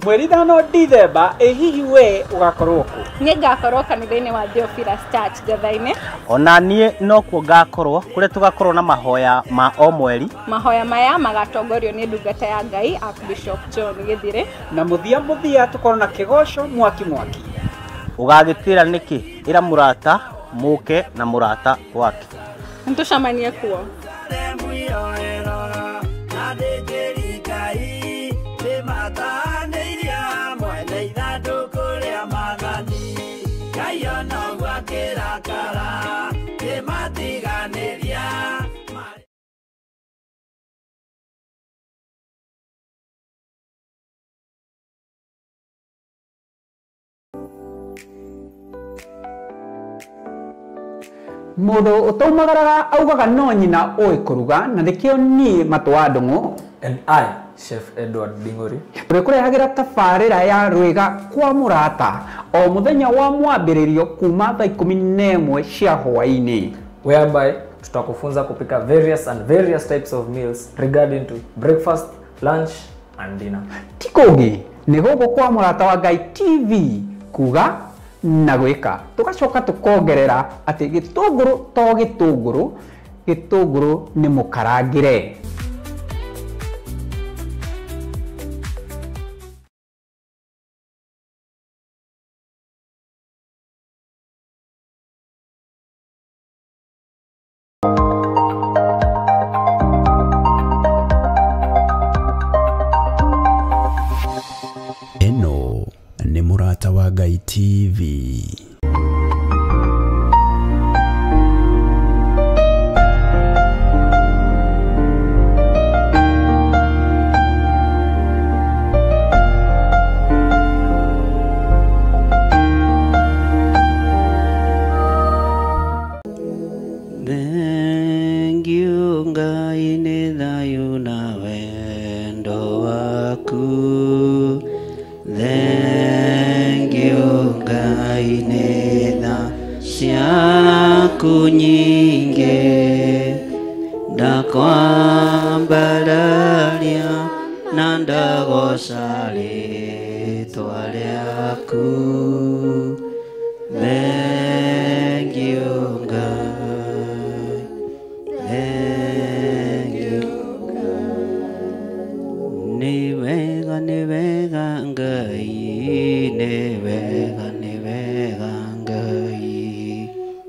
Mweri 5 Dithemba, ĩ hihi we ũgakorwo kũ? Niĩ ngakorwo kanitha-inĩ wa Theophilus Church Ngatha-inĩ. Ona niĩ nokuo ngakorwo, kũrĩa tũgakorwo na mahoya ma o mweri. Mahoya maya magatongorio nĩ ndungata ya Ngai Archbishop John Githire. Na mũthia mũthia tũkorwo na kĩgoco mwaki mwaki. Ũgagĩtĩra nĩkĩ? Ĩra mũrata mũke na mũrata wake. Nĩtũcemanie kuo. Mũndũ ũtaumagaraga augaga no nyina ũĩ kũruga, na nĩkĩo niĩ Matũ wa Ndũng'ũ And I, Chef Edward Dingori, tũrĩkũrehagĩra tabarĩra ya rwĩga kwa mũrata o mũthenya wa mwambĩrĩrio kuma thaa 11 cia hwaĩ-inĩ, whereby tutakufunza kupika various and various types of meals regarding to breakfast, lunch and dinner. Ti kũngĩ nĩ gũkũ kwa Mũrata wa Ngai TV, kuga na gwĩka. Tũgacoka tũkongerera atĩ gĩtũngũrũ to gĩtũngũrũ, gĩtũngũrũ nĩ mũkarangĩre. Ĩno nĩ Mũrata wa Ngai TV. Thank you Ngai nĩ thayũ na wendo waku. Thank you Ngai nĩ tha ciaku nyingĩ, ndakwambararia na ndagoca rĩtwa rĩaku. Thank you Ngai, thank you Ngai. Nĩ wega, nĩ wega Ngai, nĩ wega, nĩ wega Ngai.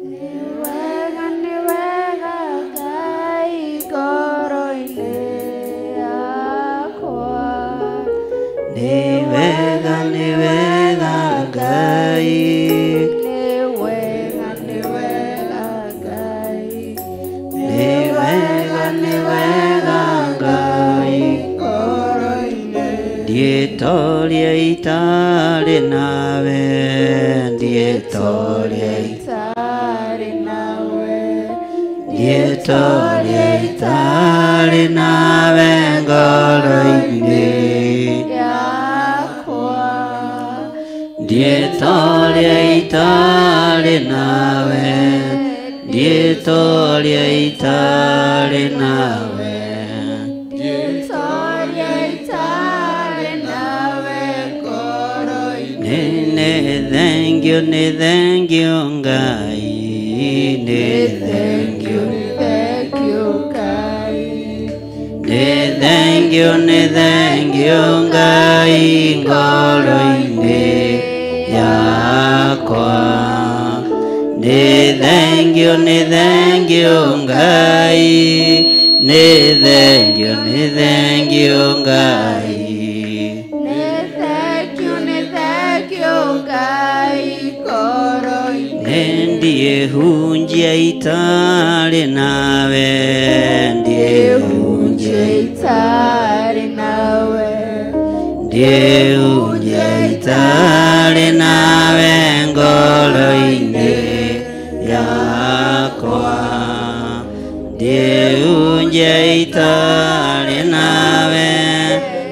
Nĩ wega, nĩ wega Ngai ngoro-inĩ yakwa. Nĩ wega, nĩ wega Ngai. Nĩ wega, nĩ wega Ngai. Nĩ wega, nĩ wega Ngai ngoro-inĩ. Ndietoria itarĩ nawe, ndietoria itarĩ nawe, ndietoria itarĩ nawe ngoro-inĩ yakwa. Ndietoria itarĩ nawe, ndietoria itarĩ nawe. Ndietoria itarĩ nawe ngoro-inĩ. Nĩ thank you, nĩ thank you Ngai, nĩ thank you, Thank you Ngai. nĩ thank you, nĩ thank you Ngai ngoro-inĩ yakwa. Nĩ thank you, nĩ thank you Ngai, nĩ thank you, nĩ thank you Ngai. Nĩ thank you, nĩ thank you Ngai ngoro-inĩ. Ndiehunjia itarĩ nawe, Ndiehunjia itarĩ nawe, ndiehunjia itarĩ nawe ngoro-inĩ yakwa. Ndiehunjia itarĩ nawe,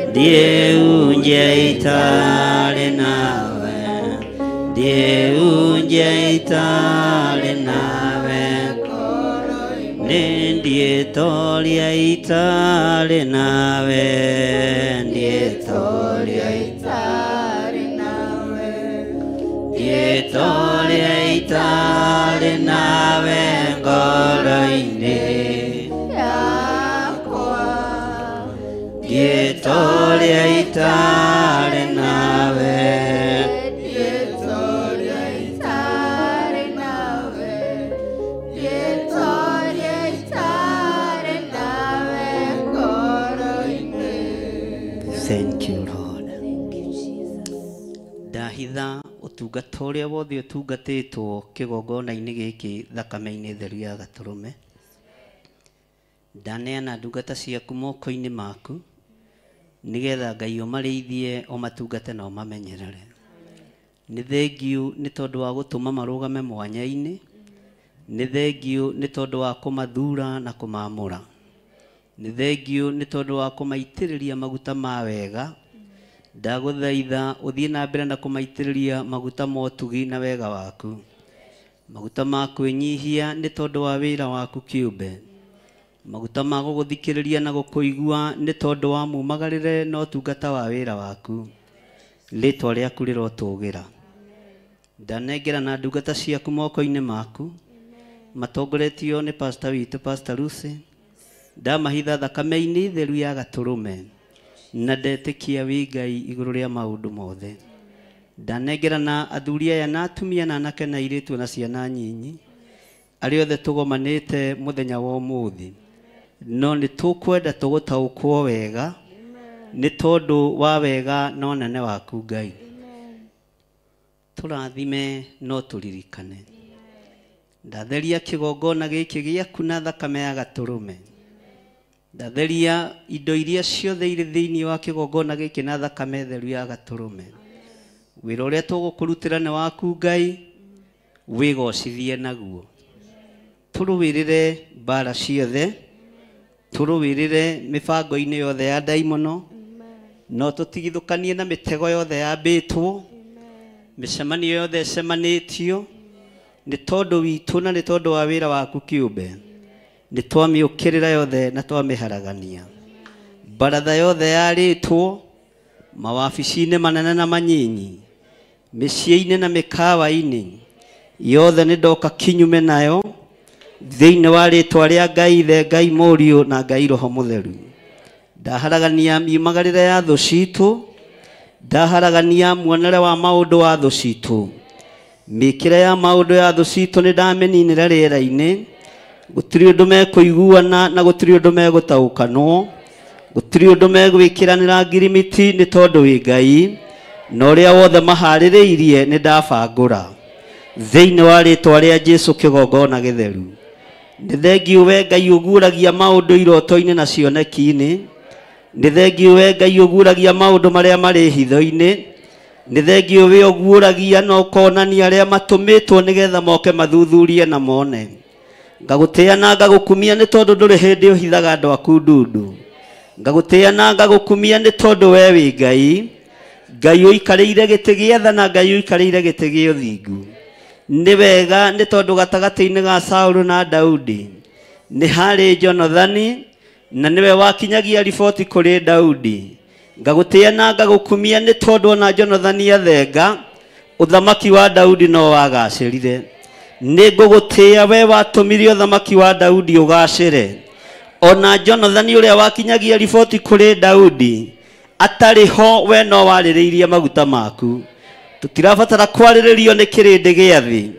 ndiehunjia itarĩ nawe, ndiehunjia itarĩ nawe. Ndietoria itarĩ nawe, ndietoria itarĩ Ndiĩtoria itarĩ nawe ngoro-inĩ yakwa. Ndiĩtoria itarĩ nawe. Ndiĩtoria itarĩ nawe. Ndiĩtoria itarĩ nawe ngoro-inĩ. Thank you, Lord. Ndahitha ũtungata ũrĩa wothe ũtungatĩtwo kĩgongona-inĩ gĩkĩ thakame-inĩ theru ya gatũrũme. Ndaneana ndungata ciaku moko-inĩ maku nĩgetha Ngai ũmarĩithie, ũmatungate na ũmamenyerere. Nĩ thengiũ nĩ tondũ wa gũtũma marũgame mwanya-inĩ, nĩ thengiũ nĩ tondũ wa kũmathura na kũmamũra, nĩ thengiũ nĩ tondũ wa kũmaitĩrĩria maguta ma wega. Ndagũthaitha ũthiĩ na mbere na kũmaitĩrĩria maguta ma ũtugi na wega waku, maguta ma kwĩnyihia nĩ tondũ wa wĩra waku kĩũmbe, maguta ma gũgũthikĩrĩria na gũkũigua nĩ tondũ wa mumagarĩre na ũtungata wa wĩra waku. Rĩtwa rĩaku rĩrotũgĩra. Ndanengera na ndungata ciaku moko-inĩ maku matongoretio nĩ pastor witũ, Pastor Lucy. Ndamahitha thakame-inĩ theru ya gatũrũme na ndetĩkia wĩ Ngai igũrũ rĩa maũndũ mothe. Ndanengera na athuri aya na atumia na anake na airĩtu na ciana nyinyi arĩa othe tũgomanĩte mũthenya wa ũmũthĩ, no nĩ tũkwenda tũgũtaũkwo wega nĩ tondũ wa wega na ũnene waku Ngai. Tũrathime no tũririkane. Ndatheria kĩgongona gĩkĩ gĩaku na thakame ya gatũrũme. Ndatheria indo iria ciothe irĩ thĩinĩ wa kĩgongona gĩkĩ na thakame theru ya gatũrũme. Wĩra ũrĩa tũgũkũrutĩra nĩ waku Ngai, wĩgocithie naguo. Tũrũĩrĩre mbara ciothe, tũrũĩrĩre mĩbango-inĩ yothe ya ndaimono, no tũtigithũkanie na mĩtego yothe yambĩtwo, mĩcemanio yothe ĩcemanĩtio nĩ tondũ witũ na nĩ tondũ wa wĩra waku kĩũmbe. Nĩ twamĩũkĩrĩra yothe na twamĩharagania. Baratha yothe yarĩtwo mawabici-inĩ manene na manyinyi, mĩciĩ-inĩ na mĩkawa-inĩ yothe nĩ ndoka kinyume nayo thĩinĩ wa rĩtwa rĩa Ngai Ithe, Ngai Mũriũ na Ngai Roho Mũtheru. Ndaharagania miumagarĩre ya thũ citũ, ndaharagania muonere wa maũndũ wa thũ citũ, mĩkĩre ya maũndũ ya thũ citũ nĩ ndamĩninĩra rĩera-inĩ. Gũtirĩ ũndũ mekũiguana na gũtirĩ ũndũ megũtaũkanwo, gũtirĩ ũndũ megwĩkĩranĩra ngirimiti nĩ tondũ wĩ Ngai, na ũrĩa wothe maharĩrĩirie nĩ ndabangũra thĩinĩ wa rĩtwa rĩa Jesũ kĩgongona gĩtheru. Nĩ thengiũ we Ngai ũguũragia maũndũ iroto-inĩ na cioneki-inĩ, nĩ thengiũ we Ngai ũguũragia maũndũ marĩa marĩ hitho-inĩ, nĩ thengiũ we ũguũragia na ũkonania arĩa matũmĩtwo nĩgetha moke mathuthurie na mone. Ngagũtĩĩa na ngagũkumia nĩ tondũ ndũrĩ hĩndĩ ũhithaga andũ aku ndundu. Ngagũtĩĩa na ngagũkumia nĩ tondũ we wĩ Ngai, Ngai ũikarĩire gĩtĩ gĩa tha na Ngai ũikarĩire gĩtĩ gĩa ũthingu. Nĩ wega nĩ tondũ gatagatĩ-inĩ ga Saũlũ na Daudi nĩ harĩ Jonathani na nĩwe wakinyagia riboti kũrĩ Daudi. Ngagũtĩĩa na ngagũkumia nĩ tondũ ona Jonathani athenga, ũthamaki wa Daudi no wagacĩrire. Nĩ ngũgũtĩĩa we watũmire ũthamaki wa Daudi ũgacĩre. Ona Jonathani ũrĩa wakinyagia riboti kũrĩ Daudi atarĩ ho, we no warĩrĩirie maguta maku. Tũtirabatara kwarĩrĩrio nĩ kĩrĩndĩ gĩa thĩ,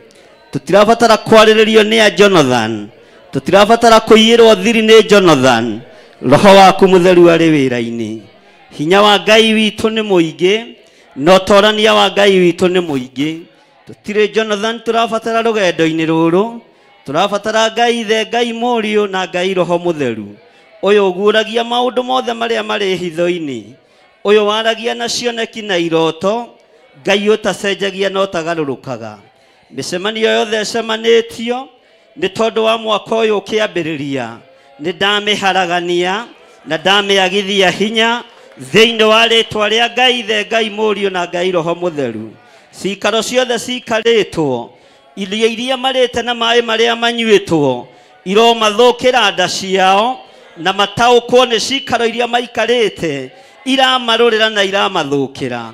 tũtirabatara kwarĩrĩrio nĩ a Jonathan, tũtirabatara kũiyĩrwo thiri nĩ Jonathan. Roho waku mũtheru arĩ wĩra-inĩ. Hinya wa Ngai witũ nĩ mũingĩ na ũtorania wa Ngai witũ nĩ mũingĩ. Tũtirĩ Jonathan tũrabatara rũgendo-inĩ rũrũ, tũrabatara Ngai Ithe, Ngai Mũriũ na Ngai Roho Mũtheru. Ũyũ ũguũragia maũndũ mothe marĩa marĩ hitho-inĩ, ũyũ waragia na cioneki na iroto, Ngai ũtacenjagia na ũtagarũrũkaga. Mĩcemanio yothe ĩcemanĩtio nĩ tondũ wa mwaka ũyũ ũkĩambĩrĩria, nĩ ndamĩharagania na ndamĩagithia hinya thĩinĩ wa rĩtwa rĩa Ngai Ithe, Ngai Mũriũ na Ngai Roho Mũtheru. Cikaro ciothe cikarĩtwo, irio iria marĩte na maĩ marĩa manyuĩtwo iromathũkĩra nda ciao na mataũkwo nĩ cikaro iria maikarĩte iramarũrĩra na iramathũkĩra.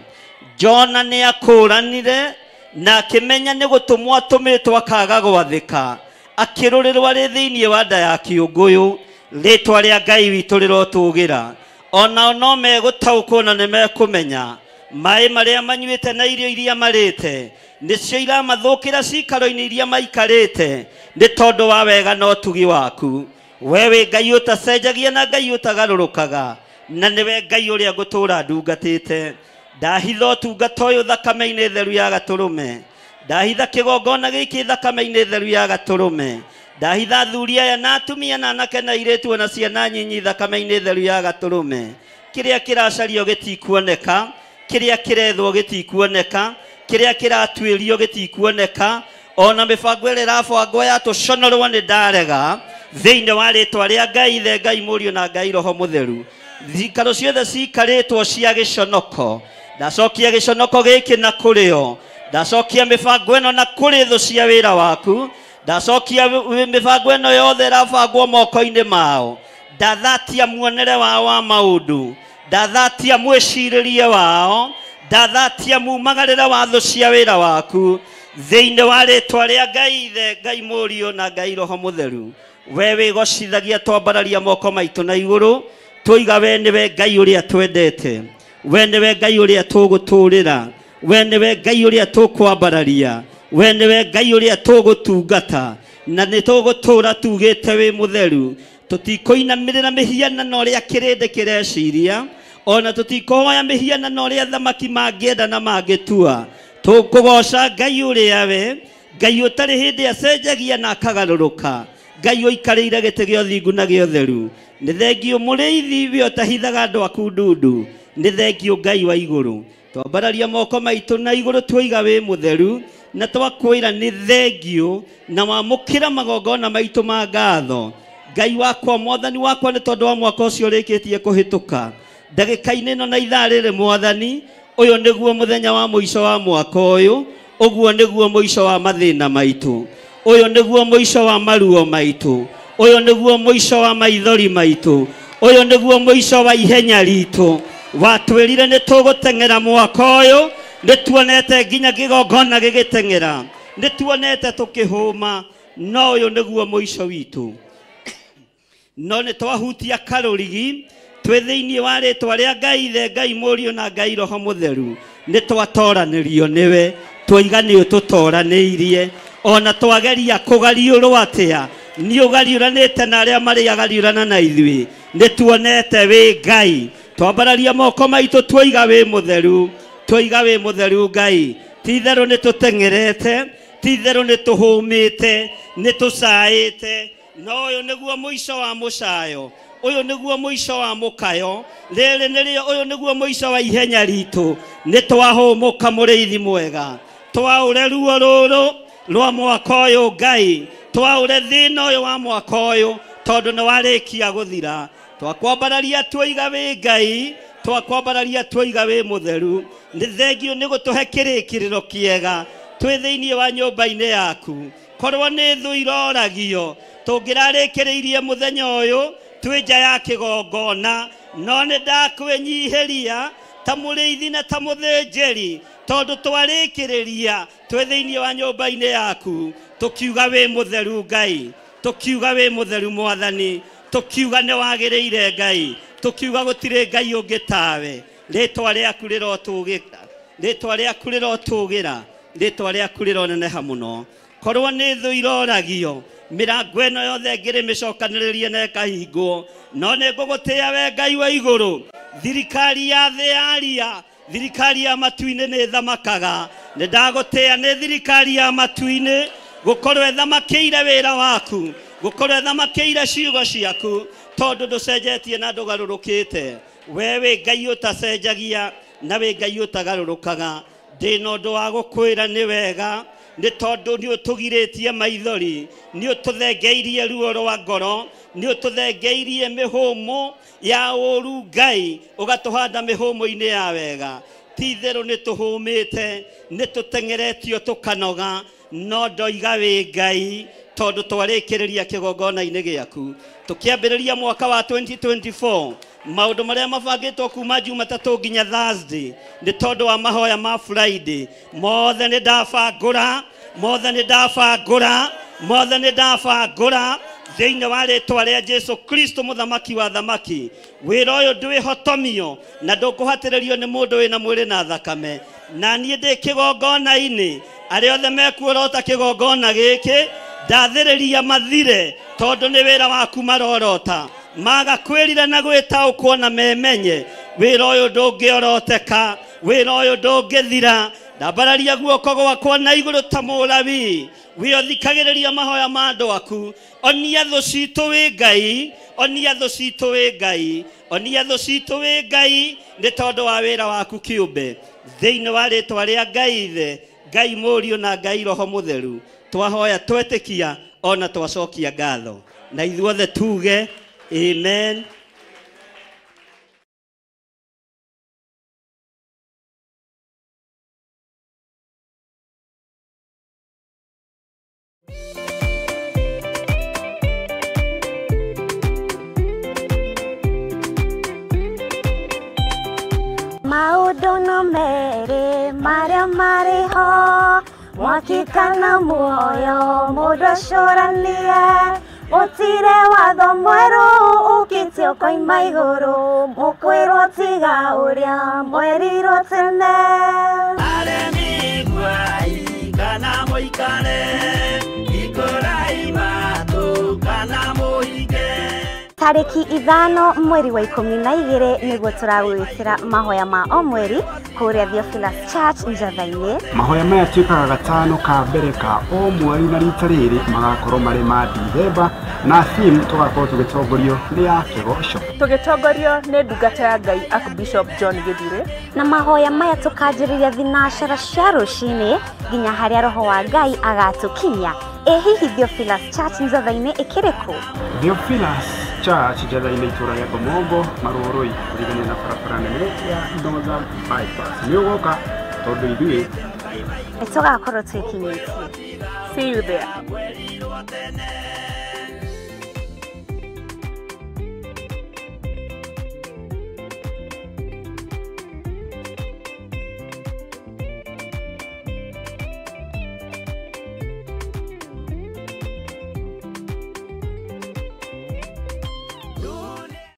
Jona nĩ akũranire Na akĩmenya nĩ gũtũmwo atũmĩtwo akaga gwathĩka, akĩrũrĩrwo arĩ thĩinĩ wa nda ya kĩũngũyũ. Rĩtwa rĩa Ngai witũ rĩrotũgĩra. Onao no megũtaũkwo na nĩ mekũmenya maĩ marĩa manyuĩte na irio iria marĩte nĩcio iramathũkĩra cikaro-inĩ iria maikarĩte, nĩ tondũ wa wega na ũtugi waku. We wĩ Ngai ũtacenjagia na Ngai ũtagarũrũkaga, na nĩwe Ngai ũrĩa ngũtũũra ndungatĩte. Ndahitha ũtungata ũyũ thakame-inĩ theru ya gatũrũme, ndahitha kĩgongona gĩkĩ thakame-inĩ theru ya gatũrũme, ndahitha athuri aya na atumia na anake na airĩtu ona ciana nyinyi thakame-inĩ theru ya gatũrũme. Kĩrĩa kĩracario gĩtikuoneka, kĩrĩa kĩrethwo gĩtikuoneka, kĩrĩa kĩratuĩrio gĩtikuoneka, ona mĩbango ĩrĩa ĩrabangwo ya tũconorwo nĩ ndarega thĩinĩ wa rĩtwa rĩa Ngai Ithe, Ngai Mũriũ na Ngai Roho Mũtheru. Cikaro ciothe cikarĩtwo cia gĩconoko, ndacokia gĩconoko gĩkĩ na kũrĩo, ndacokia mĩbango ĩno na kũrĩ thũ cia wĩra waku, ndacokia mĩbango ĩno yothe ĩrabangwo moko-inĩ mao. Ndathatia muonere wao wa maũndũ, ndathatia mwĩcirĩrie wao, ndathatia mumagarĩre wa thũ cia wĩra waku thĩinĩ wa rĩtwa rĩa Ngai Ithe, Ngai Mũriũ na Ngai Roho Mũtheru. We wĩgocithagia twambararia moko maitũ na igũrũ, tũiga we nĩwe Ngai ũrĩa twendete, we nĩwe Ngai ũrĩa tũgũtũũrĩra, we nĩwe Ngai ũrĩa tũkwambararia, we nĩwe Ngai ũrĩa tũgũtungata, na nĩ tũgũtũũra tugĩte wĩ mũtheru. Tũtikũinamĩrĩra mĩhianano ũrĩa kĩrĩndĩ kĩreciria, ona tũtikũhoya mĩhianano ũrĩa thamaki mangĩenda na mangĩtua. Tũkũgoca Ngai ũrĩa we Ngai ũtarĩ hĩndĩ acenjagia na akagarũrũka, Ngai ũikarĩire gĩtĩ gĩa ũthingu na gĩa ũtheru. Nĩ thengiũ mũrĩithi we ũtahithaga andũ aku ndundu, nĩ thengiũ Ngai wa igũrũ. Twambararia moko maitũ na igũrũ twoiga wĩ mũtheru, na twakwĩra nĩ thengiũ na wamũkĩra magongona maitũ ma ngatho. Ngai wakwa, Mwathani wakwa, nĩ tondũ wa mwaka ũcio ũrĩkĩtie kũhĩtũka, ndagĩka-inĩ ĩno na ithaa rĩrĩ Mwathani, ũyũ nĩguo mũthenya wa mũico wa mwaka ũyũ, ũguo nĩguo mũico wa mathĩna maitũ, ũyũ nĩguo mũico wa maruo maitũ, ũyũ nĩguo mũico wa maithori maitũ, ũyũ nĩguo mũico wa ihenya ritũ. Watwĩrire nĩ tũgũteng'era mwaka ũyũ, nĩ tuonete nginya kĩgongona gĩgĩteng'era, nĩ tuonete tũkĩhũma, no ũyũ nĩguo mũico witũ. No nĩ twahutia karũrigi twĩ thĩinĩ wa rĩtwa rĩa Ngai Ithe, Ngai Mũriũ na Ngai Roho Mũtheru. Nĩ twatoranĩrio nĩwe, twoiga nĩ ũtũtoranĩirie, ona twageria kũgariũrwo atĩa, nĩ ũgariũranĩte na arĩa marĩ agariũrana na ithuĩ. Nĩ tuonete wĩ Ngai. Twambararia moko maitũ twoiga wĩ mũtheru, twoiga wĩ mũtheru Ngai. Ti itherũ nĩ tũteng'erete, ti itherũ nĩ tũhũmĩte, nĩ tũcaĩte, no ũyũ nĩguo mũico wa mũcayo, ũyũ nĩguo mũico wa mũkayo, rĩrĩ nĩrĩo, ũyũ nĩguo mũico wa ihenya ritũ. Nĩ twahũmũka mũrĩithi mwega, twaũre ruo rũrũ rwa mwaka ũyũ Ngai, twaũre thĩna ũyũ wa mwaka ũyũ, tondũ nĩ warĩkia gũthira. Twakwambararia twoiga wĩ Ngai, twakwambararia twoiga wĩ mũtheru. Nĩ thengiũ nĩ gũtũhe kĩrĩkĩrĩro kĩega twĩ thĩinĩ wa nyũmba-inĩ yaku. Korwo nĩ thũ iroragio, tũngĩrarĩkĩrĩirie mũthenya ũyũ twĩ nja ya kĩgongona, no nĩ ndakwĩnyihĩria ta mũrĩithi na ta mũthĩnjĩri, tondũ twarĩkĩrĩria twĩ thĩinĩ wa nyũmba-inĩ yaku, tũkiuga wĩ mũtheru Ngai, tũkiuga wĩ mũtheru Mwathani, tũkiuga nĩ wagĩrĩire Ngai, tũkiuga gũtirĩ Ngai ũngĩ tawe. Rĩtwa rĩaku rĩrotũgĩra, rĩtwa rĩaku rĩrotũgĩra, rĩtwa rĩaku rĩroneneha mũno. Korwo nĩ thũ iroragio, mĩrango ĩno yothe ngĩrĩ mĩcokanĩrĩrie na ĩkahingwo, no nĩ ngũgũtĩĩa we Ngai wa igũrũ. Thirikari ya thĩ yaria, thirikari ya matu-inĩ nĩ ĩthamakaga. Nĩ ndagũtĩĩa nĩ thirikari ya matu-inĩ gũkorwo ĩthamakĩire wĩra waku, gũkorwo ĩthamakĩire ciugo ciaku, tondũ ndũcenjetie na ndũgarũrũkĩte. We wĩ Ngai ũtacenjagia na wĩ Ngai ũtagarũrũkaga. Ndĩna ũndũ wa gũkwĩra nĩ wega, nĩ tondũ nĩ ũtũgirĩtie maithori, nĩ ũtũthengeirie ruo rwa ngoro, nĩ ũtũthengeirie mĩhũmũ ya ũũru Ngai, ũgatũhanda mĩhũmũ-inĩ ya wega. Ti itherũ nĩ tũhũmĩte, nĩ tũteng'eretio tũkanoga, no ndoiga wĩ Ngai, tondũ twarĩkĩrĩria kĩgongona-inĩ gĩaku. Tũkĩambĩrĩria mwaka wa 2024 Maũndũ marĩa mabangĩtwo kuma Jumatatũ nginya Thursday nĩ tondũ wa mahoya ma Friday. Mothe nĩ ndabangũra, mothe nĩ ndabangũra, mothe nĩ ndabangũra thĩinĩ wa rĩtwa rĩa Jesu Kristo mũthamaki wa thamaki. Wĩra ũyũ ndwĩhotomio na ndũkũhatĩrĩrio nĩ mũndũ wĩna mwĩrĩ na thakame. Na niĩ ndĩ kĩgongona-inĩ, arĩa othe mekuorota kĩgongona gĩkĩ ndathĩrĩria mathire, tondũ nĩ wĩra waku marorota. Maga kwĩrira na gwĩtaũkwo na memenye wĩra ũyũ ndũngĩoroteka, wĩra ũyũ ndũngĩthira. Ndambararia guoko gwakwa na igũrũ ta mũlawi, wĩothikagĩrĩria mahoya ma andũ aku. Onia thũ citũ wĩ Ngai, onia thũ citũ wĩ Ngai, onia thũ citũ wĩ Ngai, nĩ tondũ wa wĩra waku kĩũmbe. Thĩinĩ wa rĩtwa rĩa Ngai Ithe, Ngai Mũriũ na Ngai Roho Mũtheru, twahoya twetĩkia ona twacokia ngatho. Na ithuothe tuge amen. Maũndũ no merĩ marĩa marĩ ho, mwaki kana muoyo mũndũ acũranie. Gũtirĩ watho mwerũ ũkĩte ũkoima igũrũ, mũkwĩrwo tiga ũrĩa mwerirwo tene. Aremi guai kana mũikare, ikũrai matũ kana mũige. Tarĩki 5 mweri wa 12 nĩguo tũragwĩtĩra mahoya ma o mweri kũrĩa Theophilus Church Njatha-inĩ. Mahoya maya tuĩkaga gatano ka mbere ka o mweri, na rita rĩrĩ magakorwo marĩ ma Dithemba, na theme tũgakorwo tũgĩtongorio nĩ ya kĩgoco, tũgĩtongorio nĩ ndungata ya Ngai Archbishop John Githure. Na mahoya maya tũkanjĩrĩria thinacara cia rũcinĩ nginya harĩa roho wa Ngai agatũkinyia. Ĩ hihi Theophilus Church Njatha-inĩ ĩkĩrĩ kũ? Theophilus Church Njatha-inĩ, itũũra rĩa Ngomongo, Marũrũi, kũrigania na barabara nene ya Northern Bypass. Nĩ ũgoka tondũ ithuĩ nĩ tũgakorwo twĩkinyĩtie. See you there.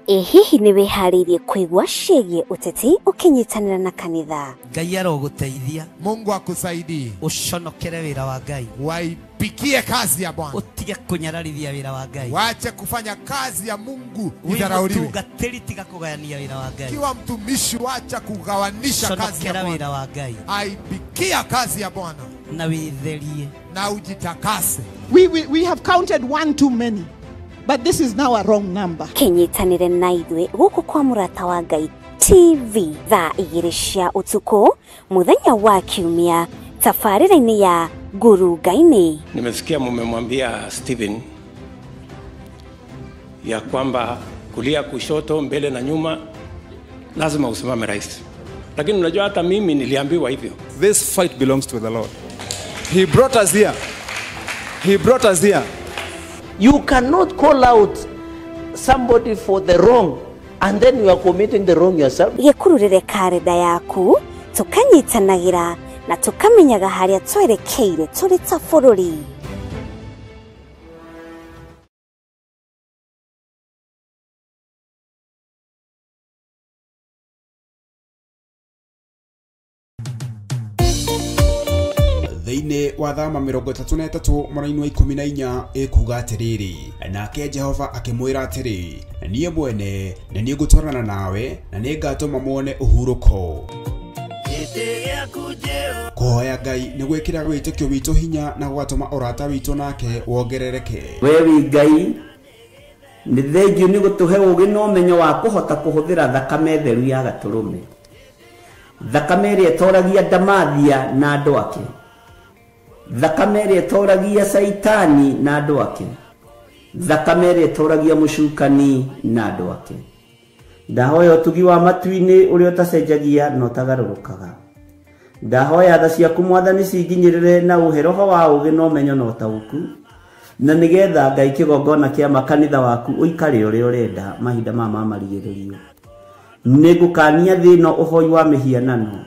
Ĩ hihi nĩ wĩharĩirie kũigua ciĩgiĩ ũteti ũkĩnyitanĩra na kanitha? Ngai arogũteithia. Mungu akusaidie. Ũconokere wĩra wa Ngai. Waipikie kazi ya Bwana. Ũtige kũnyararithia wĩra wa Ngai. Wache kufanya kazi ya Mungu idharauliwe. Mũtungatĩri tiga kũgayania wĩra wa Ngai. Kiwa mtumishi wacha kugawanisha kazi ya Conokera Bwana. wĩra wa Ngai. Aipikia kazi ya Bwana. Na wĩtherie. Na ujitakase. We have counted one too many. But this is now a wrong number. Kĩnyitanĩre na ithuĩ gũkũ kwa Mũrata wa Ngai TV thaa 2 cia ũtukũ mũthenya wa Kiumia tabarĩra-inĩ ya Ngurunga-inĩ. Nimesikia mumemwambia Stephen ya kwamba kulia, kushoto, mbele na nyuma lazima usimame rais. Lakini unajua hata mimi niliambiwa hivyo. This fight belongs to the Lord. He brought us here. He brought us here. You cannot call out somebody for the wrong and then you are committing the wrong yourself. Gĩkururĩre karenda yaku tũkanyitanagĩra na tũkamenyaga harĩa twerekeire tũrĩ ta bũrũri. Thĩinĩ wa thama 33 mũraini wa 14 ĩkuga atĩrĩrĩ, nake Jehova akĩmwĩra atĩrĩ, niĩ mwene nĩ niĩ ngũtwarana nawe na nĩ ngatũma muone ũhurũko. Kũhoya Ngai nĩ gwĩkĩra wĩtĩkio witũ hinya na gũgatũma ũrata witũ nake wongerereke. We wĩ Ngai nĩ thengiũ nĩ gũtũhe ũũgĩ na ũmenyo wa kũhota kũhũthĩra thakame theru ya gatũrũme, thakame ĩrĩa ĩtoragia ndamathia na andũ ake, thakame ĩrĩa ĩtoragia Saitani na andũ ake, thakame ĩrĩa ĩtoragia mũcukani na andũ ake. Ndahoya ũtugi wa matu-inĩ ũrĩa ũtacenjagia na ũtagarũrũkaga. Ndahoya tha ciaku Mwathani cinginyĩrĩre na ũhe roho wa ũũgĩ na ũmenyo na ũtaũku, na nĩgetha Ngai kĩgongona kĩa makanitha waku ũikare ũrĩa ũrenda mahinda maya ma marigĩrĩrio. Nĩ ngũkania thĩ ĩno ũhoi wa mĩhianano,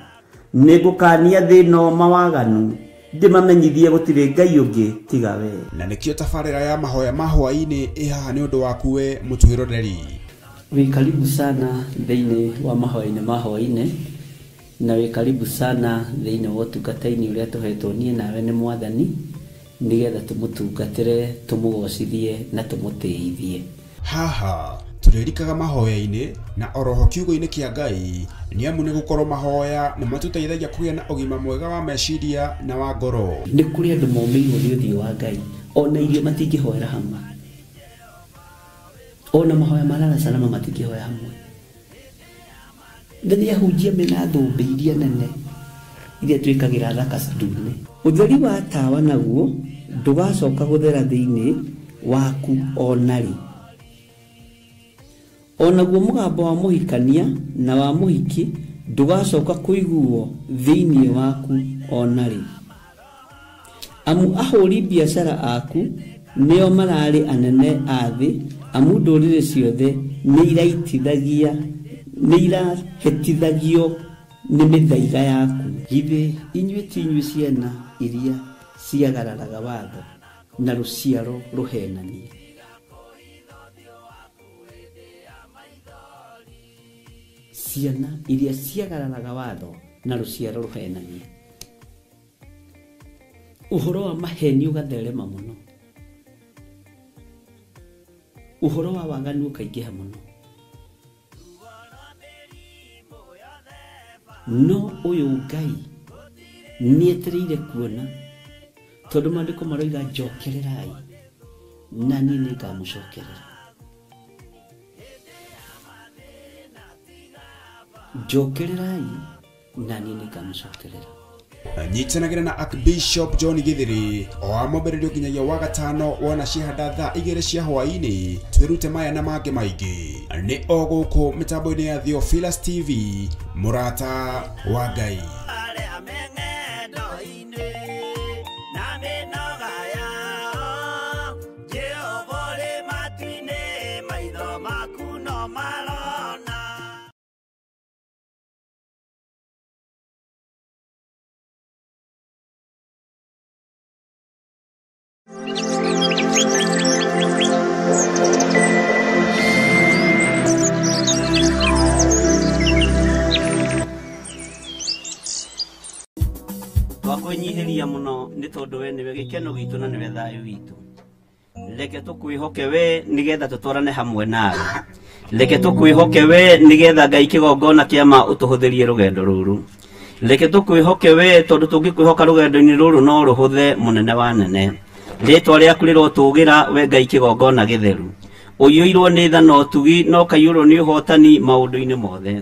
nĩ ngũkania thĩ ĩno mawaganu, ndĩmamenyithie gũtirĩ Ngai ũngĩ tiga we. Na nĩkĩo tabarĩra ya mahoya ma hwaĩ-inĩ ĩ haha nĩ ũndũ waku we mũtwĩroreri. Wĩ karibu sana thĩinĩ wa mahoya-inĩ ma hwaĩ-inĩ, na wĩ karibu sana thĩinĩ wa ũtungata-inĩ ũrĩa tũhetwo niĩ nawe nĩ Mwathani, nĩgetha tũmũtungatĩre, tũmũgocithie na tũmũtĩithie. Haha tũrĩrikaga mahoya-inĩ na oroho kiugo-inĩ kĩa Ngai, nĩ amu nĩ gũkorwo mahoya nĩ matũteithagia kũgĩa na ũgima mwega wa meciria na wa ngoro. Nĩ kũrĩ andũ momĩirwo nĩ ũthiũ wa Ngai, ona irio matingĩhoera hamwe, ona mahoya ma lala salama matingĩhoya hamwe. Na nĩ ahunjia mena thũmbĩ iria nene iria twĩkagĩra thaka ndune. Ũtheri wa tawa naguo ndũgacoka gũthera thĩinĩ waku ona rĩ. Onaguo mũgambo wa mũhikania na wa mũhiki ndũgacoka kũiguo thĩinĩ waku ona rĩ. Amu ahũri biacara aku nĩo mararĩ anene a thĩ, amu ndũrĩrĩ ciothe nĩ irahĩtithagio nĩ mĩthaiga yaku. Githĩ inyuĩ ti inyuĩ ciana iria ciagararaga watho na rũciaro rũhenanie? Ciana iria ciagararaga watho na rũciaro rũhenanie. Ũhoro wa maheni ũgatherema mũno, ũhoro wa waganu ũkaingĩha mũno. No ũyũ Ngai nĩetereire kuona, tondũ maandĩko maroiga njokererai na niĩ nĩngamũcokerera. Njokererai na niĩ nĩngamũcokerera. Nyitanagĩra na Archbishop John Githiri o wa mwambĩrĩrio nginyagia wa gatano wona cihanda thaa 2 cia hwaĩ-inĩ, twĩrute maya na mangĩ maingĩ. Nĩ o gũkũ mĩtambo-inĩ ya Theophilus TV, mũrata wa Ngai. Twakwĩnyihĩria mũno nĩ tondũ we nĩwe gĩkeno gitũ na nĩwe thayũ witũ. Reke tũkwĩhoke we nĩgetha tũtwarane hamwe nawe. Reke tũkwĩhoke we nĩgetha Ngai kĩgongona kĩa ma ũtũhũthĩrie rũgendo rũrũ. Reke tũkwĩhoke we tondũ tũngĩkwĩhoka rũgendo-inĩ rũrũ no rũhũthe mũnene wa nene. Rĩtwa rĩaku rĩrotũgĩra we Ngai kĩgongona gĩtheru. Ũiyũirwo nĩ tha na ũtugi na ũkaiyũrwo nĩ ũhotani maũndũ-inĩ mothe.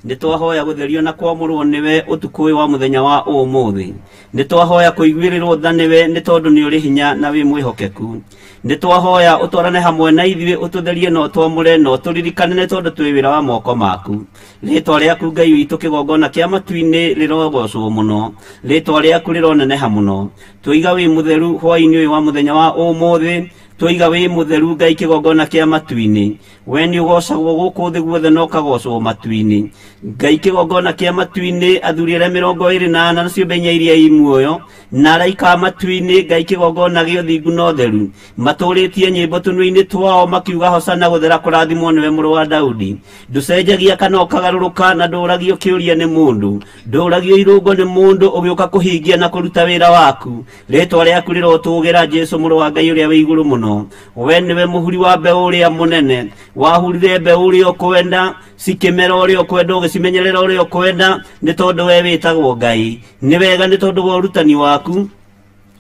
Nĩ twahoya gũtherio na kwamũrwo nĩwe ũtukũ ũyũ wa mũthenya wa ũmũthĩ. Nĩ twahoya kũiguĩrĩrwo tha nĩwe nĩ tondũ nĩ ũrĩ hinya na wĩ mwĩhokeku. Nĩ twahoya ũtwarane hamwe na ithuĩ, ũtũtherie na ũtwamũre na ũtũririkane nĩ tondũ twĩ wĩra wa moko maku. Rĩtwa rĩaku Ngai witũ kĩgongona kĩa matu-inĩ rĩrogocwo mũno, rĩtwa rĩaku rĩroneneha mũno. Twoiga wĩ mũtheru hwaĩ-inĩ ũyũ wa mũthenya wa ũmũthĩ, twoiga wĩ mũtheru Ngai kĩgongona kĩa matu-inĩ. We nĩ ũgocagwo gũkũ thĩ guothe na ũkagocwo matu-inĩ. Ngai kĩgongona kĩa matu-inĩ, athuri arĩa 24 na ciũmbe inya iria i muoyo na araika a matu-inĩ, Ngai kĩgongona gĩa ũthingu na ũtheru, matũrĩtie nyĩmbo tũnua-inĩ twao makiuga hosana gũthera kũrathimwo nĩwe mũrũ wa Daudi. Ndũcenjagia kana ũkagarũrũka na ndũragio kĩũria nĩ mũndũ, ndũragio irũngo nĩ mũndũ ũgĩũka kũhingia na kũruta wĩra waku. Rĩtwa rĩaku rĩrotũgĩra Jesũ mũrũ wa Ngai ũrĩa wĩ igũrũ mũno. We nĩwe mũhuri wa mbeũ ũrĩa mũnene, wahurire mbeũ ũrĩa ũkwenda, cikĩmera ũrĩa ũkwenda, ũgĩcimenyerera ũrĩa ũkwenda, nĩ tondũ we wĩtagwo Ngai. Nĩ wega nĩ tondũ wa ũrutani waku.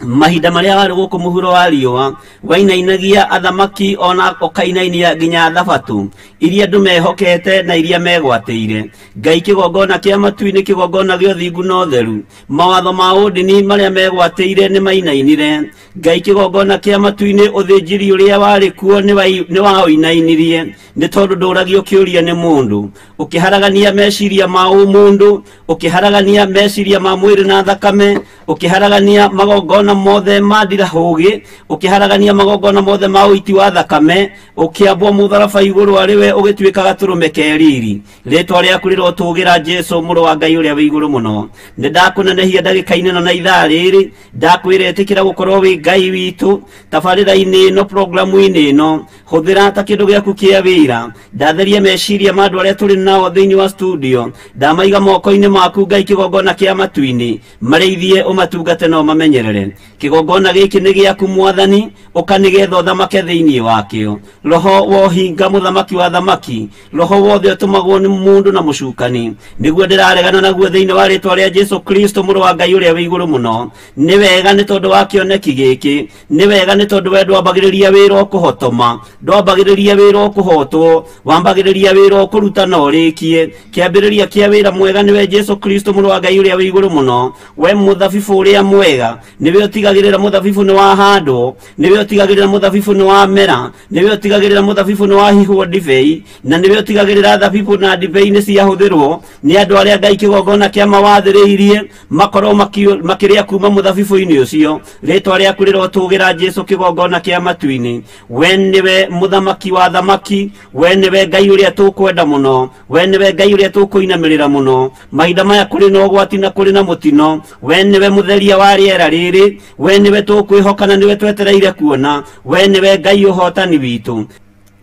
Mahinda marĩa warĩ gũkũ mũhuro wa riũa wainainagia athamaki ona ũkainainia nginya thabatũ iria andũ mehokete na iria megwatĩire. Ngai kĩgongona kĩa matu-inĩ, kĩgongona gĩa ũthingu na ũtheru, mawatho ma ũndini marĩa megwatĩire nĩ mainainire. Ngai kĩgongona kĩa matu-inĩ, ũthĩnjĩri ũrĩa warĩ kuo nĩ waũinainirie, nĩ tondũ ndũragio kĩũria nĩ mũndũ. Ũkĩharagania meciria ma ũmũndũ, ũkĩharagania meciria ma mwĩrĩ na thakame, ũkĩharagania magongona magongona mothe ma ndirahũgĩ, ũkĩharagania magongona mothe ma ũiti wa thakame, ũkĩambwo mũtharaba igũrũ arĩ we ũgĩtuĩka gatũrũme ke riri. Rĩtwa rĩaku rĩrotũgĩra Jesũ mũrũ wa Ngai ũrĩa wĩ igũrũ mũno. Nĩ ndakũnenehia ndagĩka-inĩ ĩno na ithaa rĩrĩ, ndakwĩra ĩtĩkĩra gũkorwo wĩ Ngai witũ tabarĩra-inĩ ĩno, programu-inĩ ĩno, hũthĩra ta kĩndũ gĩaku kĩa wĩra. Ndatheria meciria ma andũ arĩa tũrĩ nao thĩinĩ wa studio, ndamaiga moko-inĩ maku Ngai kĩgongona kĩa matu-inĩ, marĩithie ũmatungate na ũmamenyerere. Kĩgongona gĩkĩ nĩ gĩaku Mwathani, ũka nĩgetha ũthamake thĩinĩ wakĩo. Roho wa ũhinga mũthamaki wa thamaki, roho wothe ũtũmagwo nĩ mũndũ na mũcukani, nĩguo ndĩraregana naguo thĩinĩ wa rĩtwa rĩa Jesũ Kristo mũrũ wa Ngai ũrĩa wĩ igũrũ mũno. Nĩ wega nĩ tondũ wa kĩoneki gĩkĩ, nĩ wega nĩ tondũ we ndwambagĩrĩria wĩra ũkũhotoma, ndwambagĩrĩria wĩra ũkũhotwo, wambagĩrĩria wĩra ũkũruta na ũrĩkie. Kĩambĩrĩria kĩa wĩra mwega nĩwe Jesũ Kristo mũrũ wa Ngai ũrĩa wĩ igũrũ mũno. We mũthabibũ ũrĩa mwega, nĩwe ũtigagĩrĩra mũthabibũ nĩ wahandwo, nĩwe ũtigagĩrĩra mũthabibũ nĩ wamera, nĩwe ũtigagĩrĩra mũthabibũ nĩ wahihwo ndibei, na nĩwe ũtigagĩrĩra thabibũ na ndibei nĩ ciahũthĩrwo nĩ andũ arĩa Ngai kĩgongona kĩa mawathĩrĩirie makorwo makĩrĩa kuma mũthabibũ-inĩ ũcio. Rĩtwa rĩaku rĩrotũgĩra Jesũ kĩgongona kĩa matu-inĩ. We nĩwe mũthamaki wa thamaki, we nĩwe Ngai ũrĩa tũkwenda mũno, we nĩwe Ngai ũrĩa tũkũinamĩrĩra mũno. Mahinda maya kũrĩ na ũgwati na kũrĩ na mũtino, we nĩwe mũtheria wa rĩera rĩrĩ, we nĩwe tũkwĩhoka na nĩwe twetereire kuona, we nĩwe Ngai ũhotani witũ.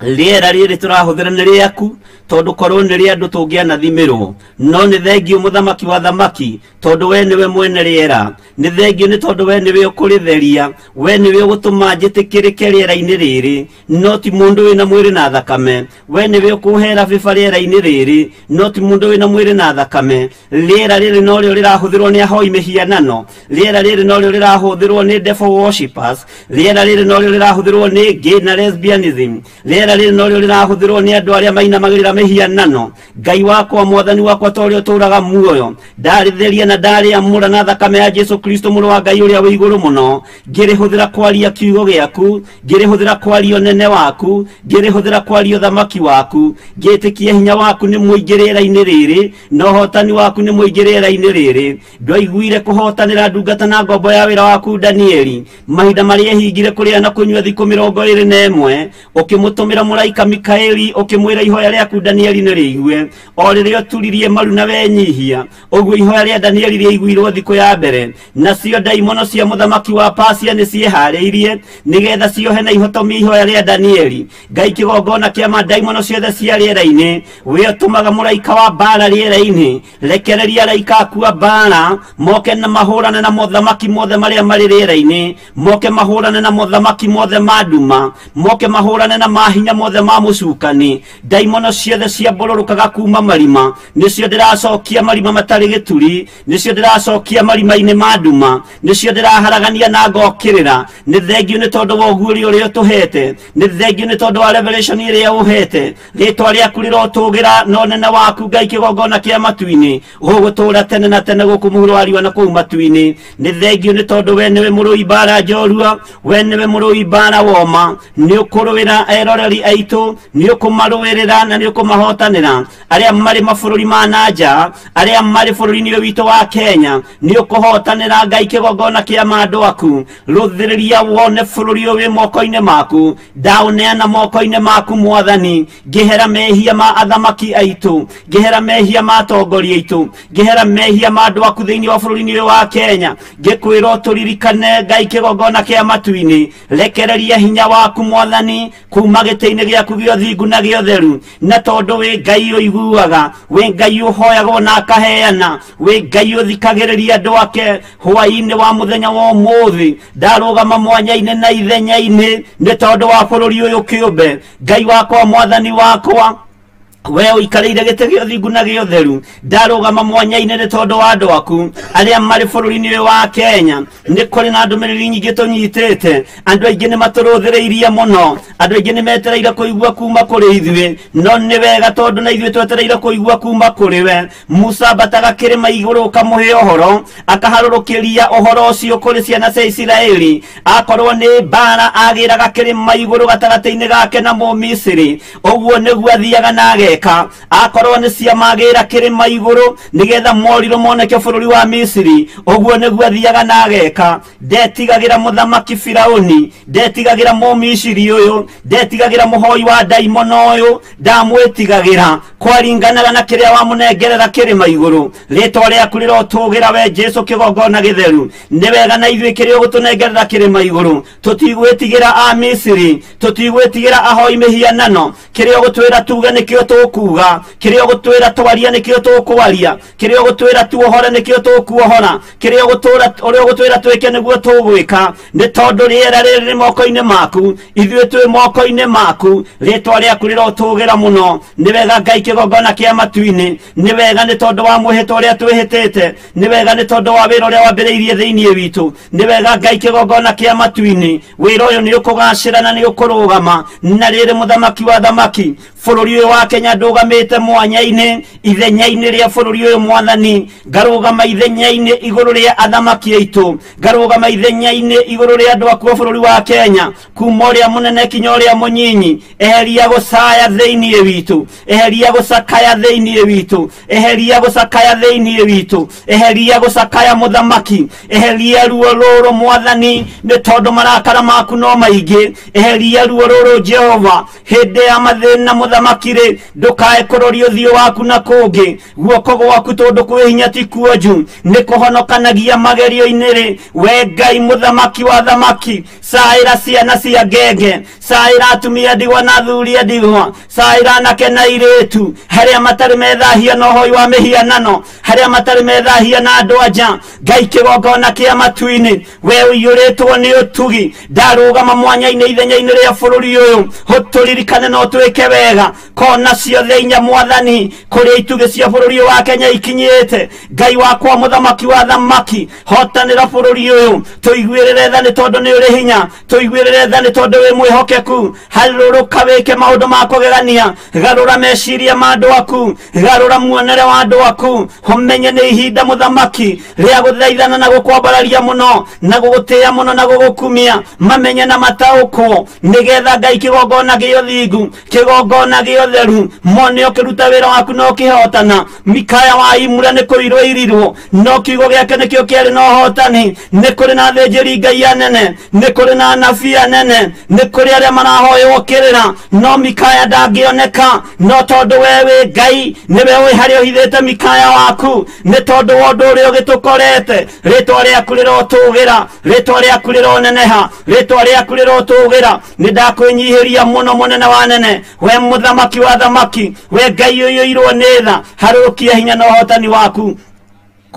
Rĩera rĩrĩ tũrahũthĩra nĩ rĩaku, tondũ korwo nĩ rĩa andũ tũngĩanathimĩrwo, no nĩ thengio mũthamaki wa thamaki, tondũ we nĩwe mwene rĩera. Nĩ thengio nĩ tondũ we nĩwe ũkũrĩtheria, we nĩwe ũgũtũma njĩtĩkĩrĩke rĩera-inĩ rĩrĩ, no ti mũndũ wĩna mwĩrĩ na thakame. We nĩwe ũkũhera bĩba rĩera-inĩ rĩrĩ, no ti mũndũ wĩna mwĩrĩ na thakame. Rĩera rĩrĩ norĩo rĩrahũthĩrwo nĩ ahoi mĩhianano, rĩera rĩrĩ norĩo rĩrahũthĩrwo nĩ devil worshippers, rĩera rĩrĩ norĩo rĩrahũthĩrwo nĩ gay na lesbianism, rĩera rĩrĩ norĩo rĩrahũthĩrwo nĩ andũ arĩa mainamagĩrĩra mĩhianano. Ngai wakwa, Mwathani wakwa, ta ũrĩa ũtũũraga muoyo, ndarĩtheria na ndarĩamũra na thakame ya Jesũ Kristo mũrũ wa Ngai ũrĩa wĩ igũrũ mũno. Ngĩrĩhũthĩra kwaria kiugo gĩaku, ngĩrĩhũthĩra kwaria ũnene waku, ngĩrĩhũthĩra kwaria ũthamaki waku, ngĩtĩkia hinya waku nĩ mũingĩ rĩera-inĩ rĩrĩ, na ũhotani waku nĩ mũingĩ rĩera-inĩ rĩrĩ. Ndwaiguire kũhotanĩra ndungata na ngombo ya wĩra waku Danieli, mahinda marĩa ehingire kũrĩa na kũnyua thikũ 21, ũkĩmũtũmĩra mũraika Mikaeli, ũkĩmwĩra ihoya rĩaku Danieli nĩ rĩigue. O rĩrĩa ũturirie maru na wenyihia, ũguo ihoya rĩa Danieli rĩaiguirwo thikũ ya mbere. Nacio ndaimono cia mũthamaki wa Pasia nĩ ciĩharĩirie nĩgetha ciohe na ihotomie ihoya rĩa Danieli. Ngai kĩgongona kĩa ma ndaimono ciothe cia rĩera-inĩ, we ũtũmaga mũraika wa mbara rĩera-inĩ, rekereria araika aku a mbara moke na mahũrane na mothamaki mothe marĩa marĩ rĩera-inĩ, moke mahũrane na mothamaki mothe ma nduma, moke mahũrane na mahinya mothe ma mũcukani. Ndaimono ciothe ciambũrũrũkaga kuma marima, nĩcio ndĩracokia marima matarĩ gĩturi, nĩcio ndĩracokia marima-inĩ ma nduma, nĩcio ndĩraharagania na ngokĩrĩra. Nĩ thengio nĩ tondũ wa ũguũrio ũrĩa ũtũhete, nĩ thengio nĩ tondũ wa revelation ĩrĩa ũhete. Rĩtwa rĩaku rĩrotũgĩra na ũnene waku Ngai kĩgongona kĩa matu-inĩ, ũgũtũũra tene na tene gũkũ mũhuro wa riũa na kũu matu-inĩ. Nĩ thengio nĩ tondũ we nĩwe mũrũi mbara njorua, we nĩwe mũrũi mbara woma, nĩ ũkũrũĩra eroreri aitũ, nĩ ũkũmarũĩrĩra na nĩ ũkũmahotanĩra. Arĩa marĩ mabũrũri ma na nja, arĩa marĩ bũrũri-inĩ ũyũ witũ wa Kenya, nĩ ũkũhotanĩra Ngai kĩgongona kĩa ma andũ aku. Rũthĩrĩria wone bũrũri ũyũ wĩ moko-inĩ maku, ndaũneana moko-inĩ maku Mwathani. Ngĩhera mehia ma athamaki aitũ, ngĩhera mehia ma atongoria aitũ, ngĩhera mehia ma andũ aku thĩinĩ wa bũrũri-inĩ ũyũ wa Kenya. Ngĩkwĩra ũtũririkane Ngai kĩgongona kĩa matu-inĩ, rekereria hinya waku Mwathani kuma gĩtĩ-inĩ gĩaku gĩa ũthingu na gĩa ũtheru. Na tondũ wĩ Ngai ũiguaga, wĩ Ngai ũhoyagwo na akaheana, wĩ Ngai ũthikagĩrĩria andũ ake hwaĩ-inĩ wa mũthenya wa ũmũthĩ, ndarũgama mwanya-inĩ na ithenya-inĩ nĩ tondũ wa bũrũri ũyũ kĩũmbe. Ngai wakwa, Mwathani wakwa, we ũikarĩire gĩtĩ gĩa ũthingu na gĩa ũtheru, ndarũgama mwanya-inĩ nĩ tondũ wa andũ aku arĩa marĩ bũrũri-inĩ ũyũ wa Kenya. Nĩ kũrĩ na ndũmĩrĩri nyingĩ tũnyitĩte, andũ aingĩ nĩ matũrũthĩrĩirie mũno, andũ aingĩ nĩ metereire kũigua kuma kũrĩ ithuĩ, no nĩ wega tondũ na ithuĩ twetereire kũigua kuma kũrĩ we. Musa ambataga kĩrĩma igũrũ ũkamũhe ũhoro, akaharũrũkĩria ũhoro ũcio kũrĩ ciana cia Isiraeli. Akorwo nĩ mbara agĩraga kĩrĩma igũrũ gatagatĩ-inĩ gake na Mũmisiri, ũguo nĩguo athiaga na ageka akorwo nĩ ciama agĩra kĩrĩma igũrũ nĩgetha morirũ moneke bũrũri wa Misiri ũguo nĩguo athiaga na ageka ndetigagĩra mũthamaki Firauni ndetigagĩra mũmisiri ũyũ ndetigagĩra mũhoi wa ndaimono ũyũ ndamwĩtigagĩra kwaringanaga na kĩrĩa wamũnengerera kĩrĩma igũrũ rĩtwa rĩaku rĩrotũgĩra we Jesu kĩgongona gĩtheru nĩ wega na ithuĩ kĩrĩa ũgũtũnengerera kĩrĩma igũrũ tũtigwĩtigĩra a Misiri tũtigwĩtigĩra ahoi mĩhianano kĩrĩa ũgũtwĩra tuge nĩkĩo tũkuga kĩrĩa ũgũtwĩra twaria nĩkĩo tũkwaria kĩrĩa ũgũtwĩra tuohore nĩkĩo tũkuohora kĩrĩa ũgũtwĩra twĩke nĩguo tũgwĩka nĩ tondũ rĩera rĩrĩ rĩ moko-inĩ maku ithuĩ twĩ moko-inĩ maku rĩtwa rĩaku rĩrotũgĩra mũno nĩ wega Ngai kĩgongona kĩa matu-inĩ nĩ wega nĩ tondũ wa mwĩhĩtwa ũrĩa twĩhĩtĩte nĩ wega nĩ tondũ wa wĩra ũrĩa wambĩrĩirie thĩinĩ witũ nĩ wega Ngai kĩgongona kĩa matu-inĩ wĩra ũyũ nĩ ũkũgacĩra na nĩ ũkũrũgama na rĩrĩ mũthamaki wa thamaki bũrũri ũyũ wa Kenya ndũgamĩte mwanya-inĩ ithenya-inĩ rĩa bũrũri ũyũ mwathani ngarũgama ithenya-inĩ igũrũ rĩa athamaki aitũ ngarũgama ithenya-inĩ igũrũ rĩa andũ aku a bũrũri wa Kenya kuma ũrĩa mũnene kinya ũrĩa mũnyinyi eheria gũcaya thĩinĩ witũ eheria gũcakaya thĩinĩ witũ eheria gũcakaya thĩinĩ witũ eheria gũcakaya mũthamaki eheria ruo rũrũ mwathani nĩ tondũ marakara maku no maingĩ eheria ruo rũrũ Jehova hĩndĩ ya mathĩna mũthamaki rĩ ndũkae kũroria ũthiũ waku na kũngĩ guoko gwaku tondũ kwĩ hinya ti kuonju nĩ kũhonokanagia magerio-inĩ rĩ we Ngai mũthamaki wa thamaki caĩra ciana cia ngenge caĩra atumia ndigwa na athuri a ndigwa caĩra anake na airĩtu harĩa matarĩ methahia na ũhoi wa mĩhianano harĩa matarĩ methahia na andũ anja Ngai kĩgongona kĩa matu-inĩ we ũiyũrĩtwo nĩ ũtugi ndarũgama mwanya-inĩ ithenya-inĩ rĩa bũrũri ũyũ ũtũririkane na ũtwĩke wega kona ciothe inya mwathani kũrĩa itugĩ cia bũrũri ũyũ wa Kenya ikinyĩte Ngai wakwa mũthamaki wa thamaki hotanĩra bũrũri ũyũ tũiguĩrĩre tha nĩ tondũ nĩ ũrĩ hinya tũiguĩrĩre tha nĩ tondũ wĩ mwĩhokeku harũrũka wĩke maũndũ ma kũgegania garũra meciria ma andũ aku garũra muonere wa andũ aku ũmenye nĩ ihinda mũthamaki rĩa gũthaithana na gũkwambararia mũno na gũgũtĩĩa mũno na gũgũkumia mamenye na mataũkwo nĩgetha Ngai kĩgongona gĩa ũthingu kĩgongona gĩa ũtheru mone ũkĩruta wĩra waku na ũkĩhotana Mikaya wa Imura nĩ kũirwo irirwo no kiugo gĩake nĩkĩo kĩarĩ na ũhotani nĩ kũrĩ na athĩnjĩri Ngai anene nĩ kũrĩ na anabii anene nĩ kũrĩ arĩa marahoywo kĩrĩra no Mikaya ndangĩoneka no tondũ we wĩ Ngai nĩwe ũĩ harĩa ũhithĩte Mikaya waku nĩ tondũ wa ũndũ ũrĩa ũgĩtũkorete rĩtwa rĩaku rĩrotũgĩra rĩtwa rĩaku rĩroneneha rĩtwa rĩaku rĩrotũgĩra nĩ ndakwĩnyihĩria mũno mũnene wa nene we mũthamaki wa thamaki we Ngai ũiyũirwo nĩ tha harũkia hinya na ũhotani waku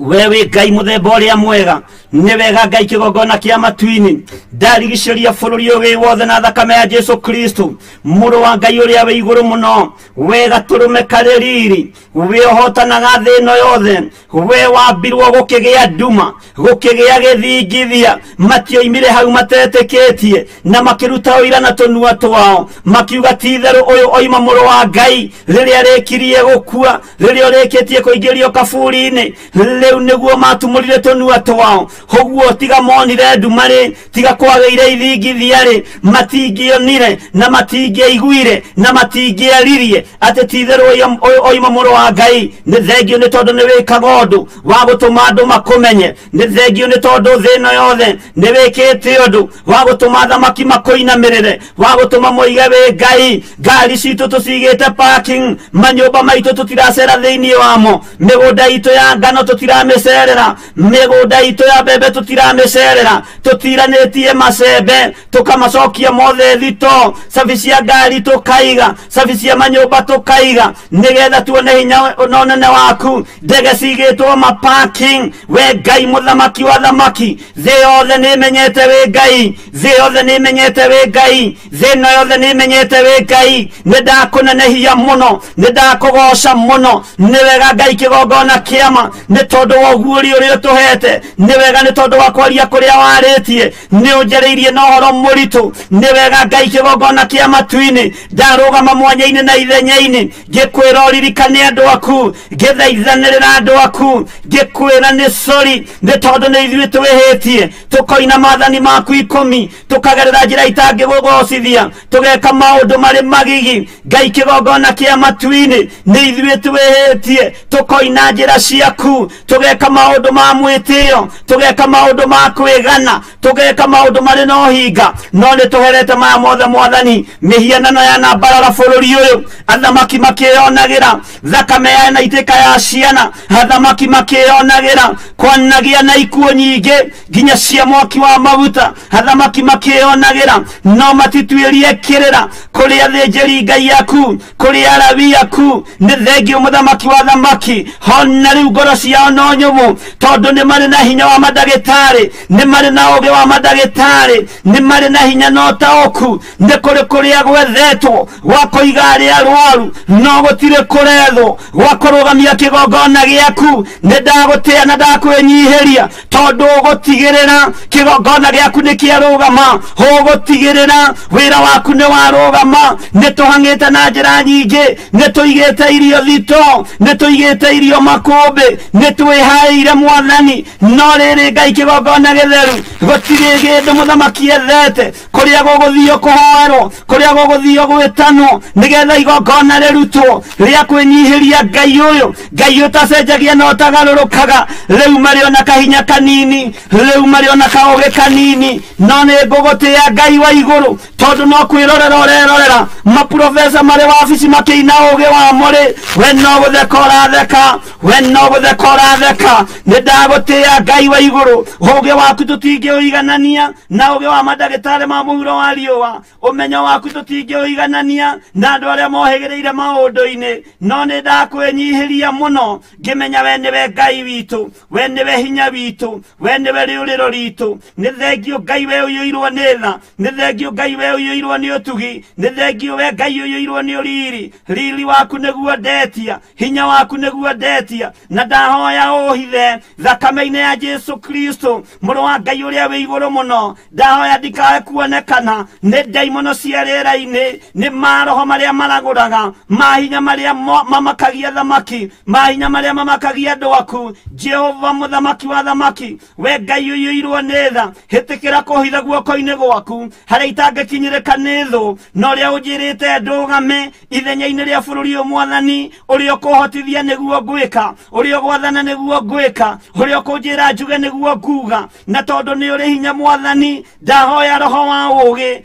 we wĩ Ngai mũthemba ũrĩa mwega nĩ wega Ngai kĩgongona kĩa matu-inĩ ndarigicĩria bũrũri ũyũ wĩ wothe na thakame ya Jesu Kristo mũrũ wa Ngai ũrĩa wĩ igũrũ mũno we gatũrũme karĩ riri we ũhotanaga thĩ ĩno yothe we wambirwo gũkĩgĩa nduma gũkĩgĩa gĩthingithia matioimire hau matetĩkĩtie na makĩruta ũira na tũnua twao makiuga ti itherũ ũyũ oima mũrũ wa Ngai rĩrĩa arĩkirie gũkua rĩrĩa ũrĩkĩtie kũingĩrio kaburi-inĩ rĩu nĩguo matumũrire tũnua twao ũguo tiga monire nduma rĩ tiga kwagĩire ithingithia rĩ matingĩonire na matingĩaiguire na matingĩaririe atĩ ti itherũ ũyũ oima mũrũ wa Ngai nĩ thengio nĩ tondũ nĩ wĩkaga ũndũ wa gũtũma andũ makũmenye nĩ thengio nĩ tondũ thĩ ĩno yothe nĩ wĩkĩte ũndũ wa gũtũma athamaki makũinamĩrĩre wa gũtũma moige wĩ Ngai ngari citũ tũcigĩte parking manyũmba maitũ tũtiracera thĩinĩ wamo mĩgũnda itũ ya ngano tũtiramĩcerera mĩgũnda itũ ya mbembe tũtiramĩcerera tũtiranĩtie macembe tũkamacokia mothe thito cabi cia ngari tũkaiga cabi cia manyũmba tũkaiga nĩgetha tuone hinya na ũnene waku ndege cigĩtwo ma parking we Ngai mũthamaki wa thamaki thĩ yothe nĩ ĩmenyete wĩ Ngai thĩ yothe nĩ ĩmenyete wĩ Ngai thĩ ĩno yothe nĩ ĩmenyete wĩ Ngai nĩ ndakũnenehia mũno nĩ ndakũgoca mũno nĩ wega Ngai kĩgongona kĩama nĩ tondũ tondũ wa ũguũrio ũrĩa ũtũhete, nĩ wega nĩ tondũ wa kwaria kũrĩa warĩtie, nĩ ũnjarĩirie na ũhoro mũritũ. Nĩ wega Ngai kĩgongona kĩa matu-inĩ, ndarũgama mwanya-inĩ na ithenya-inĩ, ngĩkwĩra ũririkane andũ aku, ngĩthaithanĩrĩra andũ aku, ngĩkwĩra nĩ sorry nĩ tondũ nĩ ithuĩ twĩhĩtie, tũkoina maathani maku 10, tũkagerera njĩra itangĩgũgocithia, tũgeka maũndũ marĩ magigi. Ngai kĩgongona kĩa matu-inĩ, nĩ ithuĩ twĩhĩtie, tũkoina njĩra ciaku, tũgeka maũndũ ma mwĩtĩo, tũgeka maũndũ ma kwĩgana, tũgeka maũndũ marĩ na ũhinga, no nĩ tũherete maya mothe Mwathani. Mĩhianano yanambarara bũrũri ũyũ, athamaki makĩyonagĩra thakame yanaitĩka ya ciana, athamaki makĩyonagĩra kwanagia na ikuũ nyingĩ nginya cia mwaki wa maguta, athamaki makĩyonagĩra no matituĩrie kĩrĩra kũrĩ athĩnjĩri Ngai aku, kũrĩ arabi aku. Nĩ thengio mũthamaki wa thamaki, hona rĩu ngoro ciao no nyũmũ, tondũ nĩ marĩ na hinya wa mandagĩtarĩ, nĩ marĩ na ũũgĩ wa mandagĩtarĩ, nĩ marĩ na hinya na ũtaũku. Nĩ kũrĩ kũrĩa gwethetwo gwa kũiga arĩa arwaru, no gũtirĩ kũrethwo gwa kũrũgamia kĩgongona gĩaku. Nĩ ndagũtĩa na ndakwĩnyihĩria, tondũ ũgũtigĩrĩra kĩgongona gĩaku nĩ kĩarũgama, ũgũtigĩrĩra wĩra waku nĩ warũgama. Nĩ tũhang'ĩte na njĩra nyingĩ, nĩ tũigĩte irio thito, nĩ tũigĩte irio makũmbĩ, nĩ twĩhaĩire Mwathani, no rĩrĩ Ngai kĩgongona gĩtheru gũtirĩ kĩndũ mũthamaki ethete, kũrĩa gũgũthio kũhoerwo, kũrĩa gũgũthio gwĩtanwo, nĩgetha igongona rĩrutwo rĩa kwĩnyihĩria Ngai ũyũ, Ngai ũtacenjagia na ũtagarũrũkaga. Rĩu marĩ ona kahinya kanini, rĩu marĩ ona kaũgĩ kanini, no nĩ ngũgũtĩa Ngai wa igũrũ, tondũ no kwĩrorera ũrerorera maprofesa marĩ wabici makĩina ũgĩ wa mũrĩ, we no gũtheka ũratheka, we no gũtheka ũratheka. Nĩ ndagũtĩa Ngai wa igũrũ, ũgĩ waku tũtingĩũiganania na ũgĩ wa mandagĩtarĩ ma mũhuro wa riũa, ũmenyo waku tũtingĩũiganania na andũ arĩa mohĩgĩrĩire maũndũ-inĩ, no nĩ ndakwĩnyihĩria mũno ngĩmenya we nĩwe Ngai witũ, we nĩwe hinya witũ, we nĩwe rĩũrĩro ritũ. Nĩ thengio Ngai we ũiyũirwo nĩ tha, nĩ thengio Ngai we ũiyũirwo nĩ ũtugi, nĩ thengio we Ngai ũiyũirwo nĩ ũriri. Riri waku nĩguo ndetia, hinya waku nĩguo ndetia, na ndahoya ũhithe thakame-inĩ ya Jesu Kristo mũrũ wa Ngai ũrĩa wĩ igũrũ mũno. Ndahoya ndikae kuonekana nĩ ndaimono cia rĩera-inĩ, nĩ maroho marĩa maragũraga, mahinya marĩa mamakagia thamaki, mahinya marĩa mamakagia andũ aku. Jehova mũthamaki wa thamaki, we Ngai ũiyũirwo nĩ tha, hĩtĩkĩra kũhitha guoko-inĩ gwaku harĩa itangĩkinyĩrĩka nĩ thũ, na ũrĩa ũnjĩrĩte ndũgame ithenya-inĩ rĩa bũrũri ũyũ Mwathani, ũrĩa ũkũhotithia nĩguo ngwĩka, ũrĩa ũgwathana nĩguo ngwĩka, ũrĩa ũkũnjĩra njuge nĩguo nguga. Na tondũ nĩ ũrĩ hinya Mwathani, ndahoya roho wa ũũgĩ,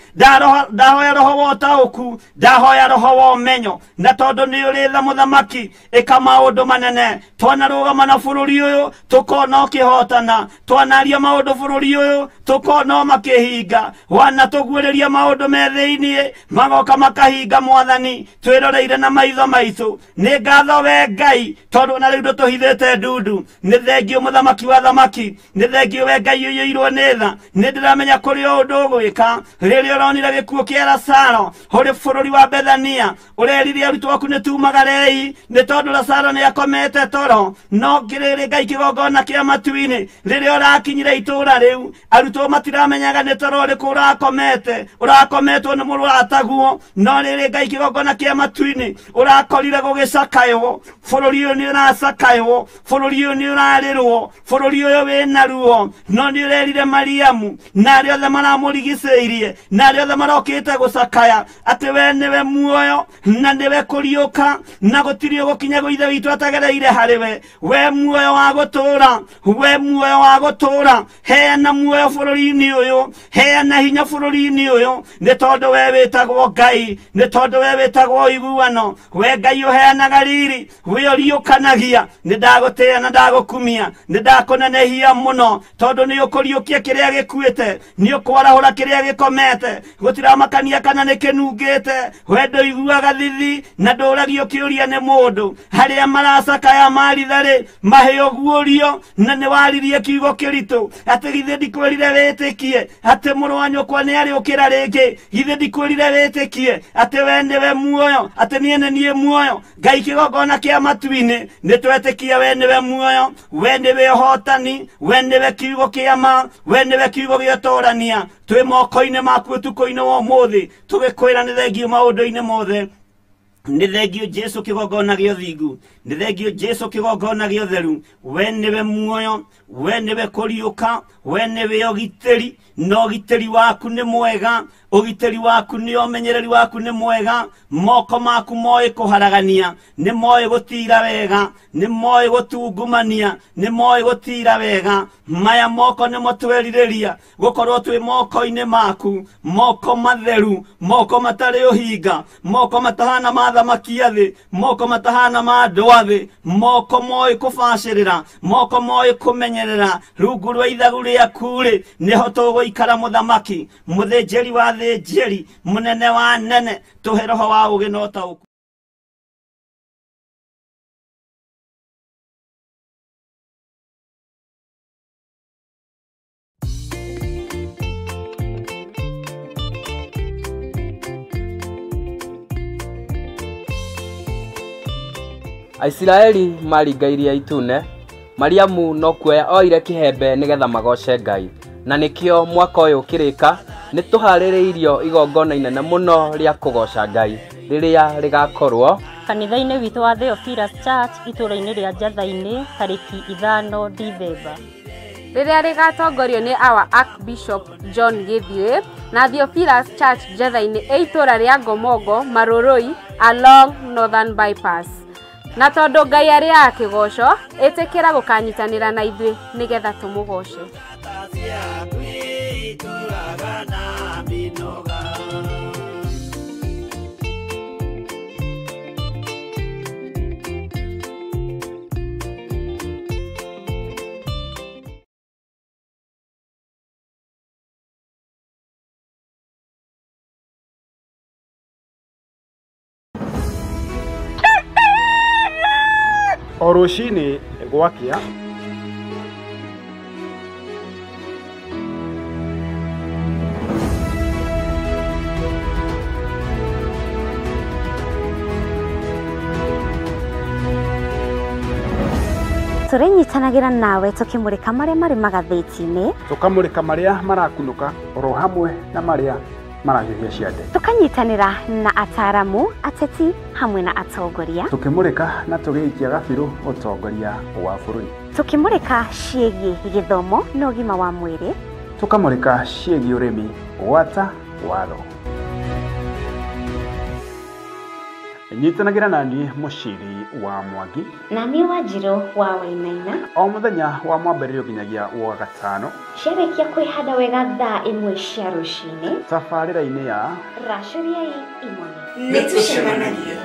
ndahoya roho wa ũtaũku, ndahoya roho wa ũmenyo, na tondũ nĩ ũrĩ tha mũthamaki, ĩka maũndũ manene. Twanarũgama na bũrũri ũyũ tũkona ũkĩhotana, twanaria maũndũ bũrũri ũyũ tũkona makĩhinga, wanatũguũrĩria maũndũ me thĩiniĩ magoka makahinga. Mwathani, twĩroreire na maitho maitũ. Nĩ ngatho we Ngai, tondũ na rĩu ndũtũhithĩte ndundu. Nĩ thengio mũthamaki wa thamaki, nĩ thengio we Ngai ũiyũirwo nĩ tha. Nĩ ndĩramenya kũrĩ o ũndũ ũgwĩka. Rĩrĩa ũronire gĩkuũ kĩa Lazaro ũrĩ bũrũri wa Bethania, ũrerire arutwo aku nĩ tumagarei, nĩ tondũ Lazaro nĩ akomete toro. No kĩrĩrĩ Ngai kĩgongona kĩa matu-inĩ, rĩrĩa ũrakinyire itũũra rĩu, arutwo matiramenyaga nĩ toro ũrĩkũ ũrakomete, ũrakometwo nĩ mũrataguo. No rĩrĩ Ngai kĩgongona kĩa matu-inĩ, ũrakorire gũgĩcakaywo, bũrũri ũyũ nĩ ũracakaywo, bũrũri ũyũ nĩ ũrarĩrwo, bũrũri ũyũ wĩna ruo. No nĩ ũrerire Mariamu na arĩa othe maramũrigicĩirie na arĩa othe marokĩte gũcakaya atĩ we nĩwe muoyo na nĩwe kũriũka, na gũtirĩ ũgũkinya gwĩ Ithe witũ atagereire harĩ we. We muoyo wa gũtũũra, we muoyo wa gũtũũra, heana muoyo bũrũri-inĩ ũyũ, heana hinya bũrũri-inĩ ũyũ, nĩ tondũ we wĩtagwo Ngai, nĩ tondũ we wĩtagwo ũiguano, we Ngai ũheanaga riri, we ũriũkanagia. Nĩ ndagũtĩa na ndagũkumia, nĩ ndakũnenehia mũno, tondũ nĩ ũkũriũkia kĩrĩa gĩkuĩte, nĩ ũkwarahũra kĩrĩa gĩkomete, gũtiramakania kana nĩ kĩnungĩte. We ndũiguaga thithi na ndũragio kĩũria nĩ mũndũ. Harĩa maracakaya maritharĩ mahĩ ũguũrio, na nĩ waririe kiugo kĩritũ atĩ githĩ ndikwĩrire wĩtĩkie atĩ mũrũ wa nyũkwa nĩ arĩũkĩra rĩngĩ. rĩngĩ. Githĩ ndikwĩrire wĩtĩkie atĩ we nĩwe muoyo, atĩ niĩ nĩ niĩ muoyo? Ngai kĩgongona kĩa matu-inĩ, nĩ twetĩkia we nĩwe muoyo, we nĩwe ũhotani, we nĩwe kiugo kĩa ma, we nĩwe kiugo gĩa ũtũrania. Twĩ moko-inĩ maku ũtukũ-inĩ wa ũmũthĩ, tũgĩkwĩra nĩ thengiũ maũndũ-inĩ mothe. Nĩ thengiũ Jesu kĩgongona gĩa ũthingu, nĩ thengiũ Jesu kĩgongona gĩa ũtheru. We nĩwe muoyo, we nĩwe kũriũka, we nĩwe ũgitĩri, na ũgitĩri waku nĩ mwega, ũgitĩri waku nĩ ũmenyereri waku nĩ mwega. Moko maku moĩ kũharagania, nĩ moĩ gũtira wega, nĩ moĩ gũtungumania, nĩ moĩ gũtira wega. Maya moko nĩmo twerirĩria gũkorwo twĩ moko-inĩ maku, moko matheru, moko matarĩ ũhinga, moko matahana ma thamaki a thĩ, moko matahana ma andũ a thĩ, moko moĩ kũbacĩrĩra, moko moĩ kũmenyerera. Rungu rwa ithagu rĩaku-rĩ, nĩho tũgũikara mũthamaki, mũthĩnjĩri wa thĩnjĩri, mũnene wa nene. Tũhe roho wa ũũgĩ na ũtaũku. Aisiraeli maringa iria itune, Mariamu no kuoya oire kĩhembe nĩgetha magoce Ngai. Na nĩkĩo mwaka ũyũ ũkĩrĩka nĩ tũharĩrĩirio igongona inene mũno rĩa kũgoca Ngai rĩrĩa rĩgakorwo kanitha-inĩ witũ wa Theophilus Church itũũra-inĩ rĩa Njatha-inĩ tarĩki 5 Dithemba, rĩrĩa rĩgatongorio nĩ our Archbishop John Githiĩ na Theophilus Church Njatha-inĩ ĩ itũũra rĩa Ngomongo Marũrũi along Northern Bypass. Na tondũ Ngai arĩaga kĩgoco, ĩtĩkĩra gũkanyitanĩra na ithuĩ nĩgetha tũmũgoce. O rũcinĩ gwakĩa, tũrĩnyitanagĩra nawe tũkĩmũrĩka marĩa marĩ magathĩti-inĩ, tũkamũrĩka marĩa marakunũka oro hamwe na marĩa marahiũhia ciande, tũkanyitanĩra na ataramu, ateti hamwe na atongoria, tũkĩmũrĩka na tũgĩikia gabirũ ũtongoria wa bũrũri, tũkĩmũrĩka ciĩgiĩ gĩthomo na ũgima wa mwĩrĩ, tũkamũrĩka ciĩgiĩ ũrĩmi gwata watho. Nyitanagĩra na niĩ Mũciri wa Mwangi na niĩ Wanjirũ wa Wainaina o mũthenya wa mwambĩrĩrio nginyagia wa gatano, ciarĩkia kwĩhanda wega thaa 1 cia rũcinĩ, tabarĩra-inĩ ya Racũriai Imone. Nĩ tũcemanagie.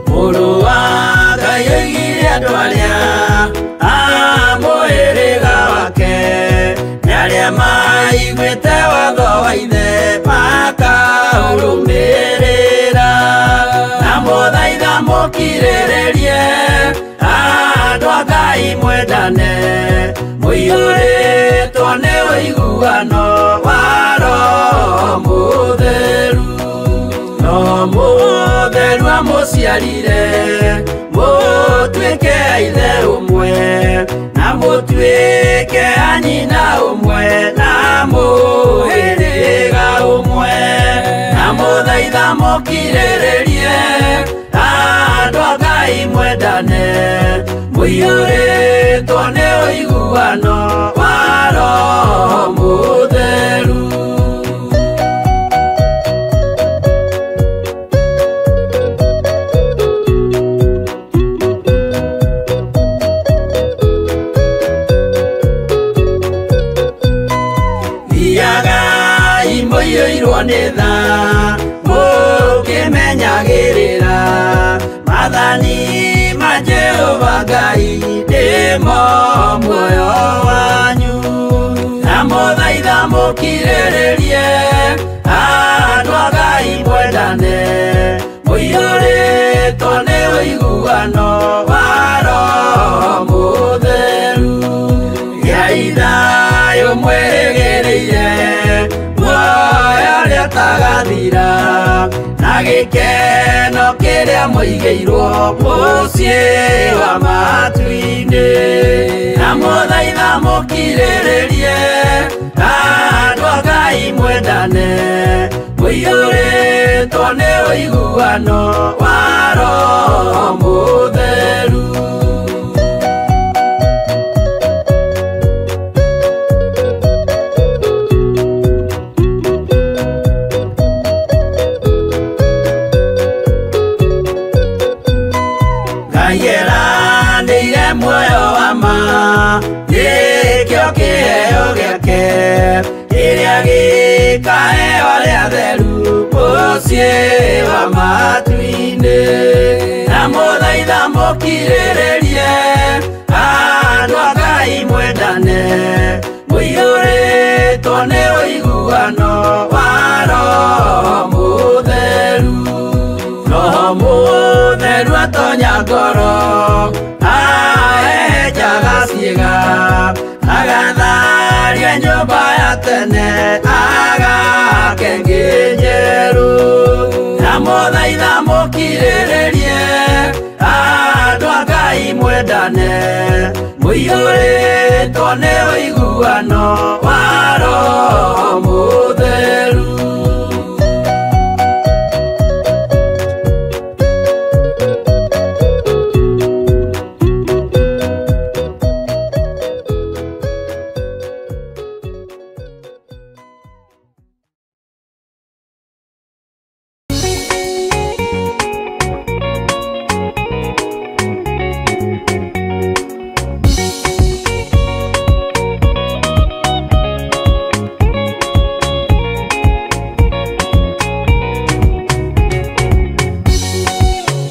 Mũrũ wa Ngai oigire andũ arĩa a mũhĩrĩga wake nĩ arĩa maiguĩte watho wa ithe makaũrũmĩrĩra, na mũthaitha mũkirĩrĩrie andũ a Ngai mwendane, mũiyũrĩtwo nĩ ũiguano wa Roho Mũtheru. No mũtheru amũciarire mũtuĩke a ithe ũmwe, na mũtuĩke a nyina ũmwe, na mũhĩrĩga ũmwe, na mũthaitha mũkirĩrĩrie andũ a Ngai mwendane, mũiyũrĩtwo nĩ ũiguano wa Roho Mũtheru. Mwana mũkĩmenyagĩrĩra maathani ma Jehova Ngai nĩmo muoyo wanyu. Ndamũthaitha mũkirĩrĩrie andũ a Ngai mwendane, mũiyũrĩtwo nĩ ũiguano wa Roho Mũtheru. Gĩai thayũ mwĩrĩgĩrĩire muoyo ũrĩa ũtagathira, na gĩkeno kĩrĩa mũigĩirwo mũciĩ wa matu-inĩ. Ndamũthaitha mũkirĩrĩrie andũ a Ngai mwendane, mũiyũrĩtwo nĩ ũiguano wa Roho Mũtheru. Ngai eranĩire muoyo wa ma, nĩkĩo kĩheo gĩake kĩrĩa gĩkaheo arĩa atheru mũciĩ wa matu-inĩ. Ndamũthaitha mũkirĩrĩrie andũ a Ngai mwendane, mũiyũrĩtwo nĩ ũiguano wa Roho Mũtheru. Roho Mũtheru atonya ngoro, ahehenjaga ciĩga, agatharia nyũmba ya tene, agake ĩngĩ njerũ. Ndamũthaitha mũkirĩrĩrie andũ a Ngai mwendane, mũiyũrĩtwo nĩ ũiguano wa Roho Mũtheru.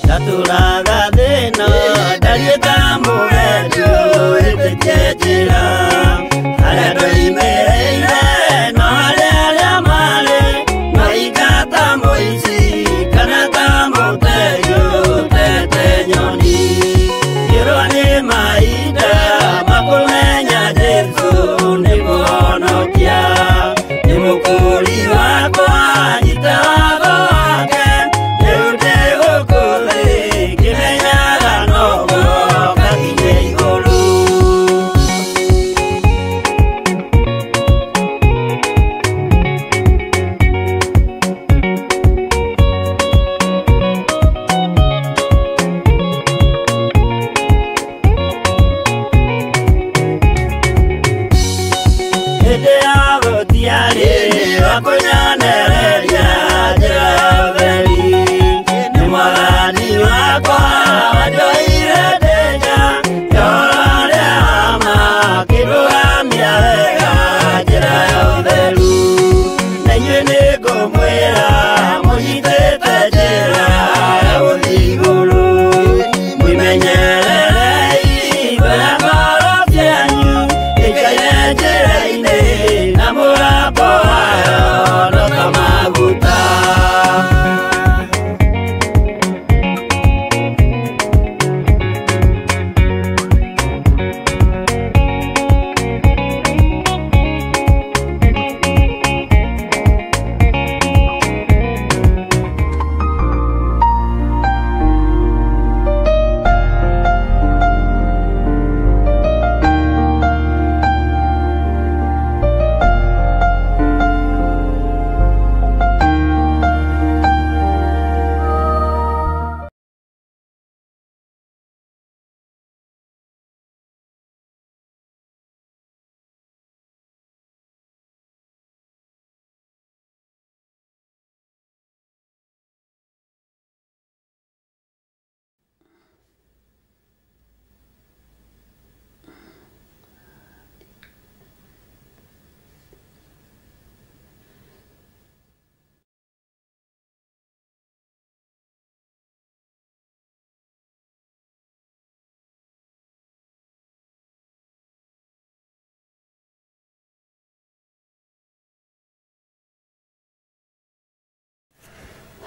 Ndatũraga thĩna ndariĩ ta mũgendi ũhĩtĩtie njĩra, harĩa ndoimĩrĩire no harĩa arĩa marĩ maika ta mũici kana ta mũtegi ũtete nyoni. Ngĩrwo nĩ mahinda ma kũmenya Jesũ nĩ mũhonokia, nĩ mũkũũri wakwa, nyita watho wake rĩu ndĩ gũkũ thĩ ngĩmenyaga no ngoka nginye igũrũ.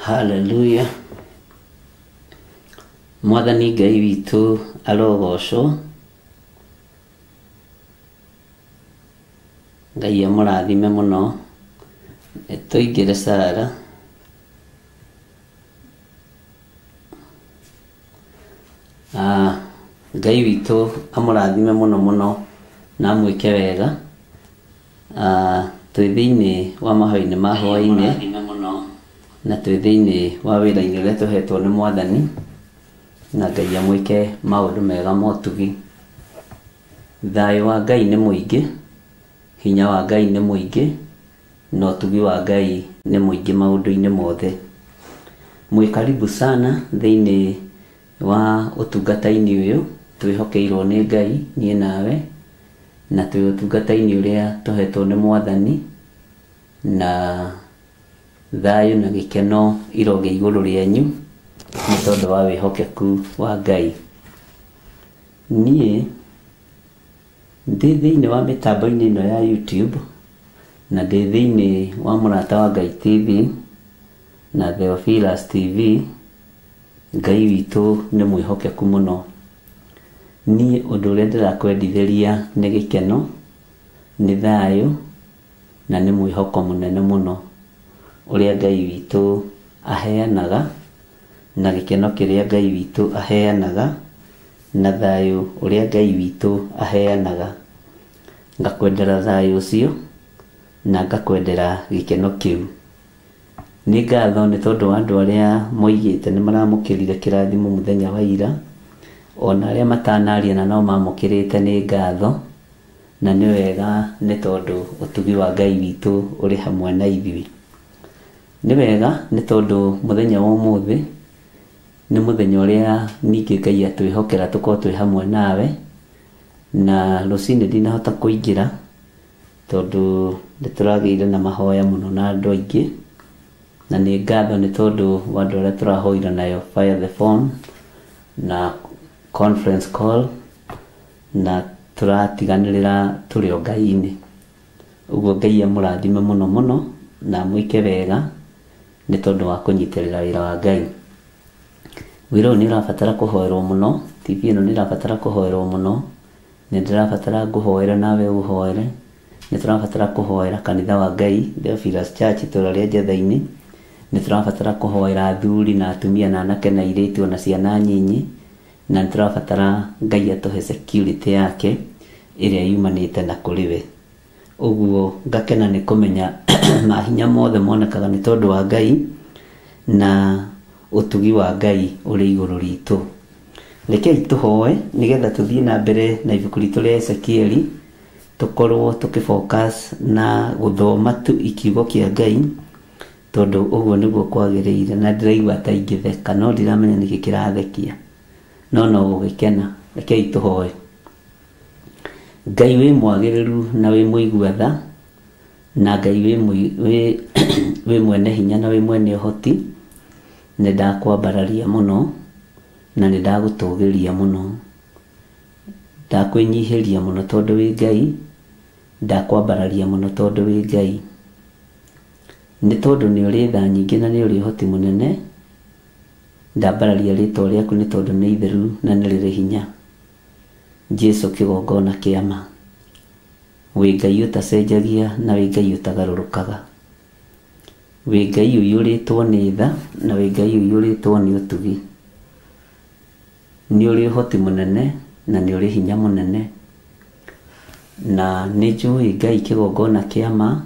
Haleluya. Mwathani Ngai witũ arogocwo. Ngai amũrathime mũno. Tũingĩre Sara. Ngai witũ amũrathime mũno mũno na amwĩke wega. Twĩ thĩinĩ wa mahoya-inĩ ma hwaĩ-inĩ na twĩ thĩinĩ wa wĩra-inĩ ũrĩa tũhetwo nĩ Mwathani, na Ngai amwĩke maũndũ mega ma ũtugi. Thayũ wa Ngai nĩ mũingĩ, hinya wa Ngai nĩ mũingĩ, na ũtugi wa Ngai nĩ mũingĩ maũndũ-inĩ mothe. Mwĩ karibu sana thĩinĩ wa ũtungata-inĩ ũyũ twĩhokeirwo nĩ Ngai niĩ nawe, na twĩ ũtungata-inĩ ũrĩa tũhetwo nĩ Mwathani, na thayũ na gĩkeno irogĩa igũrũ rĩanyu nĩ tondũ wa wĩhokeku wa Ngai. Niĩ ndĩ thĩinĩ wa mĩtambo-inĩ ĩno ya YouTube, na ndĩ thĩinĩ wa Mũrata wa Ngai TV na Theophilus TV. Ngai witũ nĩ mwĩhokeku mũno. Niĩ ũndũ ũrĩa ndĩrakwendithĩria nĩ gĩkeno, nĩ thayũ, na nĩ mwĩhoko mũnene mũno ũrĩa Ngai witũ aheanaga, na gĩkeno kĩrĩa Ngai witũ aheanaga, na thayũ ũrĩa Ngai witũ aheanaga. Ngakwendera thayũ ũcio na ngakwendera gĩkeno kĩu. Nĩ ngatho nĩ tondũ wa andũ arĩa moigĩte nĩ maramũkĩrire kĩrathimo mũthenya wa ira, ona arĩa matanaria na no mamũkĩrĩte nĩ ngatho, na nĩ wega nĩ tondũ ũtugi wa Ngai witũ ũrĩ hamwe na ithuĩ. Nĩ wega nĩ tondũ mũthenya wa ũmũthĩ nĩ mũthenya ũrĩa ningĩ Ngai atwĩhokera tũkorwo twĩ hamwe nawe, na rũcinĩ ndinahota kũingĩra tondũ nĩ tũragĩire na mahoya mũno na andũ aingĩ, na nĩ ngatho nĩ tondũ wa andũ arĩa tũrahoire nayo via the phone na conference call, na tũratiganĩrĩra tũrĩ o Ngai-inĩ. Ũguo Ngai amũrathime mũno mũno na amwĩke wega nĩ tondũ wa kũnyitĩrĩra wĩra wa Ngai. Wĩra ũyũ nĩ ũrabatara kũhoerwo mũno, TV ĩno nĩ ĩrabatara kũhoerwo mũno, nĩ ndĩrabatara ngũhoere nawe ũhoere, nĩ tũrabatara kũhoera kanitha wa Ngai, Theophilus Church itũũra rĩa Njetha-inĩ, nĩ tũrabatara kũhoera athuri na atumia na anake na airĩtu ona ciana nyinyi, na nĩ tũrabatara Ngai atũhe security yake ĩrĩa yumanĩte na kũrĩ we. Ũguo ngakena nĩ kũmenya mahinya mothe monekaga nĩ tondũ wa Ngai na ũtugi wa Ngai ũrĩ igũrũ ritũ. Rekei tũhoe nĩgetha tũthiĩ na mbere na ibuku ritũ rĩa Ezekieli, tũkorwo tũkĩfocus na gũthoma tu kiugo kĩa Ngai, tondũ ũguo nĩguo kwagĩrĩire, na ndĩraigua ta ingĩtheka no ndiramenya nĩkĩ kĩrathekia, no no gũgĩkena. Rekei tũhoe. Ngai wĩ mwagĩrĩru na wĩ mũigua tha, na Ngai wĩ mwene hinya na wĩ mwene ũhoti, nĩ ndakwambararia mũno na nĩ ndagũtũgĩria mũno. Ndakwĩnyihĩria mũno tondũ wĩ Ngai, ndakwambararia mũno tondũ wĩ Ngai. Nĩ tondũ nĩ ũrĩ tha nyingĩ na nĩ ũrĩ ũhoti mũnene, ndambararia rĩtwa rĩaku nĩ tondũ nĩ itheru na nĩ rĩrĩ hinya. Jesu kĩgongona kĩa ma, wĩ Ngai ũtacenjagia na wĩ Ngai ũtagarũrũkaga, wĩ Ngai ũiyũrĩtwo nĩ tha na wĩ Ngai ũiyũrĩtwo nĩ ũtugi. Nĩ ũrĩ ũhoti mũnene na nĩ ũrĩ hinya mũnene, na nĩ njũĩ Ngai kĩgongona kĩa ma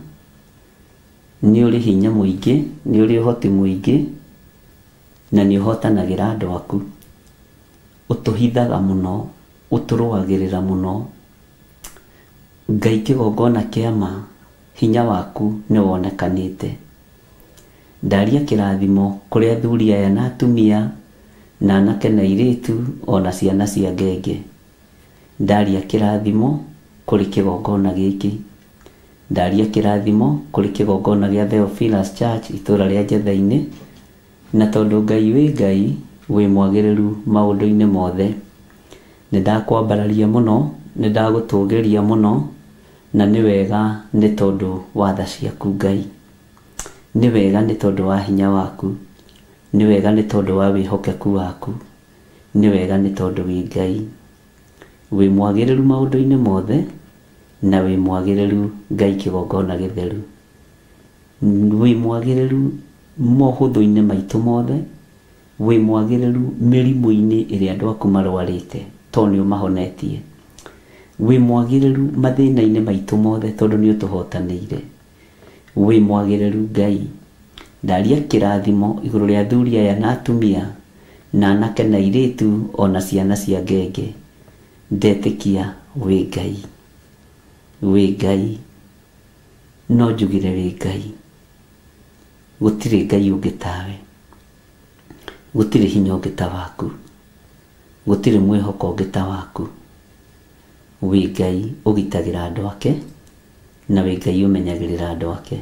nĩ ũrĩ hinya mũingĩ, nĩ ũrĩ ũhoti mũingĩ, na nĩ ũhotanagĩra andũ aku. Ũtũhithaga mũno, ũtũrũagĩrĩra mũno. Ngai kĩgongona kĩa ma, hinya waku nĩ wonekanĩte. Ndaria kĩrathimo kũrĩ athuri aya na atumia na anake na airĩtu ona ciana cia ngenge. Ndaria kĩrathimo kũrĩ kĩgongona gĩkĩ. Ndaria kĩrathimo kũrĩ kĩgongona gĩa Theophilus Church itũũra rĩa Njetha-inĩ, na tondũ Ngai wĩ Ngai wĩ mwagĩrĩru maũndũ-inĩ mothe, nĩ ndakwambararia mũno, nĩ ndagũtũgĩria mũno, na nĩ wega nĩ tondũ wa tha ciaku Ngai. Nĩ wega nĩ tondũ wa hinya waku. Nĩ wega nĩ tondũ wa wĩhokeku waku, nĩ wega nĩ tondũ wĩ Ngai. Wĩ mwagĩrĩru maũndũ-inĩ mothe, na wĩ mwagĩrĩru Ngai kĩgongona gĩtheru. Wĩ mwagĩrĩru mohũthũ-inĩ maitũ mothe, wĩ mwagĩrĩru mĩrimũ-inĩ ĩrĩa andũ aku marwarĩte tondũ nĩ ũmahonetie. Wĩ mwagĩrĩru mathĩna-inĩ maitũ mothe tondũ nĩ ũtũhotanĩire. Wĩ mwagĩrĩru Ngai. Ndaria kĩrathimo igũrũ rĩa athuri aya na atumia na anake na airĩtu ona ciana cia ngenge. Ndetĩkia wĩ Ngai. Wĩ Ngai. No njugire wĩ Ngai. Gũtirĩ Ngai ũngĩ tawe. Gũtirĩ hinya ũngĩ ta waku. Gũtirĩ mwĩhoko ũngĩ ta waku. Wĩ Ngai ũgitagĩra andũ ake, na wĩ Ngai ũmenyagĩrĩra andũ ake.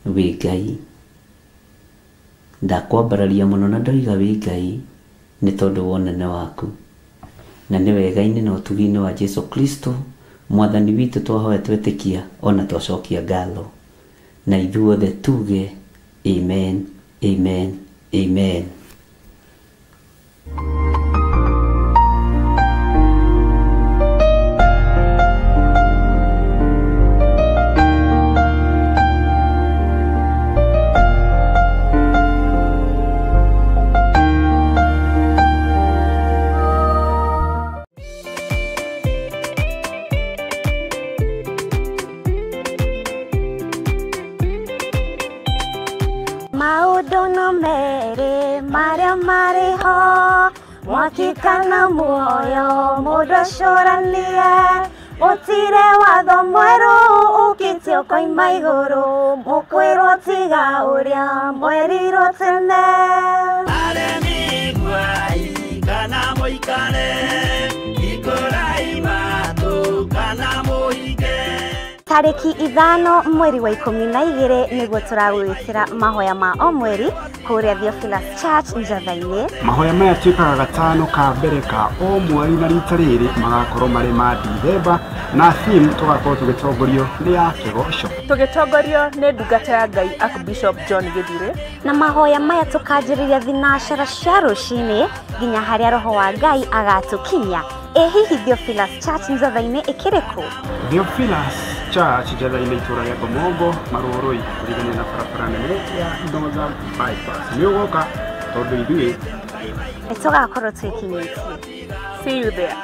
Wĩ Ngai. Ndakwambararia mũno na ndoiga wĩ Ngai nĩ tondũ wa ũnene waku. Na nĩ wega-inĩ na ũtugi-inĩ wa Jesu Kristo mwathani witũ twahoya twetĩkia ona twacokia ngatho. Na ithuothe tuge amen, amen, amen. Maũndũ no merĩ marĩa marĩ ho, mwaki kana muoyo mũndũ acũranie. Gũtirĩ watho mwerũ ũkĩte ũkoima igũrũ, mũkwĩrwo tiga ũrĩa mwerirwo tene. Aremi guai kana mũikare, ikũrai matũ kana mũige. Tarĩki 5 mweri wa 12 nĩguo tũragwĩtĩra mahoya ma o mweri kũrĩa Theophilus Church Njatha-inĩ. Mahoya maya tuĩkaga gatano ka mbere ka o mweri na rita rĩrĩ magakorwo marĩ ma Dithemba na theme tũgakorwo tũgĩtongorio nĩ ya kĩgoco. Tũgĩtongorio nĩ ndungata ya Ngai Archbishop John Gĩthire. Na mahoya maya tũkanjĩrĩria thinacara cia rũcinĩ nginya harĩa roho wa Ngai agatũkinyia. Ĩ hihi Theophilus Church Njatha-inĩ ĩkĩrĩ kũ? Theophilus Church Njatha-inĩ itũra rĩa Ngomongo Marũrũi kũrigania na barabara nene ya Northern Bypass. Nĩ ũgoka tondũ ithuĩ nĩ tũgakorwo twĩkinyĩtie. See you there.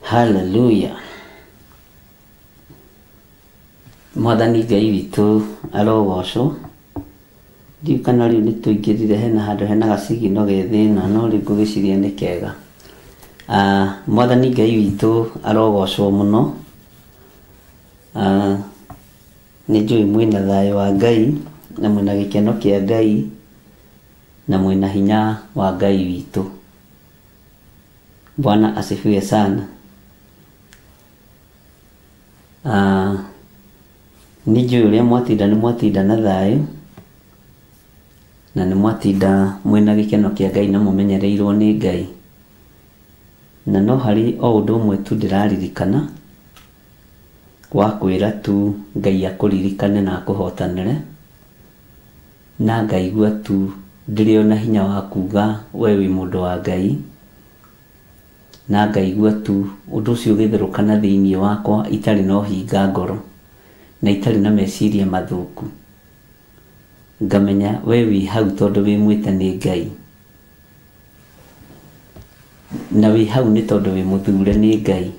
Hallelujah. Mwathani Ngai witũ arogocwo. Ndiũĩ kana rĩu nĩ tũingĩrire hena handũ hena gacigino ge thĩna no rĩu ngũgĩciria nĩ kega. Mwathani Ngai witũ arogocwo mũno. Nĩ njũĩ mwĩna thayũ wa Ngai na mwĩna gĩkeno kĩa Ngai na mwĩna hinya wa Ngai witũ. Bwana asifiwe sana. Nĩ njũĩ ũrĩa mwatinda nĩ mwatinda na thayũ. Na nĩ mwatinda mwĩna gĩkeno kĩa Ngai na mũmenyereirwo nĩ Ngai. Na no harĩ o ũndũ ũmwe tu ndĩraririkana wa kwĩra tu Ngai akũririkane na akũhotanĩre, na ngaigua tu ndĩrĩ ona hinya wa kuga we wĩ mũndũ wa Ngai, na ngaigua tu ũndũ ũcio ũgĩtherũkana thĩinĩ wakwa itarĩ na ũhinga ngoro na itarĩ na meciria mathũku. Ngamenya we wĩ hau tondũ wĩ mwĩte nĩ Ngai, na wĩ hau nĩ tondũ wĩ mũthure nĩ Ngai,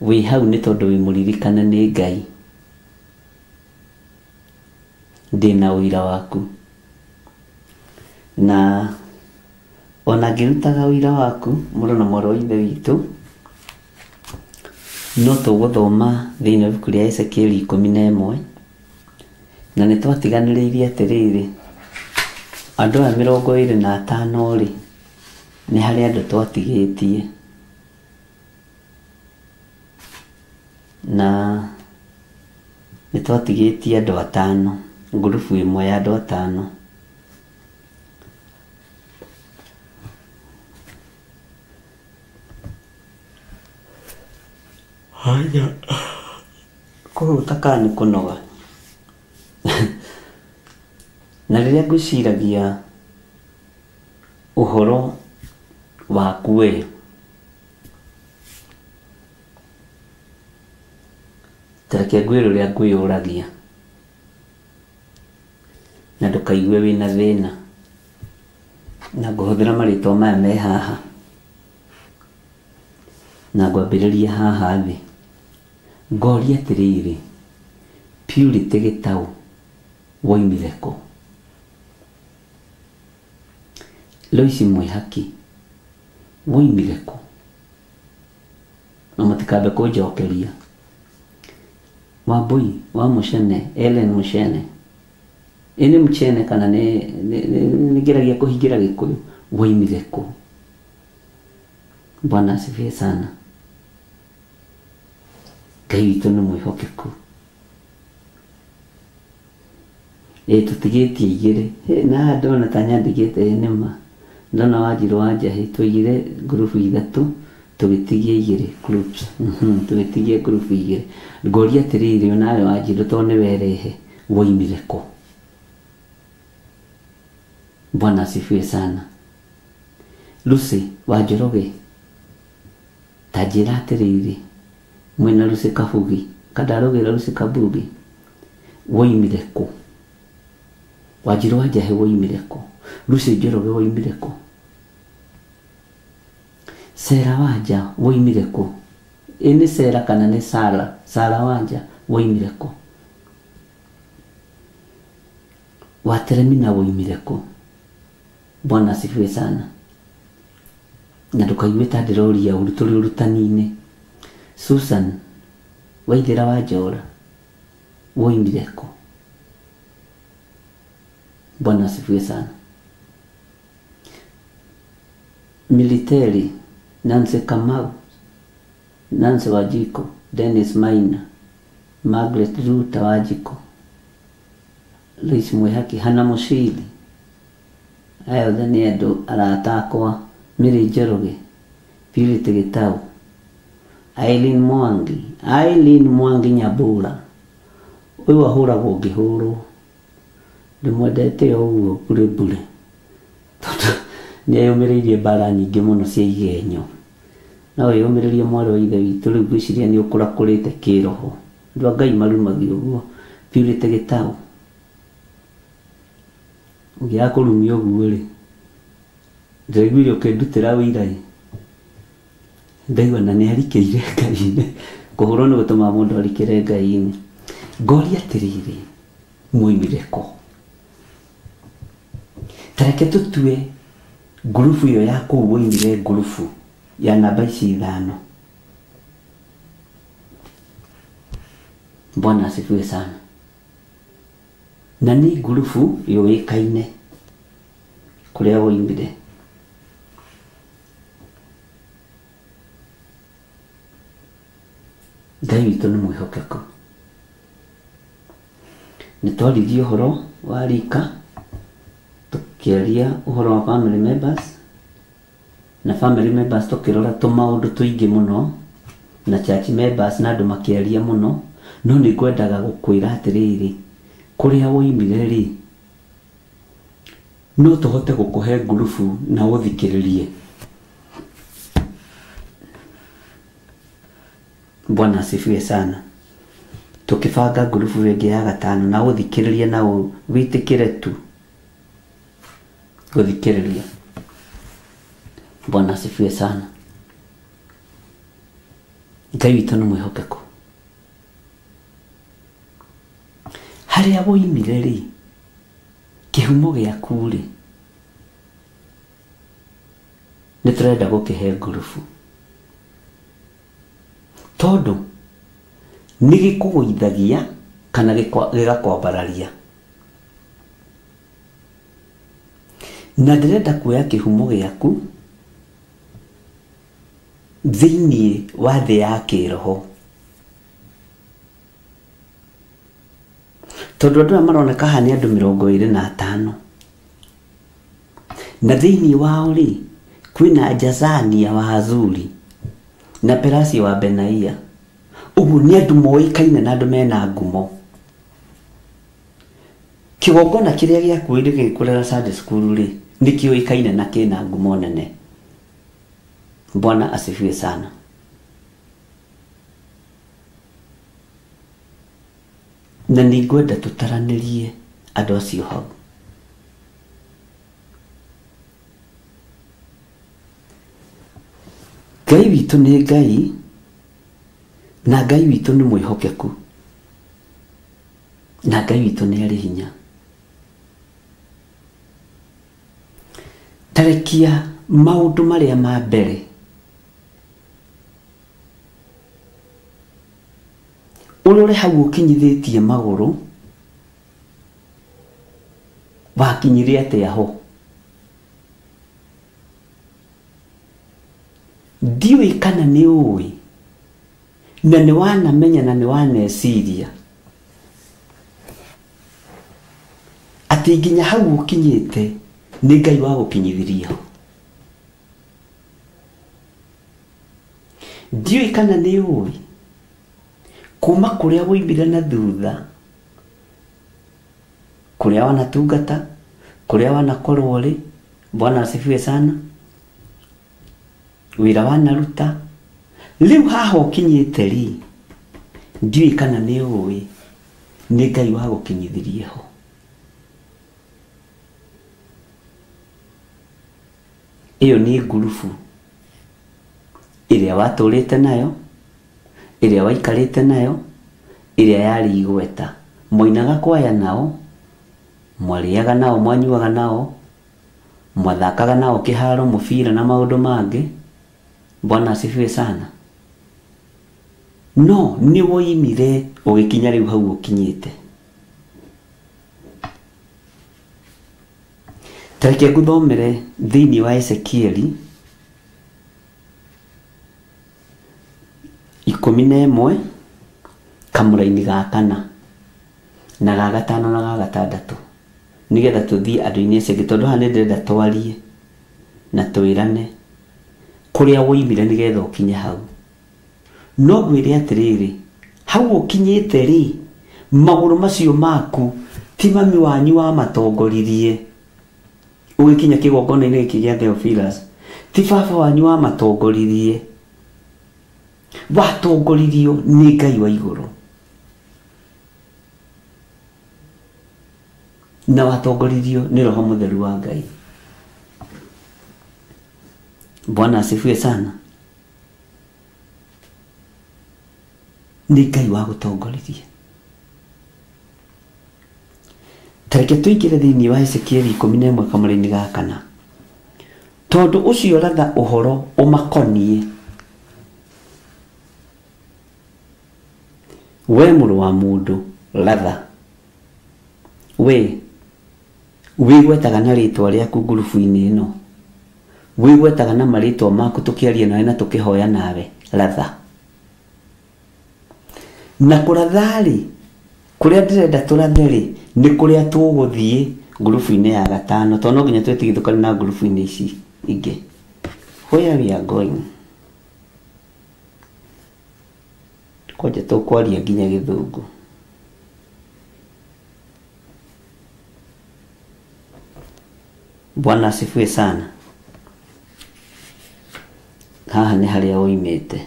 wĩ hau nĩ tondũ wĩ mũririkane nĩ Ngai. Ndĩna ũira waku, na ona ngĩrutaga ũira waku mũrũ na mwarĩ wa Ithe witũ, no tũgũthoma thĩinĩ wa ibuku rĩa Ezekieli 11, na nĩ twatiganĩrĩirie atĩrĩrĩ, andũ aya 25 rĩ, nĩ harĩ andũ twatigĩtie, na nĩ twatigĩtie andũ atano, ngurubu ĩmwe ya andũ atano. Haya, kũhuta kana nĩ kũnoga. Na rĩrĩa ngwĩciragia ũhoro waku we, ta reke ngwĩre ũrĩa ngwĩyũragia, na ndũkaigue wĩna thĩna, na ngũhũthĩra marĩtwa maya me haha, na ngwambĩrĩria haha thĩ. Ngoria atĩrĩrĩ, Purity Gĩtaũ woimire kũ? Loici Mwĩhaki woimire kũ? Na mũtikambe kũnjokeria. Wambui wa Mũcene, Ellen Mũcene, ĩ nĩ Mũcene kana nĩ ngeragia kũhingĩra Gĩkũyũ, woimire kũ? Bwana asifiwe sana. Ngai witũ nĩ mwĩhokeku. Ĩ tũtigĩtie igĩrĩ, na ndona ta nyandĩkĩte nĩma, ndona Wanjirũ wa Njahĩ, twaigire ngurubu ithatũ, tũgĩtigia igĩrĩ groups, tũgĩtigia ngurubu igĩrĩ. Ngoria atĩrĩrĩ, onawe Wanjirũ tondũ nĩwe rehe, woimire kũ? Bwana asifiwe sana. Lucy wa Njoroge, ta njĩra atĩrĩrĩ, mwĩna Lucy Kabugi, kandarũgĩra Lucy Kabugi, woimire kũ? Wanjirũ wa Njahĩ woimire kũ? Lucy Njoroge woimire kũ? Sera Wanja woimire kũ? Ĩ nĩ Sera kana nĩ Sara? Sara Wanja woimire kũ? Wateremina woimire kũ? Bwana asifiwe sana. Na ndũkaigue ta ndĩroria ũru, tũrĩ ũrutani-inĩ. Susan Waithĩra wa Njora woimire kũ? Bwana asifiwe sana. Militeri Nancy Kamau, Nancy Wajiko, Dennis Maina, Margaret Ruta Wajiko, Lois Mwĩhaki, Hannah Mũciri, aya othe nĩ andũ arata akwa, Mary Njoroge, Purity Gĩtaũ, Eileen Mwangi, Eileen Mwangi Nyambura, ũyũ ahũragwo ngĩhũrwo, ndĩmwendete o ũguo bure bure, tondũ nĩ eyũmĩrĩirie mbara nyingĩ mũno cia igenyo. No wĩyũmĩrĩrie mwarĩ wa Ithe witũ, rĩu ngwĩciria nĩ ũkũrakũrĩte kĩroho. Andũ a Ngai marumagia ũguo. Purity Gĩtaũ, ũngĩaga kũrumia ũguo rĩ, ndĩraiguire ũkĩndutĩra ũira ĩ, ndaigua na nĩ arikĩire Ngai-inĩ. Kũhũrwo nĩ gũtũmaga mũndũ arikĩre Ngai-inĩ. Ngoria atĩrĩrĩ, mwoimire kũ? Ta reke tũtue ngurubu ĩyo ya kũu woimire ngurubu ya namba ici ithano. Bwana asifiwe sana. Na nĩ ngurubu yũĩkaine kũrĩa woimire. Ngai witũ nĩ mwĩhokeku. Nĩ twaririe ũhoro wa rika Tũkĩaria ũhoro wa family members na family members tũkĩrora tũmaũndũ tũingĩ mũno na church members na andũ makĩaria mũno, no nĩ ngwendaga gũkwĩra atĩrĩrĩ, kũrĩa woimire rĩ, no tũhote gũkũhe ngurubu na ũthikĩrĩrie. Bwana asifiwe sana. Tukibanga ngurubu ĩngĩ ya gatano na ũthikĩrĩrie na wĩtĩkĩre tu gũthikĩrĩria. Bwana asifiwe sana. Ngai witũ nĩ mwĩhokeku. Harĩa woimire rĩ, kĩhumo gĩaku rĩ, nĩ tũrenda gũkĩhe ngurubu, tondũ nĩ gĩkũgũithagia kana gĩgakwambararia. Na ndĩrenda kuoya kĩhumo gĩaku thĩinĩ wa thĩ ya kĩroho, tondũ andũ aya maroneka haha nĩ andũ 25, na thĩinĩ wao rĩ kwĩna Jazania wa Hazuri na Perasia wa Benaia. Ũguo nĩ andũ moĩkaine na andũ mena ngumo. Kĩgongona kĩrĩa gĩakuĩrĩ gĩgĩkũrĩra Sunday school rĩ, nĩ kĩũĩkaine na kĩna ngumo nene. Bwana asifiwe sana. Na nĩngwenda tũtaranĩrie andũ acio hau. Ngai witũ nĩ Ngai, na Ngai witũ nĩ mwĩhokeku, na Ngai witũ nĩ arĩ hinya. Tarekia maũndũ marĩa ma mbere ũrore hau ũkinyithĩtie magũrũ, wakinyire atĩa ho. Ndiũĩ kana nĩ ũĩ, na nĩ wanamenya na nĩ waneciria atĩ nginya hau ũkinyĩte nĩ Ngai wagũkinyithirie ho. Ndiũĩ kana nĩ ũĩ kuma kũrĩa woimire na thutha, kũrĩa wanatungata, kũrĩa wanakorwo rĩ. Bwana asifiwe sana. Wĩra wanaruta, rĩu haha ũkinyĩte rĩ, ndiũĩ kana nĩ ũĩ nĩ Ngai wagũkinyithirie ho. Ĩyo nĩ ngurubu ĩrĩa watũrĩte nayo, ĩrĩa waikarĩte nayo, ĩrĩa yarĩ igweta. Mwainaga kwaya nao, mwarĩaga nao, mwanyuaga nao, mwathakaga nao kĩharo, mũbira na maũndũ mangĩ. Bwana asifiwe sana. No nĩ woimire ũgĩkinya rĩu hau ũkinyĩte. Tareke ngũthomere thĩinĩ wa Ezekieli 11 kamũraini ga 4 na ga 5 na ga 6, nĩgetha tũthiĩ andũ-inĩ acio angĩ, tondũ haha nĩ ndĩrenda twarie na twĩrane kũrĩa woimire nĩgetha ũkinye hau. No ngwĩre atĩrĩrĩ, hau ũkinyĩte rĩ, magũrũ macio maku ti mami wanyu wamatongoririe ũgĩkinya kĩgongona-inĩ gĩkĩ gĩa Theophilus, ti baba wanyu wamatongoririe, watongoririo nĩ Ngai wa igũrũ, na watongoririo nĩ Roho Mũtheru wa Ngai. Bwana asifiwe sana. Nĩ Ngai wagũtongoririe. Tareke tũingĩre thĩinĩ wa Ezekieli 11 kamũraini ga 4, tondũ ũcio ratha ũhoro ũmakoniĩ. We mũrũ wa mũndũ, ratha. We wĩgwetaga na rĩtwa rĩaku ngurubu-inĩ ĩno, wĩgwetaga na marĩtwa maku tũkĩaria nawe na tũkĩhoya nawe, ratha. Na kũratha rĩ, kũrĩa ndĩrenda tũrathe rĩ, nĩ kũrĩa tũgũthiĩ ngurubu-inĩ ya gatano, tondũ no nginya twĩtigithũkane na ngurubu-inĩ ici ingĩ. Where we are going, kwanja tũkwaria nginya Gĩthũngũ. Bwana asifiwe sana. Haha nĩ harĩa woimĩte.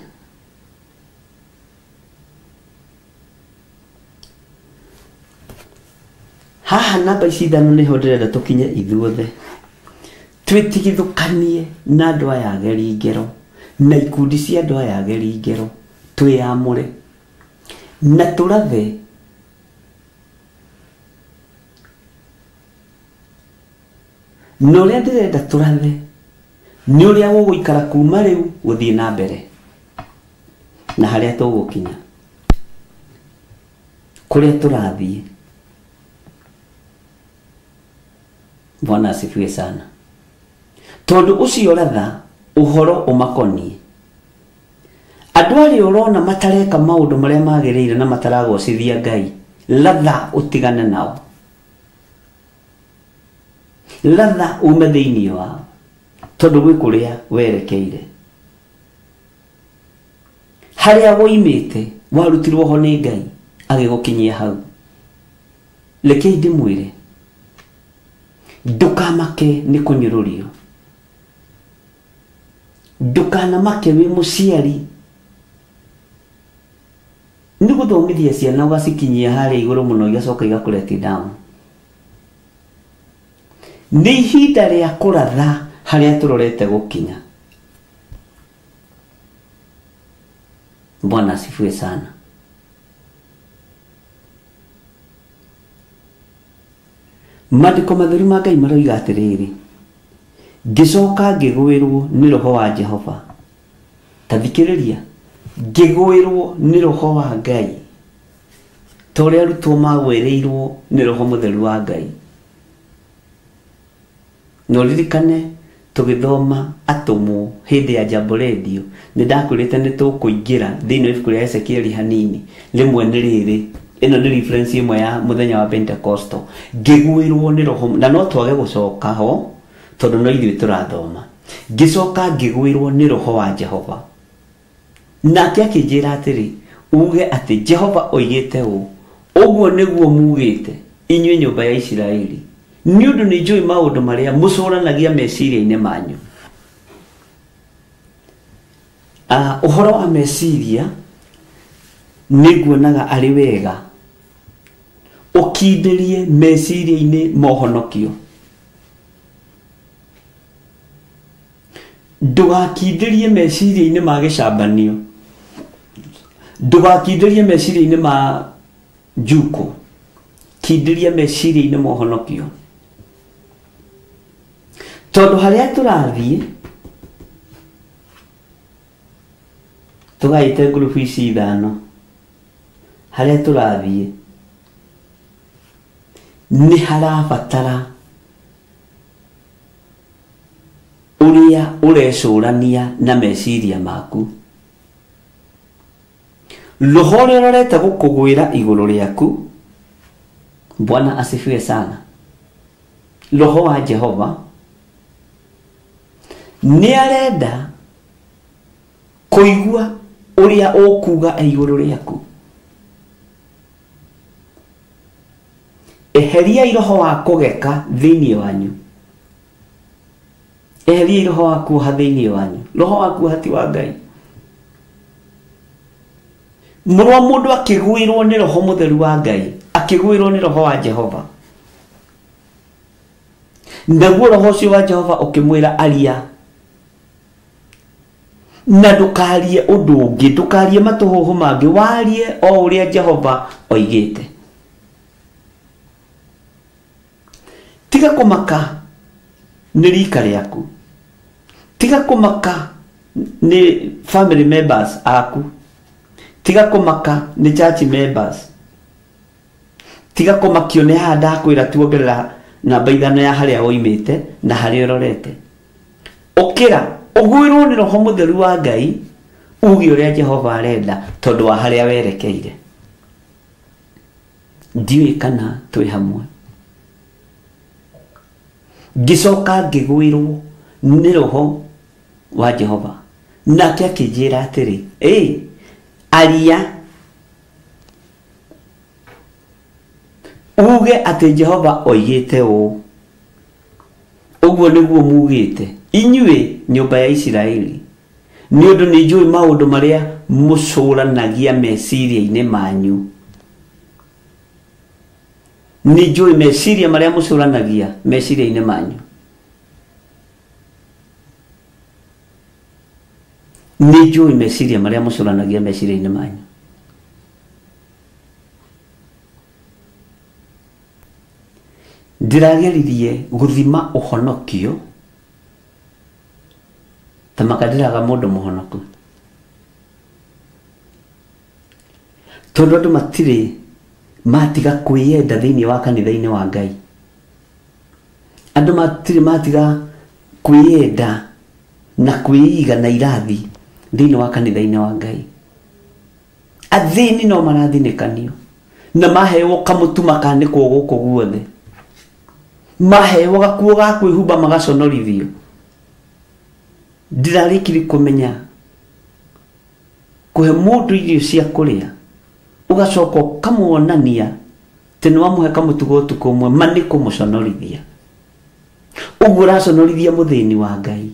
Haha namba ici ithano nĩho ndĩrenda tũkinye ithuothe, twĩtigithũkanie na andũ aya ageri ngero na ikundi cia andũ aya ageri ngero, twĩyamũre na tũrathe na ũrĩa ndĩrenda tũrathe nĩ ũrĩa gũgũikara kuma rĩu gũthiĩ na mbere na harĩa tũgũkinya, kũrĩa tũrathiĩ. Bwana asifiwe sana. Tondũ ũcio ratha ũhoro ũmakoniĩ. Andũ arĩa ũrona matareka maũndũ marĩa magĩrĩire na mataragocithia Ngai, latha ũtigane nao, latha ume thĩinĩ wao, tondũ gwĩ kũrĩa werekeire. Harĩa woimĩte warutirwo ho nĩ Ngai agĩgũkinyia hau. Rekei ndĩmwĩre, ndũkamake nĩ kũnyũrũrio, ndũkanamake wĩ mũciari nĩ gũthomithia ciana ũgacikinyia harĩa igũrũ mũno igacoka igakũreti down. Nĩ ihinda rĩa kũratha harĩa tũrorete gũkinya. Bwana asifiwe sana. Maandĩko matheru ma Ngai maroiga atĩrĩrĩ, ngĩcoka ngĩgwĩrwo nĩ roho wa Jehova. Ta thikĩrĩria, ngĩgwĩrwo nĩ roho wa Ngai ta ũrĩa arutwo magwĩrĩirwo nĩ roho mũtheru wa Ngai. Na ũririkane tũgĩthoma atũmwo hĩndĩ ya Jambo Radio, nĩ ndakwĩrĩte nĩ tũkũingĩra thĩinĩ wa ibuku rĩa Ezekieli hanini. Rĩmwe nĩ rĩrĩ, ĩno nĩ reference ĩmwe ya mũthenya wa Pentecostal. Ngĩgwĩrwo nĩ roho, na no twage gũcoka ho tondũ no ithuĩ tũrathoma. Ngĩcoka ngĩgwĩrwo nĩ roho wa Jehova, nake akĩnjĩra atĩrĩ, uge atĩ Jehova oigĩte ũũ, ũguo nĩguo mugĩte inyuĩ nyũmba ya Isiraeli, nĩ ũndũ nĩ njũĩ maũndũ marĩa mũcũranagia meciria-inĩ manyu. Ũhoro wa meciria nĩ nguonaga arĩ wega ũkindĩrie meciria-inĩ mohonokio. Ndũgakindĩrie meciria-inĩ ma gĩcambanio, ndũgakindĩrie meciria-inĩ ma njuko, kindĩria meciria-inĩ mohonokio. Tondũ harĩa tũrathiĩ tũgaĩte ngurubu ici ithano, harĩa tũrathiĩ nĩ harabatara ũrĩa ũrecũrania na meciria maku. Roho ũrĩa ũrorete gũkũgwĩra igũrũ rĩaku. Bwana asifiwe sana. Roho wa Jehova nĩ arenda kũigua ũrĩa ũkuga igũrũ rĩaku. Eheriai roho wa kũgeka thĩinĩ wanyu, eheriai roho wa kuoha thĩinĩ wanyu. Roho wa kuoha ti wa Ngai. Mũrũ wa mũndũ akĩgwĩrwo nĩ roho mũtheru wa Ngai, akĩgwĩrwo nĩ roho wa Jehova, naguo roho ũcio wa Jehova ũkĩmwĩra aria, na ndũkarie ũndũ ũngĩ, ndũkarie matũhũhũ mangĩ, warie o ũrĩa Jehova oigĩte. Tiga kũmaka nĩ rika rĩaku, tiga kũmaka nĩ family members aku, tiga kũmaka nĩ church members, tiga kũmakio nĩ haha ndakwĩra tuongerera namba ithano ya harĩa woimĩte na harĩa ũrorete. Ũkĩra ũgwĩrwo nĩ roho mũtheru wa Ngai, uge ũrĩa Jehova arenda tondũ wa harĩa werekeire. Ndiũĩ kana twĩ hamwe. Ngĩcoka ngĩgwĩrwo nĩ roho wa Jehova nake akĩnjĩra atĩrĩ, ĩ aria uge atĩ Jehova oigĩte ũũ, ũguo nĩguo mugĩte inyuĩ nyũmba ya Isiraeli, nĩ ũndũ nĩ njũĩ maũndũ marĩa mũcũranagia meciria-inĩ manyu. Nĩ njũĩ meciria marĩa mũcũranagia meciria-inĩ manyu. Nĩ njũĩ meciria marĩa mũcũranagia meciria-inĩ manyu. Ndĩrageririe gũthima ũhonokio ta makadiraga mũndũ mũhonoku, tondũ andũ matirĩ matiga kwĩyenda thĩinĩ wa kanitha-inĩ wa Ngai. Andũ matirĩ matiga kwĩyenda na kwĩiga na irathi thĩinĩ wa kanitha-inĩ wa Ngai. Athĩni no marathinĩkanio na maheo kamũtu makanĩkwo gũkũ guothe, maheo gakuo ga kwĩhumba magaconorithio. Ndirarĩkiri kũmenya kũhe mũndũ irio cia kũrĩa ũgacoka ũkamuonania atĩ nĩ wamũhe kamũtugo ũtukũ ũmwe, ma nĩ kũmũconorithia. Ũguo ũraconorithia mũthĩni wa Ngai.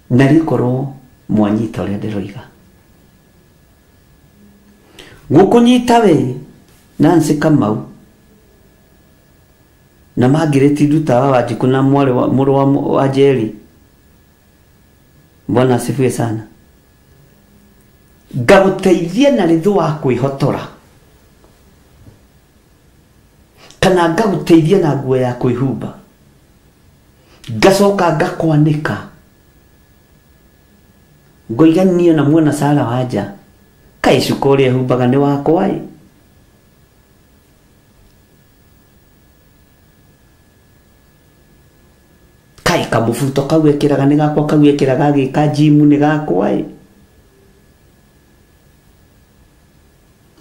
Na rĩkorwo mwanyita ũrĩa ndĩroiga, gũkũnyita we Nancy Kamau na Margaret Nduta wa Wanjikũ na mwarĩ wa mũrũ wa Njeri, Bwana asifiwe sana, ngagũteithia na ritho wa kwĩhotora kana ngagũteithia na nguo ya kwĩhumba, ngacoka ngakwanĩka ngoiga niĩ na muona Sara wanja kaĩ cuka ũrĩa ehumbaga nĩ wakwa ĩ. Kaĩ kamũbuto kau ekĩraga nĩ gakwa, kau ekĩraga agĩka njimu nĩ gakwa ĩ.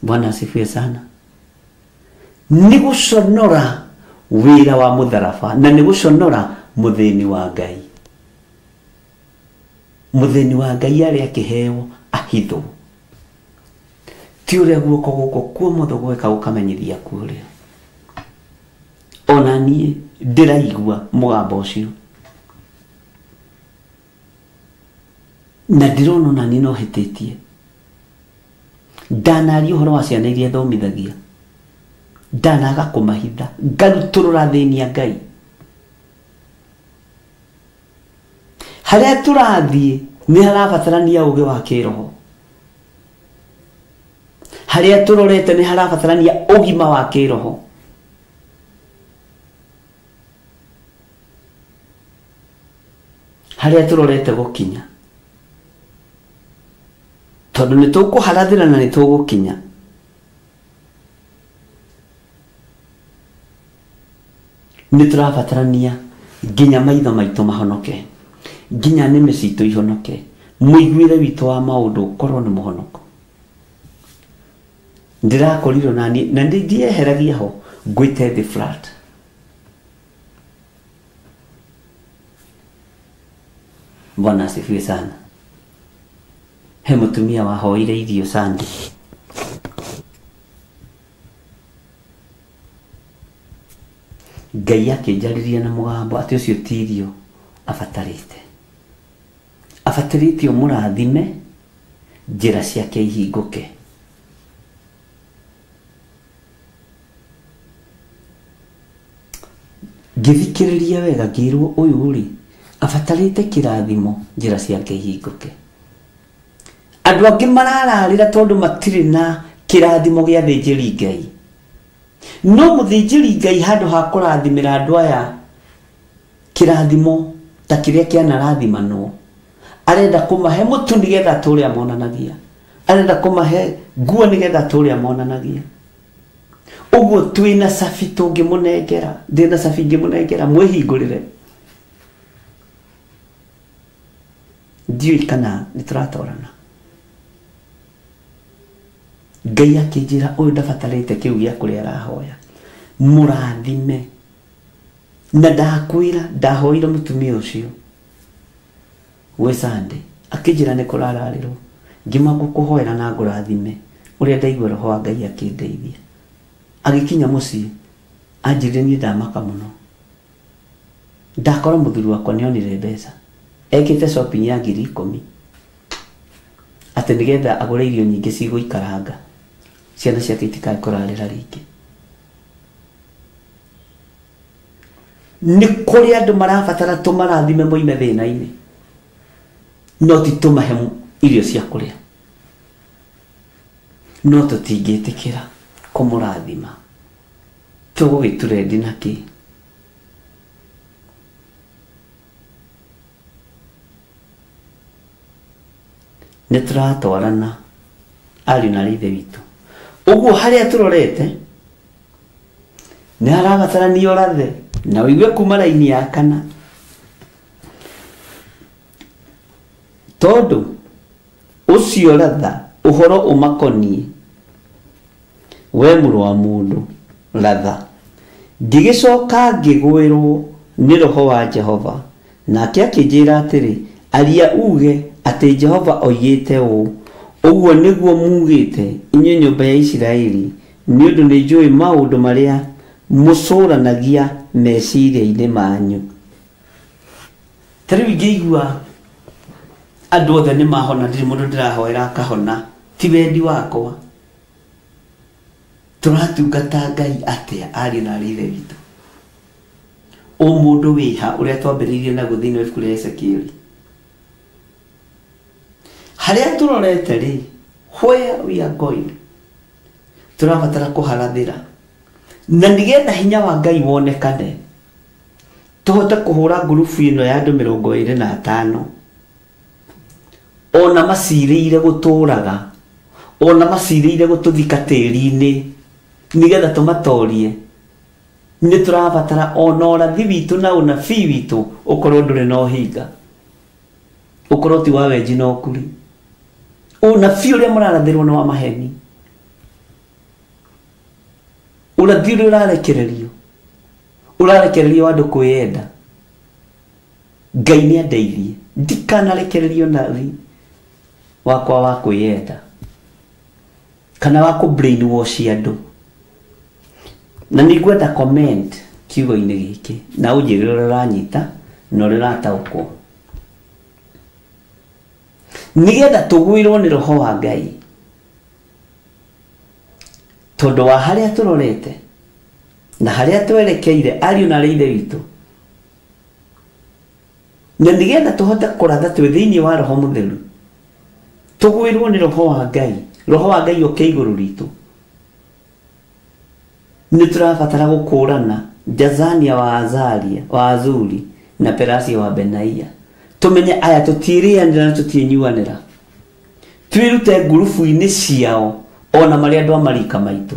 Bwana asifiwe sana. Nĩ gũconora wĩra wa mũtharaba na nĩ gũconora mũthĩni wa Ngai. Mũthĩni wa Ngai arĩa akĩheo ahithwo, ti ũrĩa guoko gũkũ kuomotho gweka gũkamenyithia kuũrĩa. Ona niĩ ndĩraigua mũgambo ũcio na ndĩrona ona niĩ no hĩtĩtie. Ndanaria ũhoro wa ciana iria thomithagia, ndanaga kũmahitha, ngarutũrũra thĩni ya Ngai. Harĩa tũrathiĩ nĩ harabatarania ũũgĩ wa kĩroho, harĩa tũrorete nĩ harabatarania ũgima wa kĩroho. Harĩa tũrorete gũkinya, tondũ nĩ tũkũharathĩra na nĩ tũgũkinya. Nĩ tũrabatarania nginya maitho maitũ mahonoke, nginya nĩmĩ citũ ihonoke, mũiguĩre witũ wa maũndũ ũkorwo nĩ mũhonoko. Ndĩrakorirwo nani na ndĩeheragia ho ngwĩte thĩ flat. Bwana asifiwe sana. He mũtumia wahoire irio Sunday, Ngai akĩnjarĩria na mũgambo atĩ ũcio ti irio abatarĩte, abatarĩte ũmũrathime njĩra ciake ihingũke. Ngĩthikĩrĩria wega ngĩrwo ũyũ rĩ abatarĩte kĩrathimo njĩra ciake ihingũke. Andũ angĩ marararĩra tondũ matirĩ na kĩrathimo gĩa thĩnjĩri Ngai. No mũthĩnjĩri Ngai handũ ha kũrathimĩra andũ aya kĩrathimo ta kĩrĩa kĩanarathimanwo, arenda kũmahe mũtu nĩgetha tũrĩa monanagia, arenda kũmahe nguo nĩgetha tũrĩa monanagia. Ũguo twĩna cabi tũngĩmũnengera, ndĩna cabi ingĩmũnengera, mwĩhingũrĩre. Ndiũĩ kana nĩ tũratorana. Ngai akĩnjĩra ũyũ ndabatarĩte kĩu gĩa kũrĩa arahoya mũrathime na ndakwĩra ndahoire mũtumia ũcio gwĩ Sunday akĩnjĩra nĩ kũrararĩrwo ngĩma ngũkũhoera na ngũrathime ũrĩa ndaigua roho wa Ngai akĩndeithia agĩkinya mũciĩ anjĩrire niĩ ndamaka mũno ndakora mũthuri wakwa nĩonire mbeca ekĩte shopping ya 10,000 atĩ nĩgetha agũre irio nyingĩ cigũikaranga ciana ciake itikae kũrarĩra rĩngĩ. Nĩ kũrĩ andũ marabatara tũmarathime moime thĩna-inĩ no ti tũmahe irio cia kũrĩa no tũtingĩtĩkĩra kũmũrathima tũgũgĩturendi na kĩ nĩ tũratwarana ariũ na ithe witũ ũguo harĩa tũrorete nĩ harabatarania ũrathe na ũigue kuma raini ya kana tondũ ũcio ratha ũhoro ũmakoniĩ we mũrũ wa mũndũ ratha ngĩgĩcoka ngĩgwĩrwo nĩ roho wa Jehova nake akĩnjĩra atĩrĩ aria uge atĩ Jehova oigĩte ũũ ũguo nĩguo mugĩte inyuĩ nyũmba ya Isiraeli nĩ ũndũ nĩ njũĩ maũndũ marĩa mũcũranagia meciria-inĩ manyu. Ta rĩu ingĩigua andũ othe nĩ mahona ndirĩ mũndũ ndĩrahoera akahona ti wendi wakwa tũratungata Ngai atĩa ariũ na aarĩ a Ithe witũ ũmũndũ wĩha ũrĩa twambĩrĩirie naguo thĩinĩ wa ibuku rĩa Ezekieli harĩa tũrorete rĩ where we are going tũrabatara kũharathĩra na nĩgetha hinya wa Ngai wonekane tũhote kũhũra ngurubu ĩno ya andũ 25 ona macirĩire gũtũraga ona macirĩire gũtũthika tĩri-inĩ nĩgetha tũmatorie nĩ tũrabatara ona ũrathi witũ na ũnabii witũ ũkorwo ndũrĩ na ũhinga ũkorwo ti wa wenji na ũkuri ũnabii ũrĩa mũrarathĩrwo nĩ wa maheni ũrathi ũrĩa ũrarekererio ũrarekererio andũ kwĩyenda Ngai nĩ andeithie ndikanarekererio nathi wakwa wa kwĩyenda kana wa kũ brainwash andũ na nĩngwenda comment kiugo-inĩ gĩkĩ na ũnjĩre ũrĩa ũranyita na ũrĩa ũrataũkwo nĩgetha tũgwĩrwo nĩ roho wa Ngai tondũ wa harĩa tũrorete na harĩa twerekeire ariũ na aarĩ a Ithe witũ na nĩgetha tũhote kũratha twĩ thĩinĩ wa roho mũtheru tũgwĩrwo nĩ roho wa Ngai roho wa Ngai ũke igũrũ ritũ nĩ tũrabatara gũkũrana Jazania wa Azaria wa Azuri na Perasia wa Benaia tũmenye aya tũtirĩanĩra na tũtinyuanĩra twĩrute ngurubu-inĩ ciao ona marĩ andũ a marika maitũ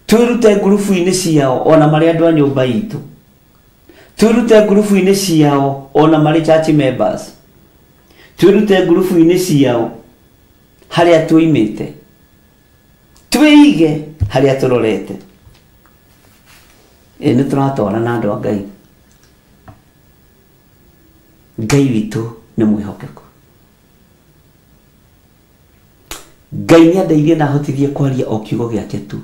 twĩrute ngurubu-inĩ ciao ona marĩ andũ a nyũmba itũ twĩrute ngurubu-inĩ ciao ona marĩ church members twĩrute ngurubu-inĩ ciao harĩa tũimĩte twĩige harĩa tũrorete ĩ nĩ tũratwarana andũ a Ngai Ngai witũ nĩ mwĩhokeku Ngai nĩ andeithie na ahotithie kwaria o kiugo gĩake tu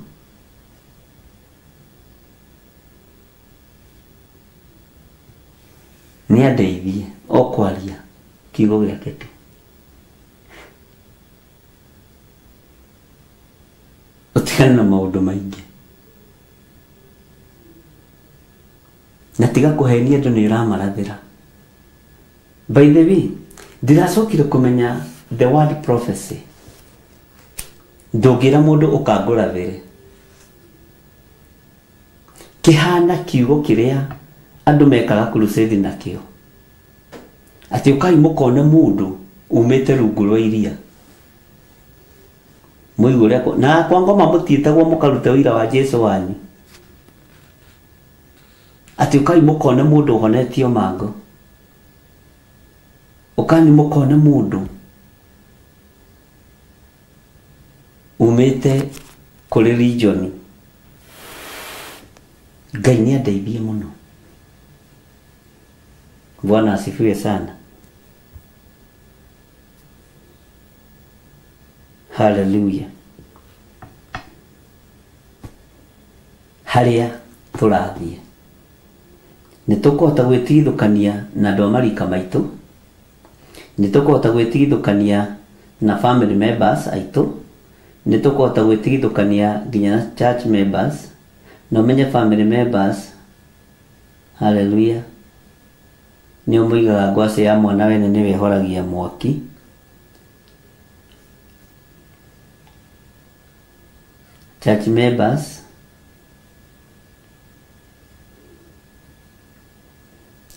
nĩ andeithie o kwaria kiugo gĩake tu ũtigane na maũndũ maingĩ na tiga kũhenia andũ nĩ ũramarathĩra. By the way, ndĩracokire kũmenya the word prophecy ndũngĩra mũndũ ũkangũrathĩre kĩhana kiugo kĩrĩa andũ mekaga crusade nakĩo atĩ ũkai mũkone mũndũ umĩte rungu rwa iria mũigue ũrĩa na kwa ngoma mũtiĩtagwo mũkarute ũira wa Jesu wanyu atĩ ũkai mũkone mũndũ ũhonetio mango ũkani mũkone mũndũ Umĩte kũrĩ region. Ngai nĩ andeithie mũno. Bwana asifiwe sana. Hallelujah. Harĩa tũrathiĩ nĩ tũkũhota gwĩtigithũkania na andũ a marika maitũ, nĩ tũkũhota gwĩtigithũkania na family members aitũ, nĩ tũkũhota gwĩtigithũkania nginya na church members, na ũmenye family members, hallelujah, nĩ ũmũigaga ngwacĩ ya mwana wene nĩwe ĩhoragia mwaki. Church members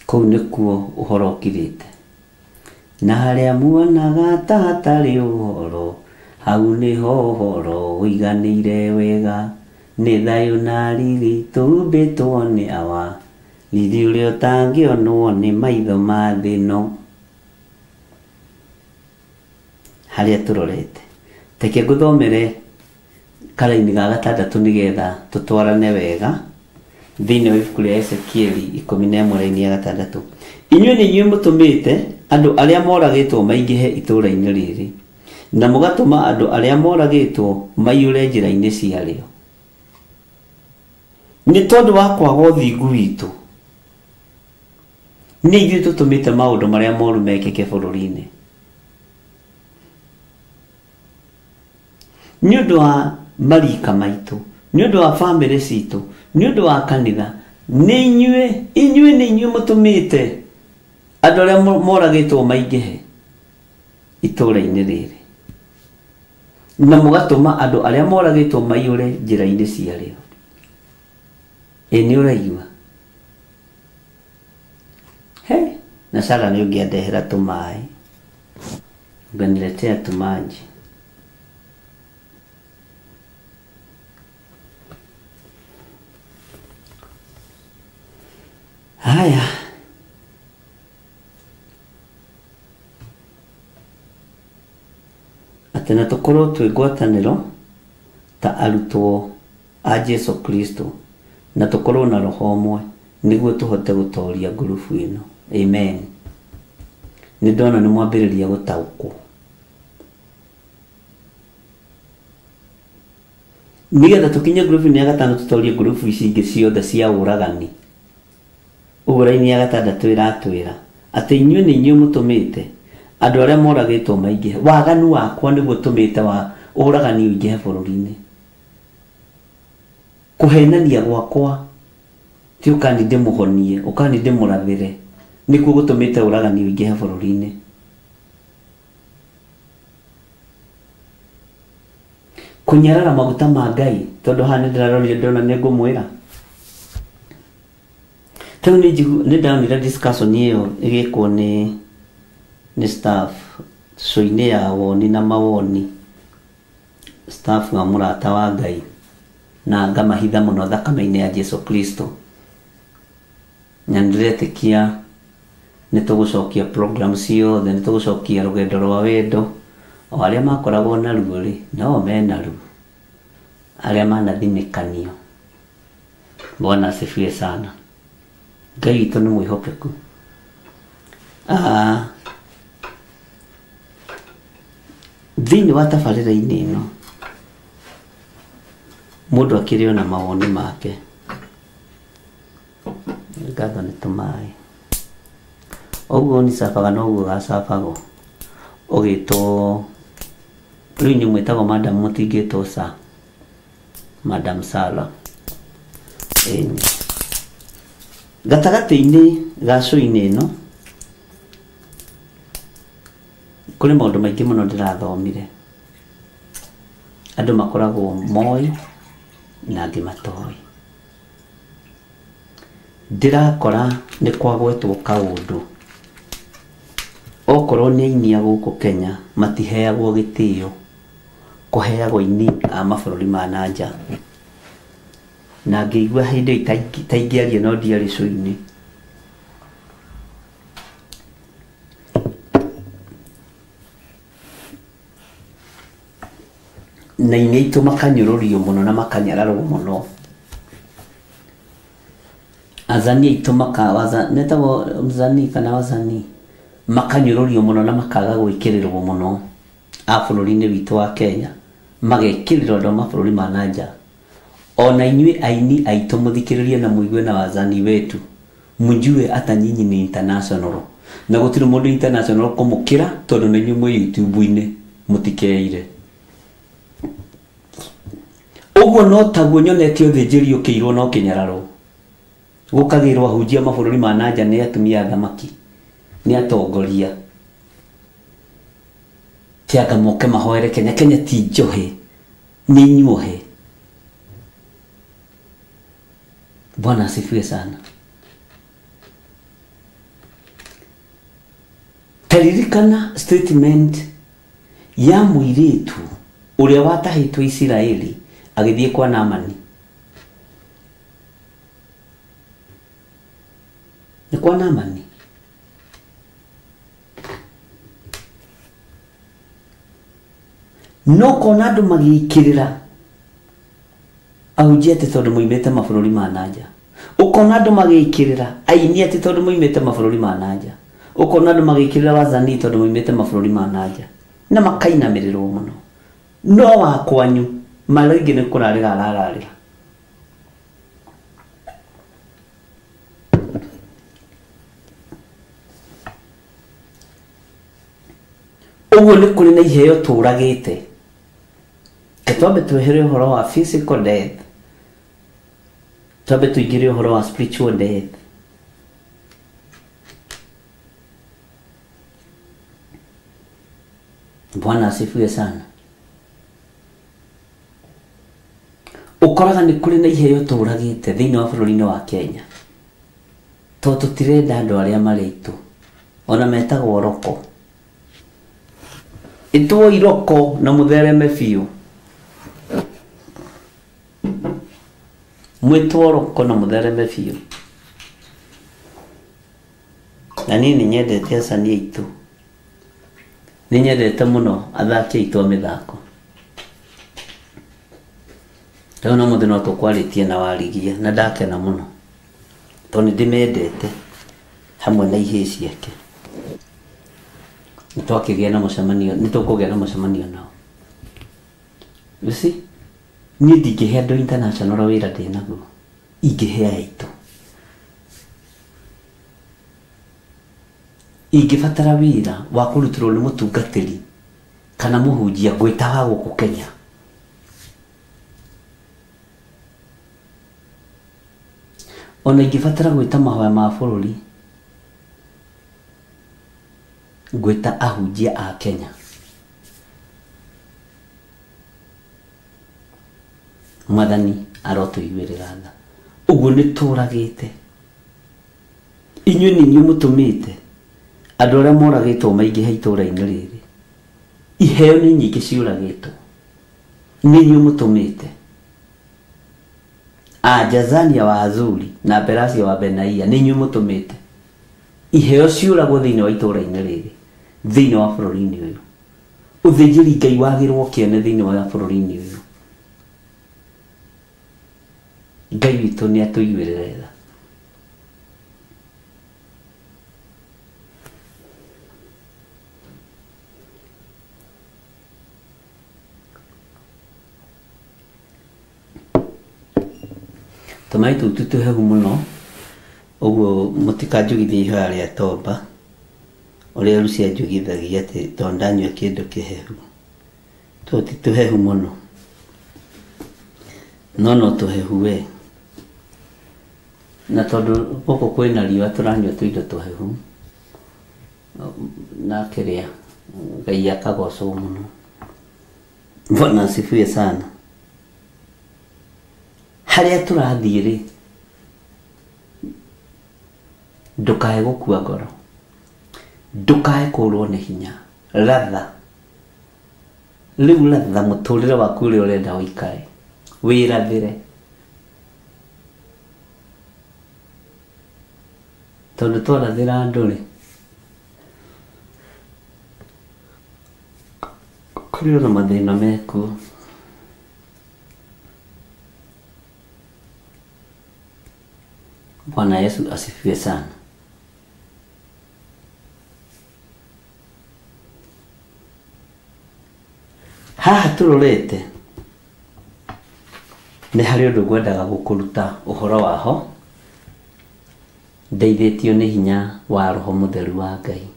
kũu nĩkuo ũhoro ũkirĩte. Na harĩa muonaga ta hatarĩ ũhoro, hau nĩho ũhoro ũiganĩire wega. Nĩ thayũ na riri tũhumbĩtwo nĩ awa, riri ũrĩa ũtangĩonwo nĩ maitho ma thĩ ĩno. Harĩa tũrorete, reke ngũthomere karaini ga gatandatũ nĩgetha tũtwarane wega thĩinĩ wa ibuku rĩa Ezekieli 11 raini ya gatandatũ. Inyuĩ nĩ inyuĩ mũtũmĩte andũ arĩa moragĩtwo maingĩhe itũũra-inĩ rĩrĩ, na mũgatũma andũ arĩa moragĩtwo maiyũre njĩra-inĩ ciarĩo. Nĩ tondũ wa kwaga ũthingu witũ, nĩ ithuĩ tũtũmĩte maũndũ marĩa moru mekĩke bũrũri-inĩ. Nĩ ũndũ wa marika maitũ, nĩ ũndũ wa bamĩrĩ citũ, nĩ ũndũ wa kanitha, nĩ inyuĩ, inyuĩ nĩ inyuĩ mũtũmĩte andũ arĩa moragĩtwo maingĩhe itũũra-inĩ rĩrĩ, na mũgatũma andũ arĩa moragĩtwo maiyũre njĩra-inĩ ciarĩo. Ĩ nĩ ũraigua? He, na Sara nĩ ũngĩandehera tũmaĩ, ũnganiletea tũmaji. Haya. Atĩ na tũkorwo twĩ ngwatanĩro ta arutwo a Jesu Kristo, na tũkorwo na roho ũmwe nĩguo tũhote gũtoria ngurubu ĩno. Amen. Nĩ ndona nĩ mwambĩrĩria gũtaũkwo. Nĩgetha tũkinye ngurubu-inĩ ya gatano tũtorie ngurubu ici ingĩ ciothe cia ũragani. Ũguo raini ya gatandatũ ĩratwĩra atĩ inyuĩ nĩ inyuĩ mũtũmĩte andũ arĩa moragĩtwo maingĩhe. Waganu wakwa nĩguo ũtũmĩte wa ũragani ũingĩhe bũrũri-inĩ. Kũhenania gwakwa ti ũkani ndĩmũhonie, ũkani ndĩmũrathĩre, nĩkuo gũtũmĩte ũragani ũingĩhe bũrũri-inĩ. Kũnyarara maguta ma Ngai, tondũ haha nĩndĩrarorire ndona nĩ ngũmwĩra. Rĩu nĩ ndonire discussion ĩyo ĩgĩkwo nĩ staff show-inĩ ya woni na mawoni, staff wa mũrata wa Ngai, na ngamahitha mũno thakame-inĩ ya Jesu Kristo. Na nĩndĩretĩkia nĩ tũgũcokia program ciothe, nĩ tũgũcokia rũgendo rwa wendo. O arĩa makoragwo na ruo rĩ, no mena ruo, arĩa manathinĩkanio. Bwana asifiwe sana. Ngai witũ nĩ mwĩhokeku. Thĩinĩ wa tabarĩra-inĩ ĩno mũndũ akĩrĩ ona mawoni make. Ngatho nĩ tũmaĩ. Ũguo nĩ cabaga noguo gacabagwo. Ũgĩtwo rĩu inyuĩ mwĩtagwo madam, mũtingĩtwo sir. Madam Sara. Ĩni. Gatagatĩ-inĩ ga show-inĩ ĩno kũrĩ maũndũ maingĩ mũno ndĩrathomire. Andũ makoragwo moĩ na angĩ matoĩ. Ndĩrakora nĩ kwagwetwo kaũndũ. Okorwo nĩ aini a gũkũ Kenya matiheagwo gĩtĩo, kũheagwo aini a mabũrũri ma na nja. Na ngĩigua hĩndĩ ĩyo itaingĩaria no ndiarĩ show-inĩ. Na aini aitũ makanyũrũrio mũno na makanyararwo mũno. Azani aitũ maka metagwo mzani kana wazani makanyũrũrio mũno na makaga gwĩkĩrĩrwo mũno a bũrũri-inĩ witũ wa Kenya, magekĩrĩrwo andũ a mabũrũri ma na nja. Ona inyuĩ aini aitũ mũthikĩrĩrie na mũigue na wazani wetu, mjue hata nyinyi ni international, na gũtirĩ mũndũ international kũmũkĩra tondũ na inyuĩ mwĩ YouTube-inĩ mũtikeire. Ũguo no taguo nyonete ũthĩnjĩri ũkĩirwo na ũkĩnyararwo, gũkagĩrwo ahunjia mabũrũri ma na nja nĩ atumia athamaki, nĩ atongoria, tianga moke mahoere Kenya. Kenya ti njohe, nĩ inyuohe. Bwana asifiwe sana. Taririkana statement ya mũirĩtu ũrĩa watahĩtwo Isiraeli agĩthiĩ kwa Naamani. Nĩ kwa Naamani. No kona andũ magĩkĩrĩra ahunjia atĩ tondũ moimĩte mabũrũri ma na nja, ũkona andũ magĩkĩrĩra aini atĩ tondũ moimĩte mabũrũri ma na nja, ũkona andũ magĩkĩrĩra wazani tondũ moimĩte mabũrũri ma na nja, na makainamĩrĩrwo mũno. No wa kwanyu maraingĩ nĩ kũrarĩra arararĩra. Ũguo nĩ kũrĩ na iheo tũragĩte. Twambe twehere ũhoro wa physical death, twambe tũingĩre ũhoro wa spiritual death. Bwana asifiwe sana. Ũkoraga nĩ kũrĩ na iheo tũragĩte thĩinĩ wa bũrũri-inĩ wa Kenya, tondũ tũtirenda andũ arĩa marĩ aitũ, ona metagwo roko. Ĩtwo iroko na mũthereme biũ, mwĩtwo roko na mũthereme biũ. Na niĩ nĩ nyendete acani aitũ, nĩ nyendete mũno athaki aitũ a mĩthako. Rĩu no mũthĩ no tũkwarĩtie na warigia na ndakena mũno tondũ nĩ ndĩmendete hamwe na ihĩĩ ciake. Nĩ twakĩgĩa na mũcemanio, nĩ tũkũgĩa na mũcemanio nao. You see, niĩ ndingĩhe andũ international wĩra ndĩnaguo, ingĩhe aitũ. Ingĩbatara wĩra wa kũrutĩrwo nĩ mũtungatĩri kana mũhunjia ngwĩta wa gũkũ Kenya. Ona ingĩbatara gwĩta mahoya ma bũrũri ngwĩta ahunjia a Kenya. Mwathani arotũiguĩrĩra tha. Ũguo nĩ tũragĩte. Inyuĩ nĩ inyuĩ mũtũmĩte andũ arĩa moragĩtwo maingĩhe itũũra-inĩ rĩrĩ. Iheo nĩ nyingĩ ciũragĩtwo, nĩ inyuĩ mũtũmĩte. Jazania wa Azuri na Perasia wa Benaia nĩ inyuĩ mũtũmĩte iheo ciũragwo thĩinĩ wa itũũra-inĩ rĩrĩ, thĩinĩ wa bũrũri-inĩ ũyũ. Ũthĩnjĩri Ngai wagĩrwo kĩene thĩinĩ wa bũrũri-inĩ ũyũ. Ngai witũ nĩ atũiguĩrĩre tha. Tũmaĩ tũu ti tũhehu mũno, ũguo mũtikanjugithie ihoya rĩa tomba ũrĩa Lucy anjugithagia atĩ tondũ ndanyua kĩndũ kĩhehu. Tũu ti tũhehu mũno, no no tũhehu we. Na tondũ gũkũ kwĩna riũa tũranyua tũindo tũhehu na kĩrĩa Ngai akagocwo mũno. Bwana asifiwe sana. Harĩa tũrathiĩ rĩ, ndũkae gũkua ngoro, ndũkae kũrwo nĩ hinya. Ratha rĩu, ratha mũtũrĩre waku ũrĩa ũrenda ũikare, wĩrathĩre, tondũ twarathĩra andũ rĩ, kũrĩ ona mathĩna mekuo. Bwana Yesu asifiwe sana. Haha turorete nĩ harĩ ũndũ ngwendaga gũkũruta ũhoro waho ndeithĩtio nĩ hinya wa Roho Mũtheru wa Ngai.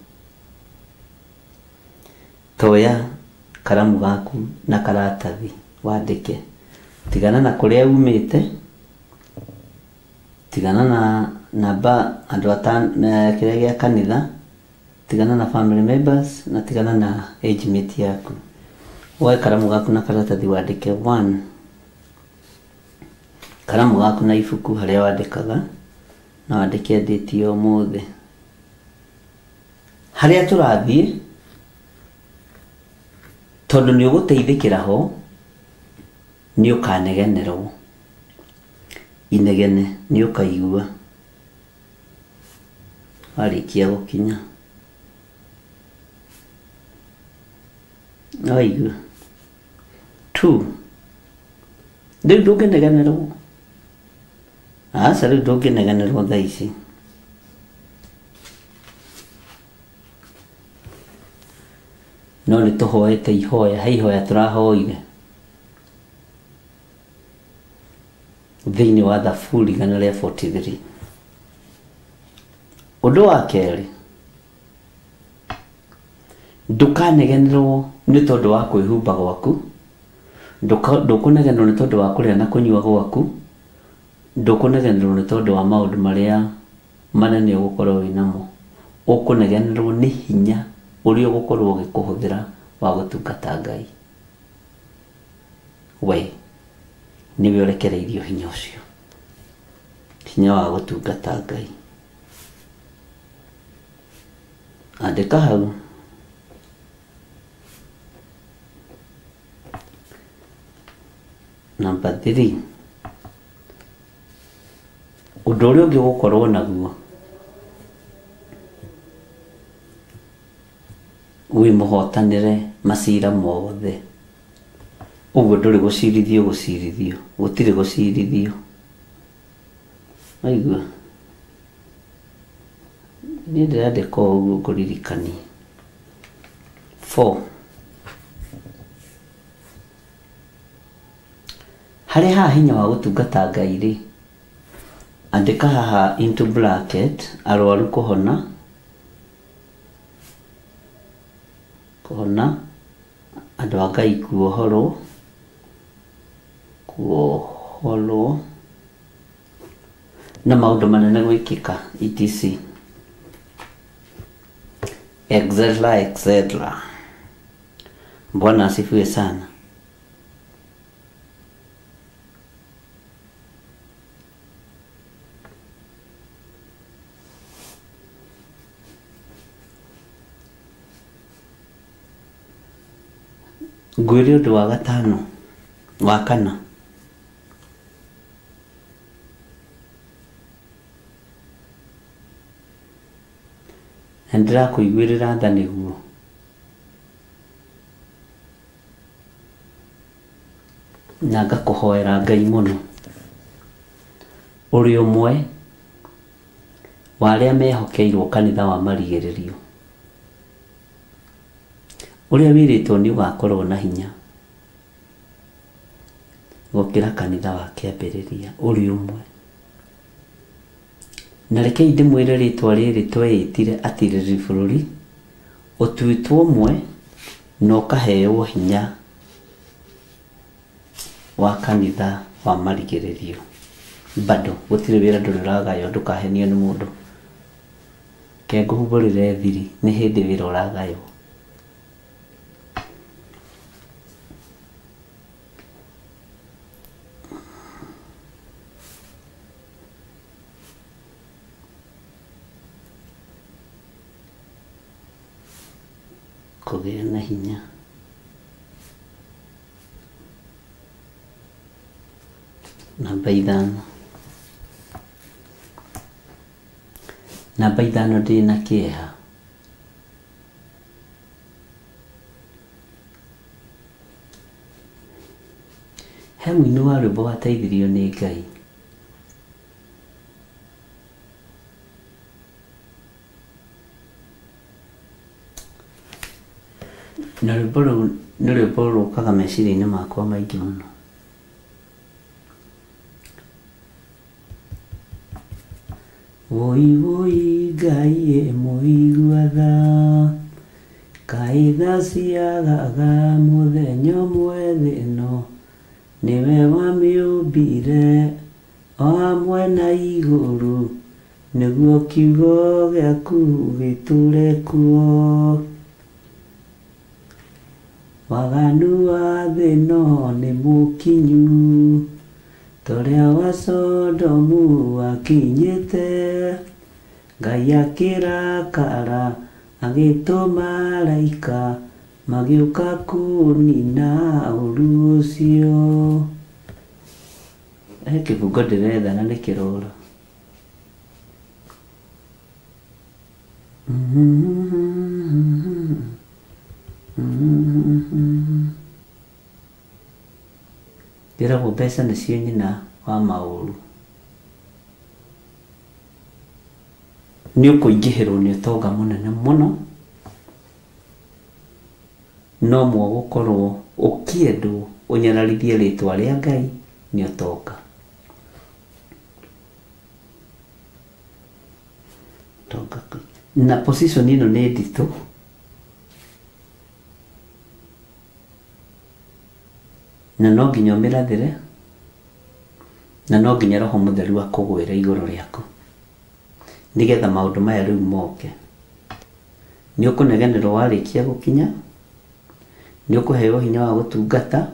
Toya karamu gaku na karatathi wandĩke, tigana na kũrĩa umĩte, tigana na namba andũ kĩrĩa gĩa kanitha, tigana na family members na tigana na age mate yaku. Woe karamu gaku na karatathi wandĩke 1 karamu gaku na ibuku harĩa wandĩkaga na wandĩke date ya ũmũthĩ. Harĩa tũrathiĩ tondũ nĩ ũgũteithĩkĩra ho nĩ ũkanegenerwo, inegene nĩ ũkaigua warĩkia gũkinya. Waigua 2 rĩu ndũngĩnegenerwo, aca rĩu ndũngĩnegenerwo thaa ici. No nĩ tũhoete ihoya, he ihoya tũrahoire thĩinĩ wa Thaburi 143. Ũndũ wa kerĩ, ndũkanegenerwo nĩ tondũ wa kwĩhumba gwaku, ndũkũnegenerwo nĩ tondũ wa kũrĩa na kũnyua gwaku, ndũkũnegenerwo nĩ tondũ wa maũndũ marĩa manene ũgũkorwo wĩnamo. Ũkũnegenerwo nĩ hinya ũrĩa ũgũkorwo ũgĩkũhũthĩra wa gũtungata Ngai. We nĩwe ũrekereirio hinya ũcio, hinya wa gũtungata Ngai. Andĩka hau. Namba 3, ũndũ ũrĩa ũngĩ ũgũkorwo naguo wĩ mũhotanĩre macira mothe. Ũguo ndũrĩ gũcirithio gũcirithio, gũtirĩ gũcirithio. Waigua? Niĩ ndĩrandĩka o ũguo ngũririkanie. 4 harĩ haha hinya wa gũtungata Ngai rĩ, andĩka haha into bracket arwaru kũhona, kũhona, andũ a Ngai kuohorwo, kuohorwo na maũndũ manene gwĩkĩka etc etc etc. Bwana asifiwe sana. Ngwĩre ũndũ wa gatano, wa kana. Na ndĩrakũiguĩrĩra tha nĩguo na ngakũhoera Ngai mũno. Ũrĩ ũmwe wa arĩa mehokeirwo kanitha wa marigĩrĩrio, ũrĩa wĩrĩtwo nĩ ũgakorwo na hinya gũkĩra kanitha wa kĩambĩrĩria. Ũrĩ ũmwe. Na rekei ndĩmwĩre rĩtwa rĩrĩ tweĩtire atirĩrĩri bũrũri, ũtuĩtwo ũmwe na ũkaheo hinya wa kanitha wa marigĩrĩrio. Bado gũtirĩ wĩra ndũrĩ ũragaywo, ndũkahenio nĩ mũndũ. Ke ngũhumbũrĩre thiri, nĩ hĩndĩ wĩra ũragaywo. Kũgĩa na hinya. Namba 5. Namba 5 ndĩ na kĩeha. He mũini wa rwĩmbo wateithirio nĩ Ngai. Na rwĩmbo rũu nĩ rwĩmbo rũkaga meciria-inĩ makwa maingĩ mũno. Woi woi Ngai ĩ mũigua tha, kaĩ tha ciagaga mũthenya ũmwe thĩ ĩno, nĩwe wamĩũmbire o hamwe na igũrũ, nĩguo kiugo gĩaku gĩtũre kuo. Waganu wa thĩ ĩno nĩ mũkinyu, torĩa wa Sodomu wakinyĩte, Ngai akĩrakara agĩtũma araika magĩũka kũnina ũru ũcio. He kĩbungo ndĩretha na nĩ kĩrora. Ndĩragwo mbeca nĩcio nyina wa maũru. Nĩ ũkũingĩhĩrwo nĩ ũtonga mũnene mũno, no mũgũkorwo ũkĩendwo ũnyararithie rĩtwa rĩa Ngai nĩ ũtonga. Na position ĩno nĩ nditũ, na no nginya ũmĩrathĩre, na no nginya Roho Mũtheru akũgwĩre igũrũ rĩaku nĩgetha maũndũ maya rĩu moke. Nĩ ũkũnegenerwo warĩkia gũkinya, nĩ ũkũheo hinya wa gũtungata,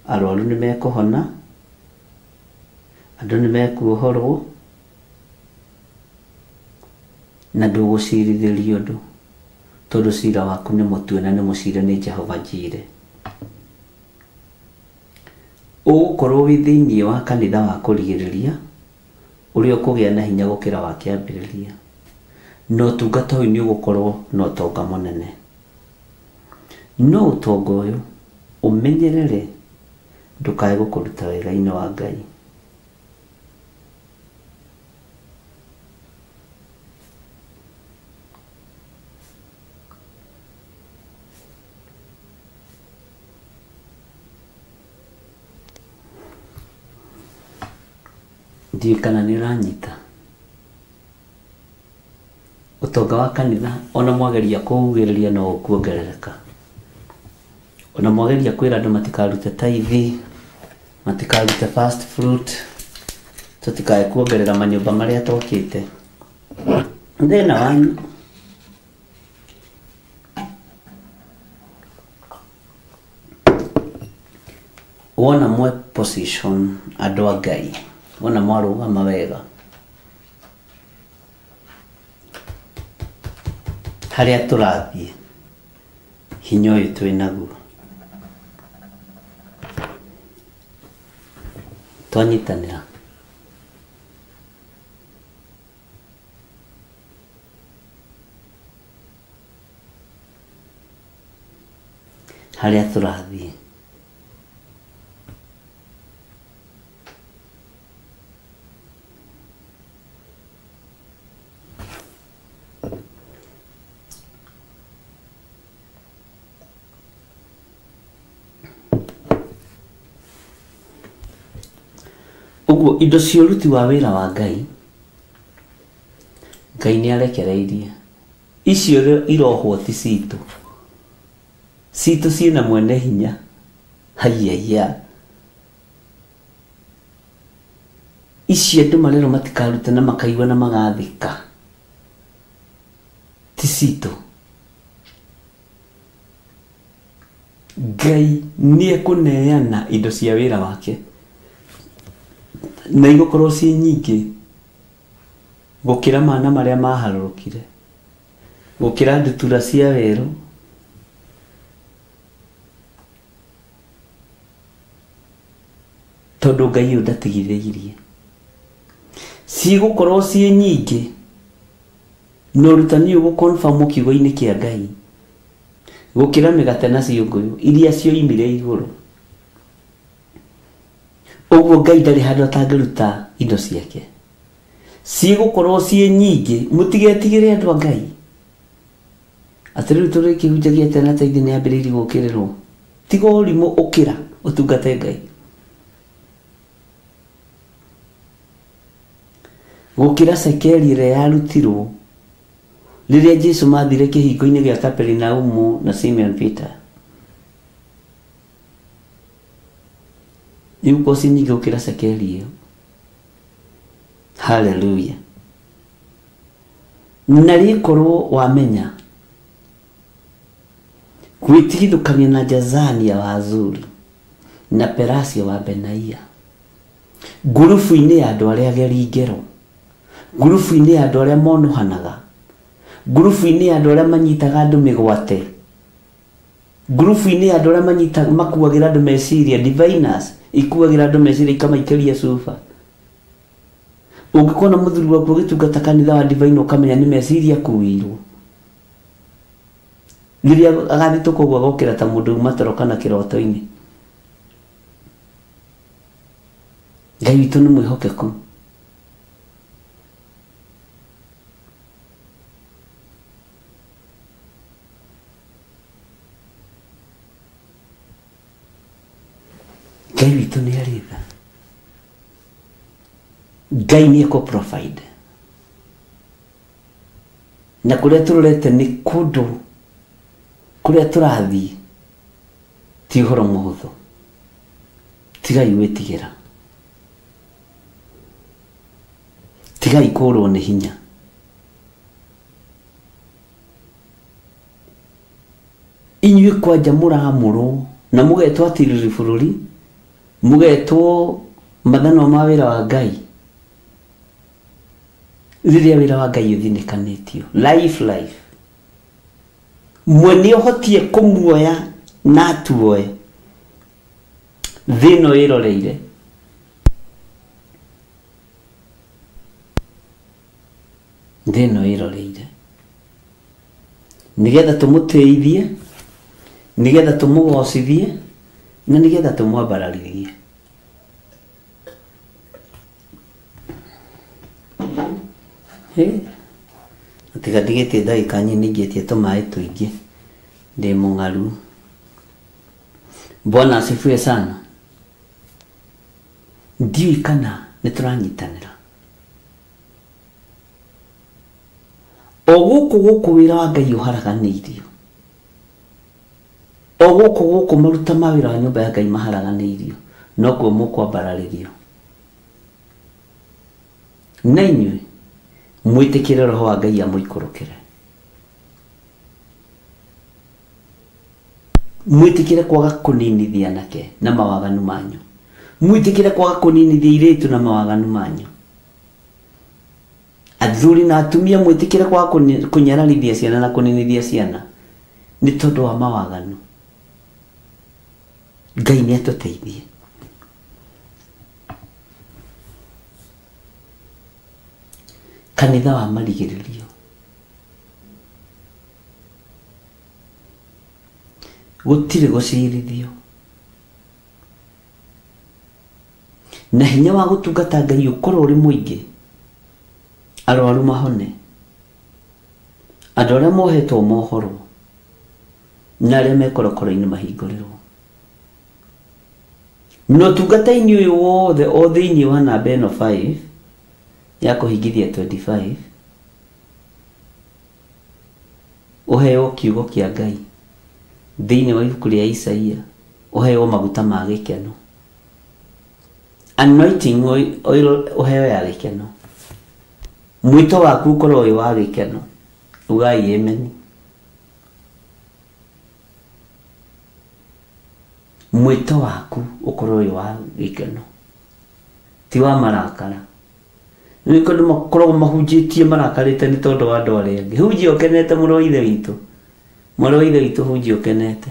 arwaru nĩ mekũhona, andũ nĩ mekuohorwo, na ndũgũcirithĩrio ũndũ, tondũ cira waku nĩ mũtue na nĩ mũcire nĩ Jehova Njire. Ũgũkorwo wĩ thĩinĩ wa kanitha wa kũrigĩrĩria ũrĩa ũkũgĩa na hinya gũkĩra wa kĩambĩrĩria, na ũtungata ũyũ nĩ ũgũkorwo na ũtonga mũnene. No ũtonga ũyũ ũmenyerere ndũkae gũkũruta wega-inĩ wa Ngai. Ndiũĩ kana nĩ ũranyita. Ũtonga wa kanitha ona mwageria kũugĩrĩria no ũkuongerereka. Ona mwageria kwĩra andũ matikarute tithe, matikarute first fruit, tũtikae kuongerera manyũmba marĩa twakĩte. Thĩna wanyu wona mwe position andũ a Ngai, wona mwarũgama wega harĩa tũrathiĩ, hinya ũyũ twĩ naguo twanyitanĩra, harĩa tũrathiĩ ũguo indo cia ũruti wa wĩra wa Ngai, Ngai nĩ arekereirie. Icio irohwo ti citũ, citũ ciĩna mwene hinya. Haiya, icio andũ marerwo matikarute na makaigua na magathĩka, ti citũ. Ngai nĩ ekũneana indo cia wĩra wake na igũkorwo ciĩ nyingĩ gũkĩra mana marĩa maharũrũkire, gũkĩra ndutura cia werũ. Tondũ Ngai ũyũ ndatigithĩirie. Cigũkorwo ciĩ nyingĩ na ũrutani ũyũ gũconfirm kiugo-inĩ kĩa Ngai gũkĩra mĩgate na ciũngũyũ iria cioimire igũrũ. Ũguo Ngai ndarĩ handũ atangĩruta indo ciake. Cigũkorwo ciĩ nyingĩ, mũtigetigĩre andũ a Ngai. Atĩ rĩu tũrĩkĩhunjagia atĩa na taithi nĩ yambĩrĩirie gũkĩrĩrwo. Tiga ũrimũ, ũkĩra ũtungate Ngai. Gũkĩra cekeri ĩrĩa yarutirwo rĩrĩa Jesu mathire kĩhingo-inĩ gĩa Kaperinaumu na Simeon Peter. Igũkorwo ci nyingĩ gũkĩra cekeri ĩyo. Hallelujah. Na rĩkorwo wamenya gwĩtigithũkania na Jazania wa Azuri na Perasia wa Benaia, ngurubu-inĩ ya andũ arĩa ageri ngero, ngurubu-inĩ ya andũ arĩa monohanaga, ngurubu-inĩ ya andũ arĩa manyitaga andũ mĩgwate, ngurubu-inĩ ya andũ arĩa manyitaga makuagĩra andũ meciria, diviners ikuagĩra andũ meciria ikamaikĩria cuba. Ũngĩkona mũthuri waku ũgĩtungata kanitha wa divine ũkamenya nĩ meciria akuĩirwo. Rĩrĩa agathitũka ũguo agokĩra ta mũndũ uma toro kana kĩroto-inĩ. Ngai witũ nĩ mwĩhokeku. Ngai witũ nĩ arĩ tha. Ngai nĩ ekũ provide. Na kũrĩa tũrorete nĩ kũndũ kũrĩa tũrathiĩ ti ũhoro mũhũthũ. Tigai gwĩtigĩra, tigai kũrwo nĩ hinya. Inyuĩ kwanja mũramũrwo na mũgetwo atirĩrĩ bũrũri, mũgetwo mathanwa ma wĩra wa Ngai. Rĩrĩa wĩra wa Ngai ũthinĩkanĩtio, life life, mwene ũhotie kũmuoya na atuoe thĩ ĩno ĩroreire. Thĩ ĩno ĩroreire nĩgetha tũmũtĩithie, nĩgetha tũmũgocithie, na nĩgetha tũmwambararithie. Tiga ndigĩtie ndagĩka nyingĩ tũmaĩ tũingĩ, ndĩ mũng'aru. Bwana asifiwe sana. Ndiũĩ kana nĩ tũranyitanĩra. O gũkũ gũkũ wĩra wa Ngai ũharaganĩirio, o gũkũ gũkũ maruta ma wĩra wa nyũmba ya Ngai maharaganĩirio, noguo mũkwambararĩrio. Na inyuĩ mwĩtĩkĩre roho wa Ngai amũikũrũkĩre, mwĩtĩkĩre kwaga kũninithia anake na mawaganu manyu, mwĩtĩkĩre kwaga kũninithia airĩtu na mawaganu manyu, athuri na atumia mwĩtĩkĩre kwaga kũnyararithia ciana na kũninithia ciana nĩ tondũ wa mawaganu. Ngai nĩ atũteithie. Kanitha wa marigĩrĩrio gũtirĩ gũcirithio, na hinya wa gũtungata Ngai ũkorwo ũrĩ mũingĩ, arwaru mahone, andũ arĩa mohetwo mohorwo, na arĩa me korokoro-inĩ mahingũrĩrwo. Na ũtungata-inĩ ũyũ wothe o thĩinĩ wa namba ĩno 5 ya kũhingithia 25, ũheo kiugo kĩa Ngai thĩinĩ wa ibuku rĩa Isaia, ũheo maguta ma gĩkeno, anointing oil, ũheo ya gĩkeno. Mwĩto waku ũkorwo wĩ wa gĩkeno. Ugai amen. Mwĩto waku ũkorwo wĩ wa gĩkeno, ti wa marakara. Nĩ kũndũ makoragwo mahunjĩtie marakarĩte nĩ tondũ wa andũ arĩa angĩ. Hunjia ũkenete, mũrũ wa Ithe witũ, mũrũ wa Ithe witũ, hunjia ũkenete.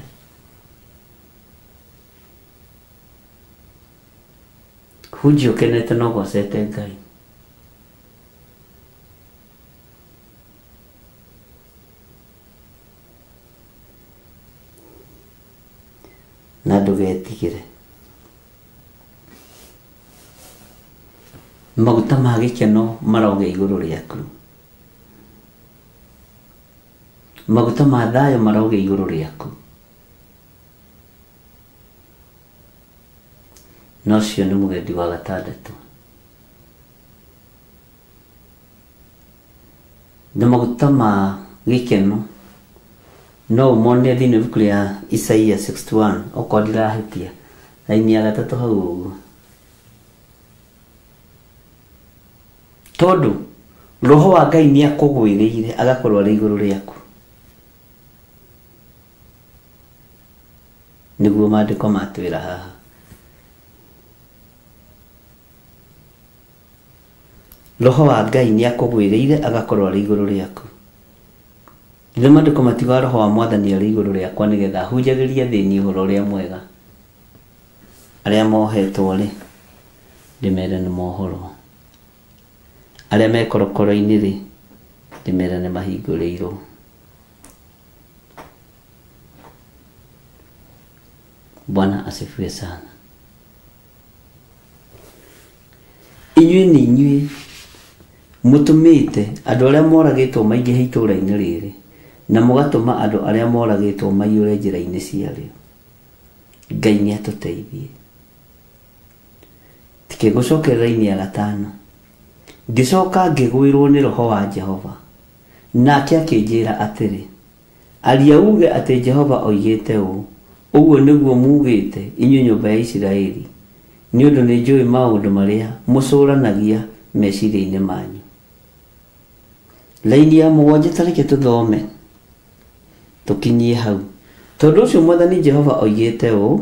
Hunjia ũkenete na ũgocete Ngai. Na ndũgetigĩre. Maguta ma gĩkeno marogĩa igũrũ rĩaku. Maguta ma thayũ marogĩa igũrũ rĩaku. Na ũcio nĩ mũgendi wa gatandatũ. Na maguta ma gĩkeno no ũmone thĩinĩ wa ibuku rĩa Isaia 61 okorwo ndirahĩtia raini ya gatatũ hau ũguo. Tondũ roho wa Ngai nĩ akũgwĩrĩire agakorwo arĩ igũrũ rĩaku. Nĩguo maandĩko matwĩra haha. Roho wa Ngai nĩ akũgwĩrĩire agakorwo arĩ igũrũ rĩaku. Githĩ maandĩko matiugaga roho wa mwathani arĩ igũrũ rĩakwa nĩgetha ahunjagĩrie athĩni ũhoro ũrĩa mwega. Arĩa mohetwo rĩ, ndĩmere nĩ mohorwo. Arĩa me korokoro-inĩ rĩ, ndĩmere nĩ mahingũrĩirwo. Bwana asifiwe sana. Inyuĩ nĩ inyuĩ mũtũmĩte andũ arĩa moragĩtwo maingĩhe itũũra-inĩ rĩrĩ na mũgatũma andũ arĩa moragĩtwo maiyũre njĩra-inĩ ciarĩo. Ngai nĩ atũteithie. Tikĩgũcokerera raini ya gatano. Ngĩcoka ngĩgwĩrwo nĩ roho wa Jehova, nake akĩnjĩra atĩrĩ, aria uge atĩ Jehova oigĩte ũũ, ũguo nĩguo mugĩte inyuĩ nyũmba ya Isiraeli, nĩ ũndũ nĩ njũĩ maũndũ marĩa mũcũranagia meciria-inĩ manyu. Raini ya mũgwanja ta reke tũthome tũkinyie hau. Tondũ ũcio mwathani Jehova oigĩte ũũ,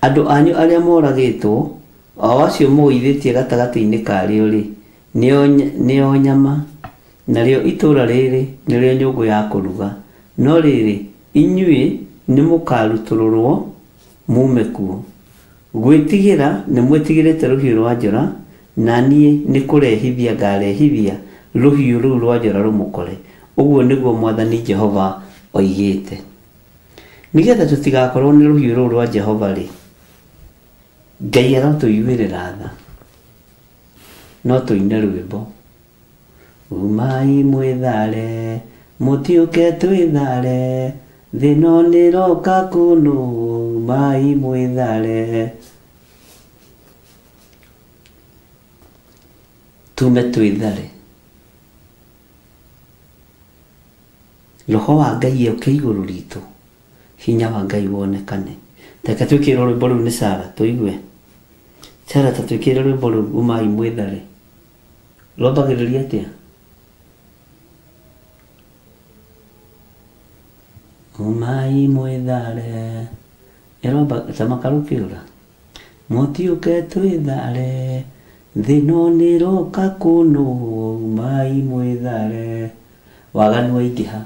andũ anyu arĩa moragĩtwo, o acio mũgũithĩtie gatagatĩ-inĩ karĩo rĩ, nĩo nyama, narĩo itũũra rĩrĩ nĩrĩo nyũngũ ya kũruga. No rĩrĩ, inyuĩ nĩmũkarutũrũrwo mume kuo. Gwĩtigĩra nĩmwĩtigĩrĩte rũhiũ rwa njora, na niĩ nĩkũrehithia ngarehithia rũhiũ rũu rwa njora rũmũkore. Ũguo nĩguo mwathani Jehova oigĩte. Nĩgetha tũtigakorwo nĩ rũhiũ rũu rwa Jehova rĩ, Ngai arotũiguĩrĩra tha. No tũine rwĩmbo. Umai mwĩthare, mũtiũke twĩthare, thĩ no nĩroka kũnũ, umai mwĩthare. Tume twĩthare. Roho wa Ngai oke igũrũ ritũ, hinya wa Ngai wonekane. Reke twĩkĩre rwĩmbo rũu nĩ Sara tũigue. Sara ta twĩkĩre rwĩmbo rũu umai mwĩthare. Rwambagĩrĩria atĩa? Umai mwĩthare. Ĩromba ta makarũkĩũra. Mũtiũke twĩthare, thĩ no nĩroka kũnũ, umai mwĩthare. Waganu waingĩha.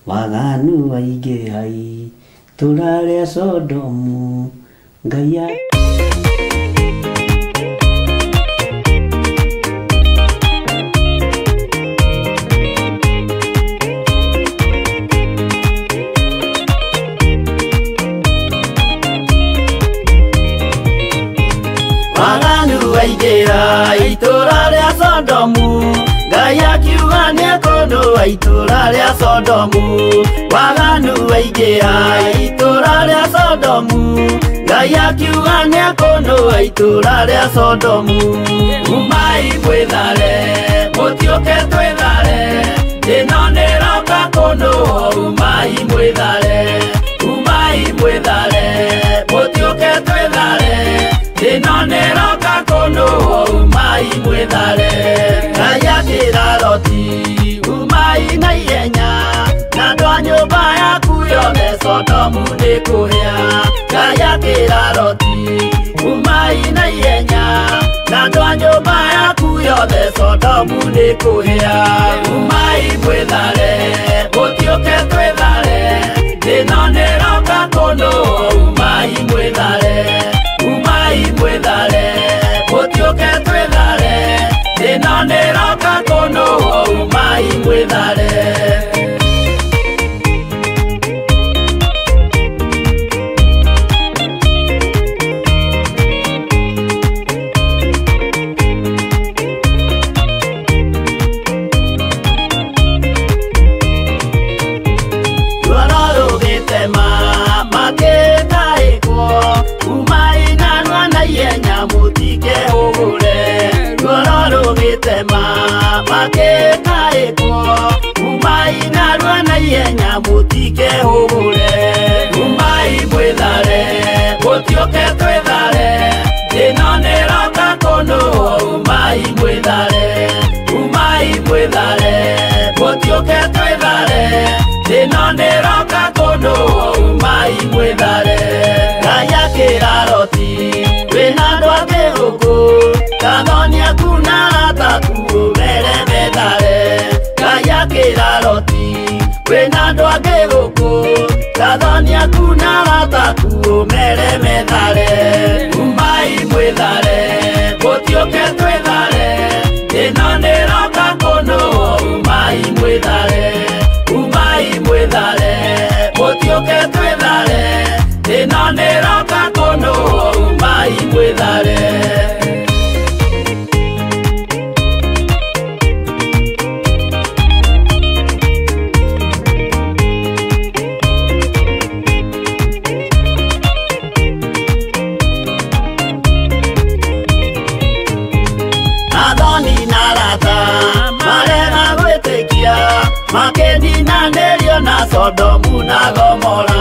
Waganu waingĩha itũũra rĩa Sodomu, Ngai a Waganu waingĩha itũũra rĩa Sodomu, Ngai akiuga nĩekũnũa itũũra rĩa Sodomu. Waganu waingĩha itũũra rĩa Sodomu, Ngai akiuga nĩekũnũa itũũra rĩa Sodomu. Umai mwĩthare, mũtiũke twĩthare, ĩno nĩroka kũnũa, umai mwĩthare. Umai mwĩthare, mũtiũke twĩthare, ĩno nĩroka kũnũa, umai mwĩthare. Ngai akĩra Loti, umai na ihenya, na andũ a nyũmba yaku yothe Sodomu nĩkũhĩa. Ngai akĩra Loti, umai na ihenya, na andũ a nyũmba yaku yothe Sodomu nĩkũhĩa. Umai mwĩthare, mũtiũke twĩthare, ĩno nĩroka kũnũa, umai mwĩthare. Umai mwĩthare, mũtiũke twĩthare, ĩno nĩroka kũnũa, umai mwĩthare. magĩtema makĩkaĩkwo umai narua na ihenya mũtikehũgũre umai mwĩthare mũtiũke twĩthare ĩno nĩroka kũnũhwo umai mwĩthare umai mwĩthare mũtiũke twĩthare ĩno nĩroka kũnũhwo umai mwĩthare Ngai akĩra Loti wĩna andũ angĩ gũkũ kathoni aku na arata aku ũmere methare Ngai akĩra Loti wĩna andũ angĩ gũkũ kathoni aku na arata aku ũmere methare umai mwĩthare mũtiũke twĩthare ĩno nĩroka kũnũhwo umai mwĩthare umai mwĩthare mũtiũke twĩthare ĩno nĩroka kũnũhwo umai mwĩthare. Athoni na arata marega gwĩtĩkia makĩninanĩrio na Sodomu na Gomora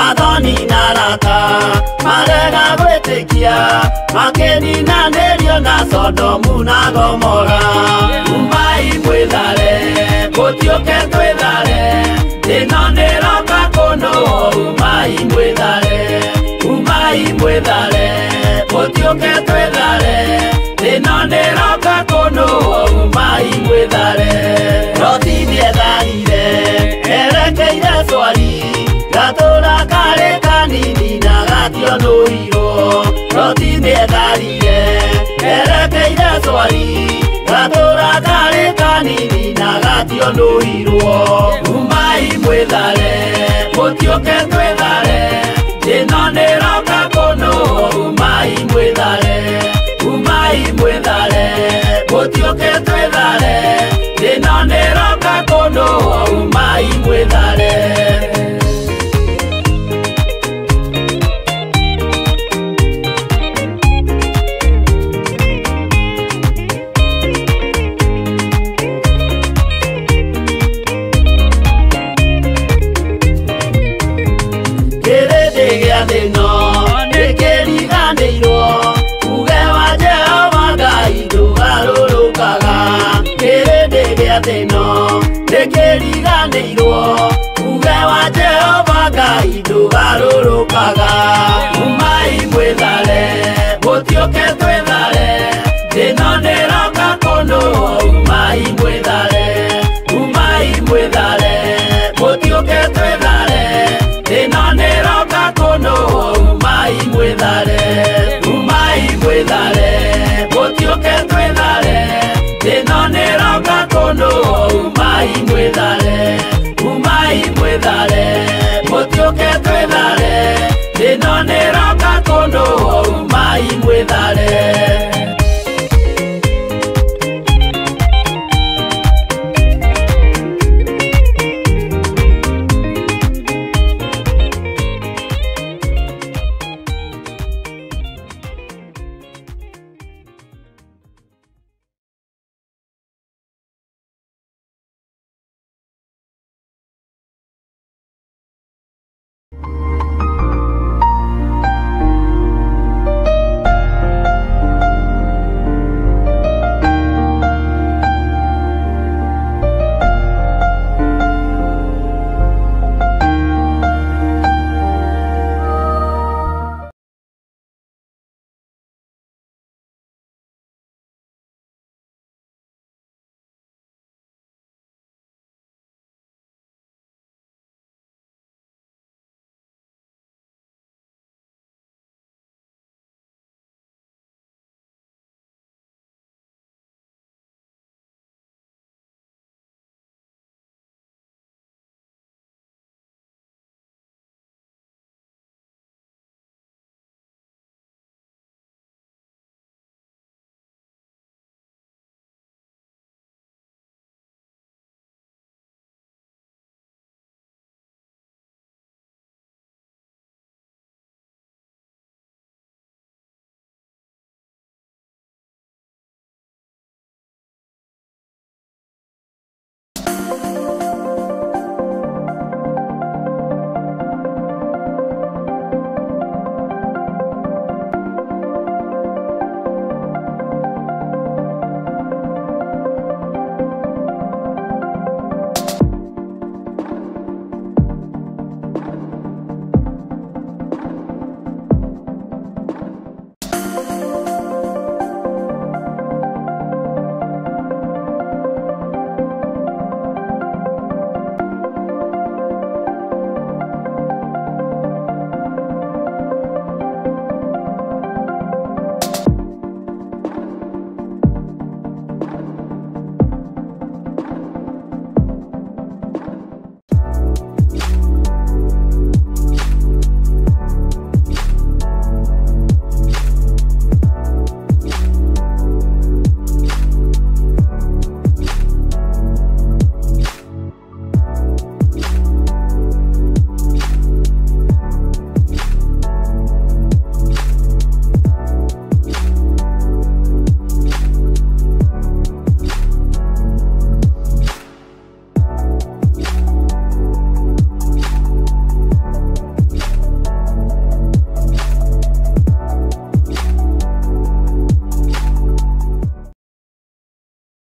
Athoni na arata marega gwĩtĩkia makĩninanĩrio na Sodomu na Gomora umai mwĩthare mũtiũke twĩthare ĩno nĩroka kũnũhwo umai mwĩthare umai mwĩthare mũtiũke twĩthare ĩno nĩroka kũnũhwo umai mwĩthare Loti nĩetharire erekeire Swari gatũra karĩ kanini na gationũirwo Loti nĩetharire erekeire Swari gatũra karĩ kanini na gationũirwo umai mwĩthare mũtiũke twĩthare ĩno nĩroka kũnũhwo umai mwĩthare umai mwĩthare mũtiũke twĩthare ĩno nĩroka kũnũhwo umai mwĩthare. Kĩrĩndĩ gĩa thĩ ĩno nĩkĩriganĩirwo uge wa Jehova Ngai ndũgarũrũkaga kĩrĩndĩ gĩa thĩ ĩno nĩkĩriganĩirwo uge wa Jehova Ngai ndũgarũrũkaga umai mwĩthare mũtiũke twĩthare.